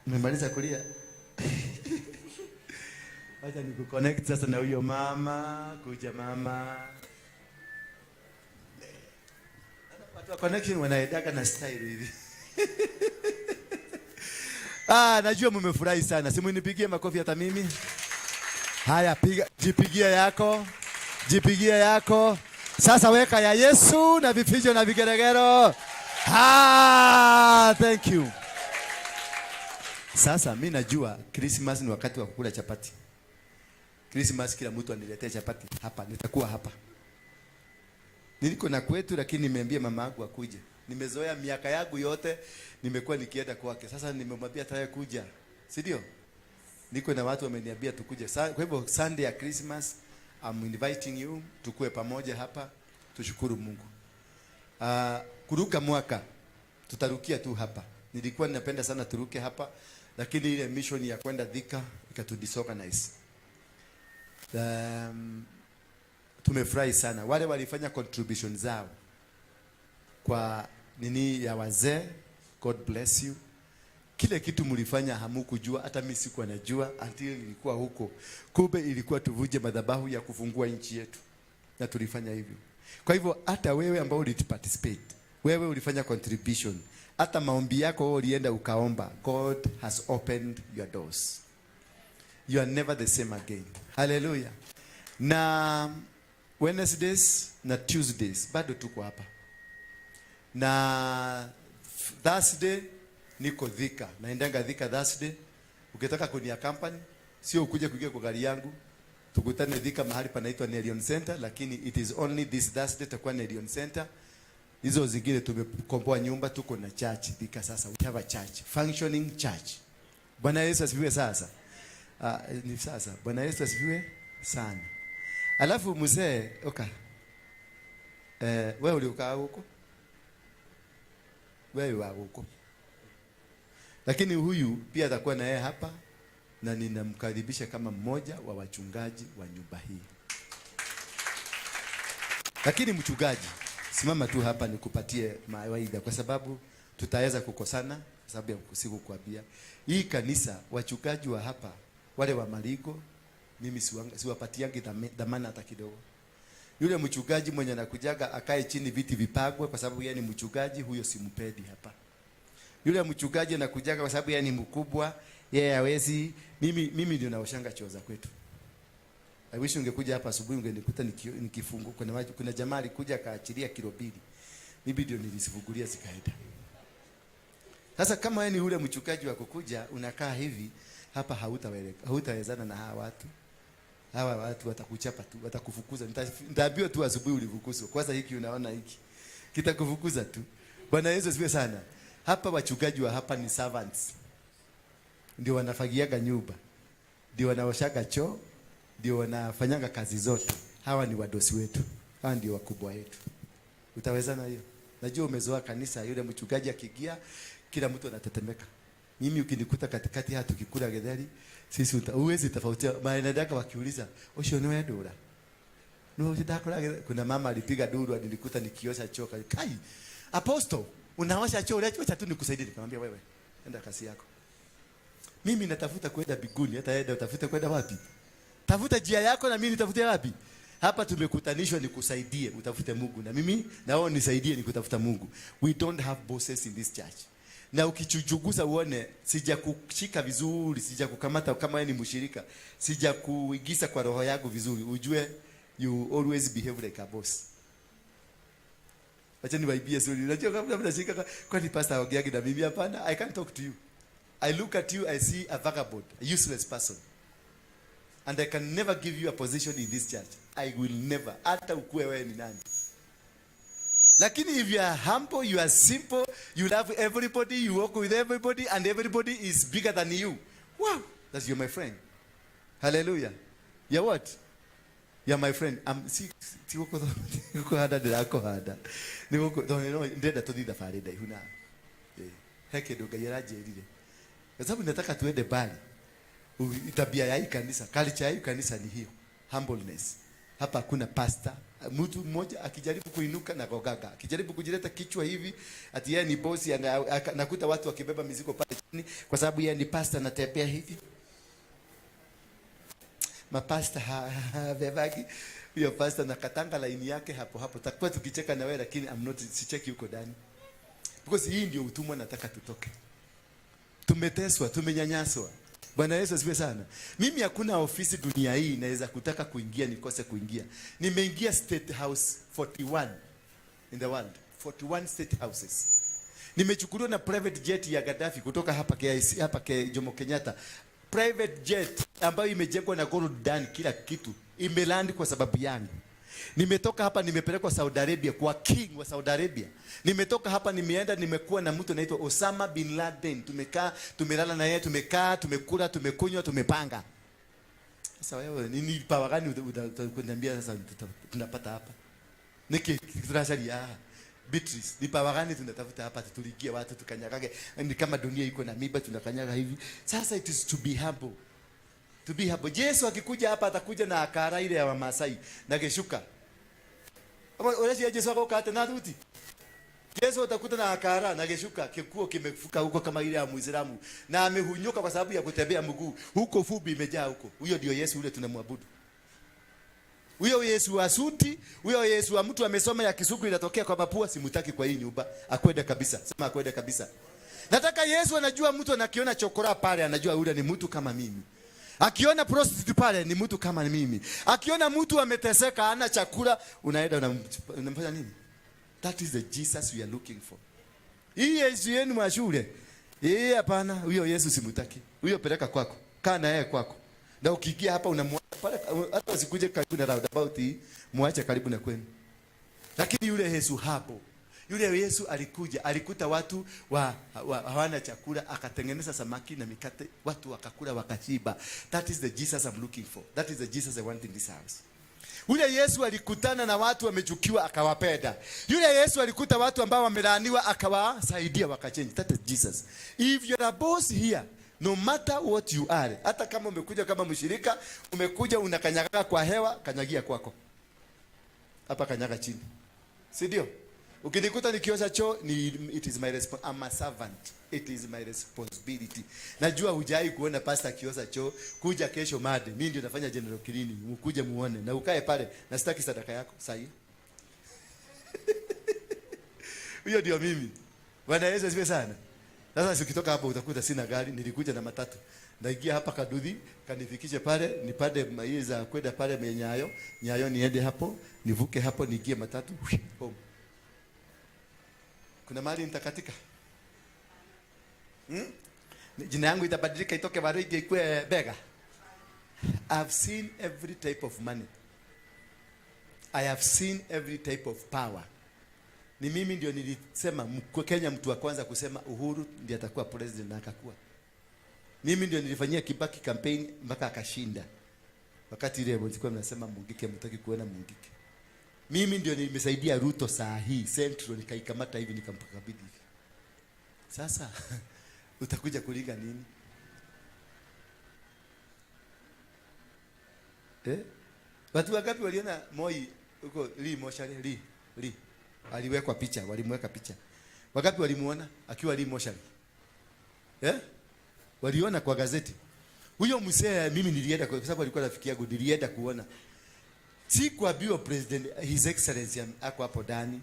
Umemaliza kulia? Wacha nikuconnect sasa na huyo mama. Kuja mama. Watu wa connection wanaendaka na style hivi. Najua mmefurahi sana. Simu nipigie makofi hata mimi. Haya, piga, jipigie yako. Jipigie yako. Sasa weka ya Yesu na vifijo na vigeregero. Ah, thank you. Sasa mi najua Christmas ni wakati wa kukula chapati. Christmas kila mtu aniletee chapati hapa, nitakuwa hapa. Niliko na kwetu, lakini nimeambia mama yangu akuje. Nimezoea miaka yangu yote nimekuwa nikienda kwake. Sasa nimemwambia tayari kuja, si ndio? Niko na watu wameniambia tukuje. Kwa hivyo Sunday ya Christmas, I'm inviting you tukue pamoja hapa tushukuru Mungu. Kuruka mwaka tutarukia tu hapa. Nilikuwa ninapenda sana turuke hapa, lakini ile mission ya kwenda Thika ikatudisorganize. Tumefurahi sana wale walifanya contribution zao kwa nini ya wazee. God bless you. Kile kitu mlifanya hamukujua, hata mimi sikuwa najua until nilikuwa huko. Kumbe ilikuwa tuvuje madhabahu ya kufungua nchi yetu, na tulifanya hivyo. Kwa hivyo hata wewe ambao uliparticipate, wewe ulifanya contribution, hata maombi yako wewe ulienda ukaomba, God has opened your doors. You are never the same again. Hallelujah. Na Wednesdays na Tuesdays bado tuko hapa, na Thursday niko Thika, naendanga Thika Thursday. Ukitaka kunia company, sio ukuje kuingia kwa gari yangu, tukutane Thika mahali panaitwa Nelion Center, lakini it is only this Thursday takuwa Nelion Center. Hizo zingine tumekomboa nyumba, tuko na church Thika sasa. We have a church, functioning church. Bwana Yesu asifiwe sasa. Ni sasa. Bwana Yesu asifiwe sana. Alafu mzee, okay. Wewe ulikaa huko? Wewe wa huko. Lakini huyu pia atakuwa na yeye hapa na ninamkaribisha kama mmoja wa wachungaji wa nyumba hii. Lakini mchungaji, simama tu hapa nikupatie mawaidha kwa sababu tutaweza kukosana kwa sababu ya sikukwambia. Hii kanisa wachungaji wa hapa wale wa Marigo mimi siwapatiangi dhamana hata kidogo. Yule mchungaji mwenye anakujaga akae chini viti vipagwe kwa sababu yeye ni mchungaji, huyo simpendi hapa. Yule mchungaji anakujaga kwa sababu yeye ni mkubwa, yeye hawezi. Mimi ndio naoshanga choo za kwetu. I wish ungekuja hapa asubuhi ungenikuta nikifungu. Kuna jamaa alikuja akaachilia kilo 2. Mimi ndio nilisifungulia zikaenda. Sasa kama wewe ni yule mchungaji wa kukuja unakaa hivi hapa, hautawezana na hawa watu. Hawa watu watakuchapa tu, watakufukuza. Nitaambiwa tu asubuhi ulifukuzwa. Kwanza hiki unaona hiki kitakufukuza tu. Bwana Yesu asifiwe sana. Hapa wachungaji wa hapa ni servants. Ndio wanafagiaga nyumba, ndio wanaoshaga choo, ndio wanafanyanga kazi zote. Hawa ni wadosi wetu, hawa ndio wakubwa wetu. Utawezana hiyo? Najua umezoea kanisa, yule mchungaji akiingia kila mtu anatetemeka. Mimi ukinikuta katikati hata tukikula githeri, sisi huwezi tofautia. Maana wakiuliza, "Ucio ni wewe ndura?" No, ndakula githeri. Kuna mama alipiga duru nilikuta nikiosha choo. Kai, apostle, unaosha choo, acha tu nikusaidie. Nikamwambia wewe, enda kasi yako. Mimi natafuta kwenda biguni, hata enda utafute kwenda wapi? Tafuta njia yako na mimi nitafute wapi? Hapa tumekutanishwa nikusaidie utafute Mungu na mimi na wewe nisaidie nikutafuta Mungu. We don't have bosses in this church. Na ukichuchuguza uone sijakushika vizuri, sijakukamata kama wewe ni mshirika, sijakuingiza kwa roho yangu vizuri, ujue you always behave like a boss. Acha niwaibie siri. Unajua kama mnashika kwani pastor haongeagi na mimi? Hapana, I can't talk to you. I look at you, I see a vagabond, a useless person. And I can never give you a position in this church. I will never. Hata ukue wewe ni nani. Lakini if you are humble, you are simple, you love everybody, you work with everybody, and everybody is bigger than you. Wow, that's you're my friend. Hallelujah. You're what? You're my friend. Si gukuhanda ndirakuhanda. Ni guku tondu ndĩrenda tũthiĩ thabarĩ ndaihu nawe. He kĩndũ Ngai aranjĩrire. Kwa sababu nataka tuende mbali. Tabia ya hii kanisa, culture ya hii kanisa ni hiyo. Humbleness. Hapa hakuna pastor. Mtu mmoja akijaribu kuinuka na gogaga, akijaribu kujileta kichwa hivi ati yeye ni bosi, nakuta watu wakibeba mizigo pale chini kwa sababu yeye ni pastor anatembea hivi. Mapasta habebagi huyo pastor nakatanga laini yake hapo hapo. Takuwa tukicheka na wewe, lakini I'm not, sicheki huko ndani. Because hii ndio utumwa nataka tutoke. Tumeteswa, tumenyanyaswa. Bwana Yesu asifiwe sana. Mimi hakuna ofisi dunia hii naweza kutaka kuingia nikose kuingia. Nimeingia State House 41 in the world. 41 state houses. Nimechukuliwa na private jet ya Gaddafi kutoka hapa KIC, hapa Jomo Kenyatta. Private jet ambayo imejengwa na gold done, kila kitu imeland kwa sababu yangu. Nimetoka hapa nimepelekwa Saudi Arabia kwa king wa Saudi Arabia. Nimetoka hapa nimeenda nimekuwa na mtu anaitwa Osama bin Laden. Tumekaa, tumelala na yeye, tumekaa, tumekula, tumekunywa, tumepanga. Sasa wewe nini power gani utakuniambia sasa tunapata hapa? Niki tunasalia Beatrice, ni power gani tunatafuta hapa? Tuligie watu tukanyagage, ni kama dunia iko na miba tunakanyaga hivi. Sasa it is to be humble. To be humble. Yesu akikuja hapa atakuja na akara ile ya Wamasai na geshuka. Unasia Yesu akoka ate na thuti. Yesu atakuta na akara na geshuka kikuo kimefuka huko kama ile ya Muislamu na amehunyuka kwa sababu ya kutembea mguu huko, fubi imejaa huko. Huyo ndio Yesu ule tunamwabudu. Huyo Yesu wa suti, huyo Yesu wa mtu amesoma ya kisuku inatokea kwa mapua, simutaki kwa hii nyumba. Akwende kabisa. Sema akwende kabisa. Nataka Yesu anajua mtu anakiona chokora pale, anajua yule ni mtu kama mimi. Akiona prostitute pale ni mtu kama mimi. Akiona mtu ameteseka hana chakula, unaenda unamfanya nini? That is the Jesus we are looking for. Hii Yesu yenu wa shule. Yeye hapana, huyo Yesu simutaki. Huyo peleka kwako. Kaa na yeye kwako. Na ukiingia hapa unamwacha pale, hata usikuje karibu na roundabout hii, muache karibu na kwenu. Lakini yule Yesu hapo, yule Yesu alikuja, alikuta watu wa hawana chakula, akatengeneza samaki na mikate, watu wakakula wakashiba. That is the Jesus I'm looking for. That is the Jesus I want in this house. Yule Yesu alikutana na watu wamechukiwa akawapenda. Yule Yesu alikuta watu ambao wamelaaniwa akawasaidia wakachange. That is Jesus. If you are a boss here, no matter what you are, hata kama umekuja kama mshirika, umekuja unakanyaga kwa hewa, kanyagia kwako. Hapa kanyaga chini. Si ndio? Ukinikuta nikiosha choo ni it is my response. I'm a servant. It is my responsibility. Najua hujai kuona pastor akiosha choo, kuja kesho made. Mimi ndio nafanya general cleaning. Mkuje muone na ukae pale na sitaki sadaka yako sahi. Huyo ndio mimi. Bwana Yesu asifiwe sana. Sasa ukitoka hapo utakuta sina gari, nilikuja na matatu. Naingia hapa Kaduthi, kanifikishe pale, nipande maiza za kwenda pale Nyayo, Nyayo niende hapo, nivuke hapo niingie matatu, home. Kuna mahali nitakatika? Jina yangu itabadilika itoke Waruinge ikue Bega. I've seen every type of money. I have seen every type of power. Ni mimi ndio nilisema Kenya mtu wa kwanza kusema Uhuru ndiye atakuwa president na akakuwa. Mimi ndio nilifanyia Kibaki campaign mpaka akashinda. Wakati ile mlikuwa mnasema Mungike, mtaki kuona Mungike. Mimi ndio nimesaidia Ruto saa hii Central, nikaikamata hivi nikamkabidhi hivi. Sasa utakuja kuliga nini? Watu wangapi waliona Moi huko Lee Moshari Lee aliwekwa picha, walimweka picha. Wangapi walimuona akiwa Lee Moshari? Waliona kwa gazeti. Huyo mzee mimi nilienda kwa sababu alikuwa rafiki yangu, nilienda kuona. Sikuambiwa President His Excellency ako hapo ndani.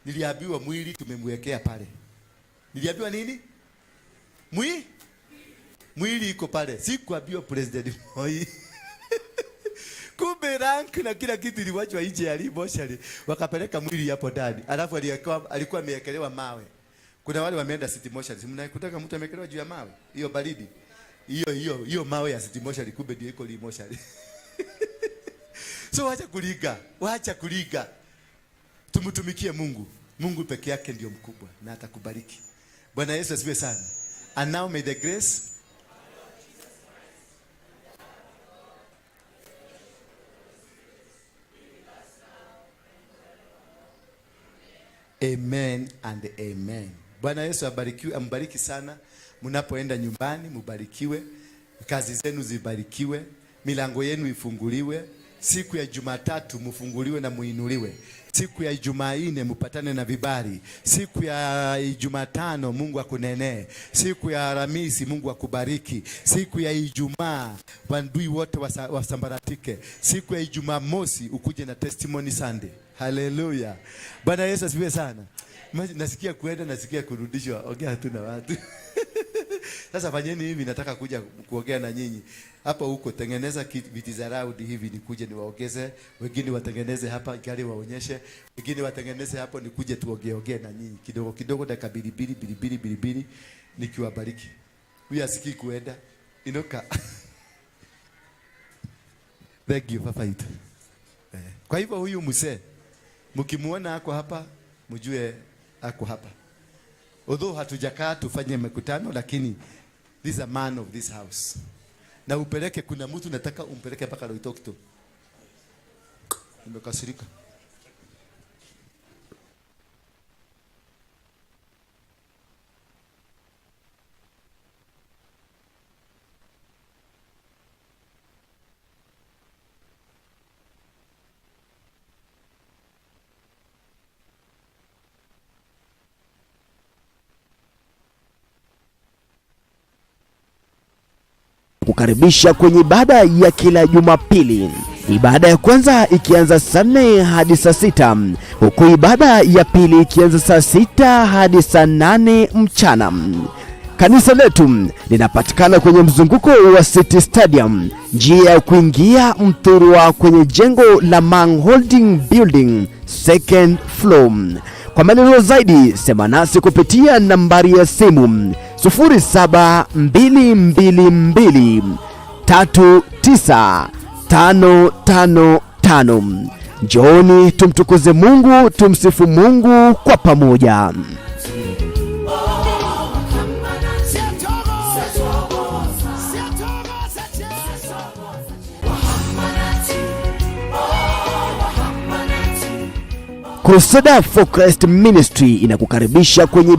Niliambiwa mwili tumemwekea pale. Niliambiwa nini? Mwili iko pale. Sikuambiwa President Moi. Kumbe rank na kila kitu iliwachwa nje ya moshari. Wakapeleka mwili hapo ndani. Alafu alikuwa amewekelewa mawe. Kuna wale wameenda city moshari. Mnakutaka mtu amewekelewa juu ya mawe. Hiyo baridi. Hiyo mawe ya city moshari kumbe ndio iko moshari. So wacha kuliga, wacha kuliga. Tumtumikie Mungu. Mungu peke yake ndio mkubwa na atakubariki. Bwana Yesu asifiwe sana. And now may the grace Amen and amen. Bwana Yesu abarikiwe, ambariki sana. Mnapoenda nyumbani mubarikiwe, kazi zenu zibarikiwe, milango yenu ifunguliwe. Siku ya Jumatatu mufunguliwe na muinuliwe. Siku ya Jumanne mupatane na vibali. Siku ya Jumatano Mungu akunenee. Siku ya Alhamisi Mungu akubariki. Siku ya Ijumaa wandui wote wasambaratike. Siku ya Ijumaa mosi ukuje na testimony Sunday. Haleluya. Bwana Yesu asifiwe sana. Nasikia kuenda, nasikia kurudishwa. Ongea tu na watu. Sasa fanyeni hivi, nataka kuja kuongea na nyinyi hapa huko, tengeneza viti za round hivi, nikuje niwaongeze, wengine watengeneze hapa gari waonyeshe, wengine watengeneze hapo, nikuje tuongeongee na nyinyi kidogo kidogo, dakika mbili mbili mbili mbili mbili mbili, nikiwabariki. Huyu asikii kuenda, inuka. Thank you, Papa Ito. Kwa hivyo huyu mzee mkimuona ako hapa, mjue ako hapa. Although hatujakaa tufanye mikutano, lakini this is a man of this house. Na upeleke, kuna mtu nataka umpeleke mpaka Loitoktok. Nimekasirika. Kukaribisha kwenye ibada ya kila Jumapili. Ibada ya kwanza ikianza saa 4 hadi saa 6, huku ibada ya pili ikianza saa 6 hadi saa 8 mchana. Kanisa letu linapatikana kwenye mzunguko wa City Stadium, njia ya kuingia Mthurwa kwenye jengo la Mang Holding Building, second floor. Kwa maelezo zaidi sema nasi kupitia nambari ya simu 07222 39555. Njooni tumtukuze Mungu, tumsifu Mungu kwa pamoja. Crusader for Christ Ministry inakukaribisha kwenye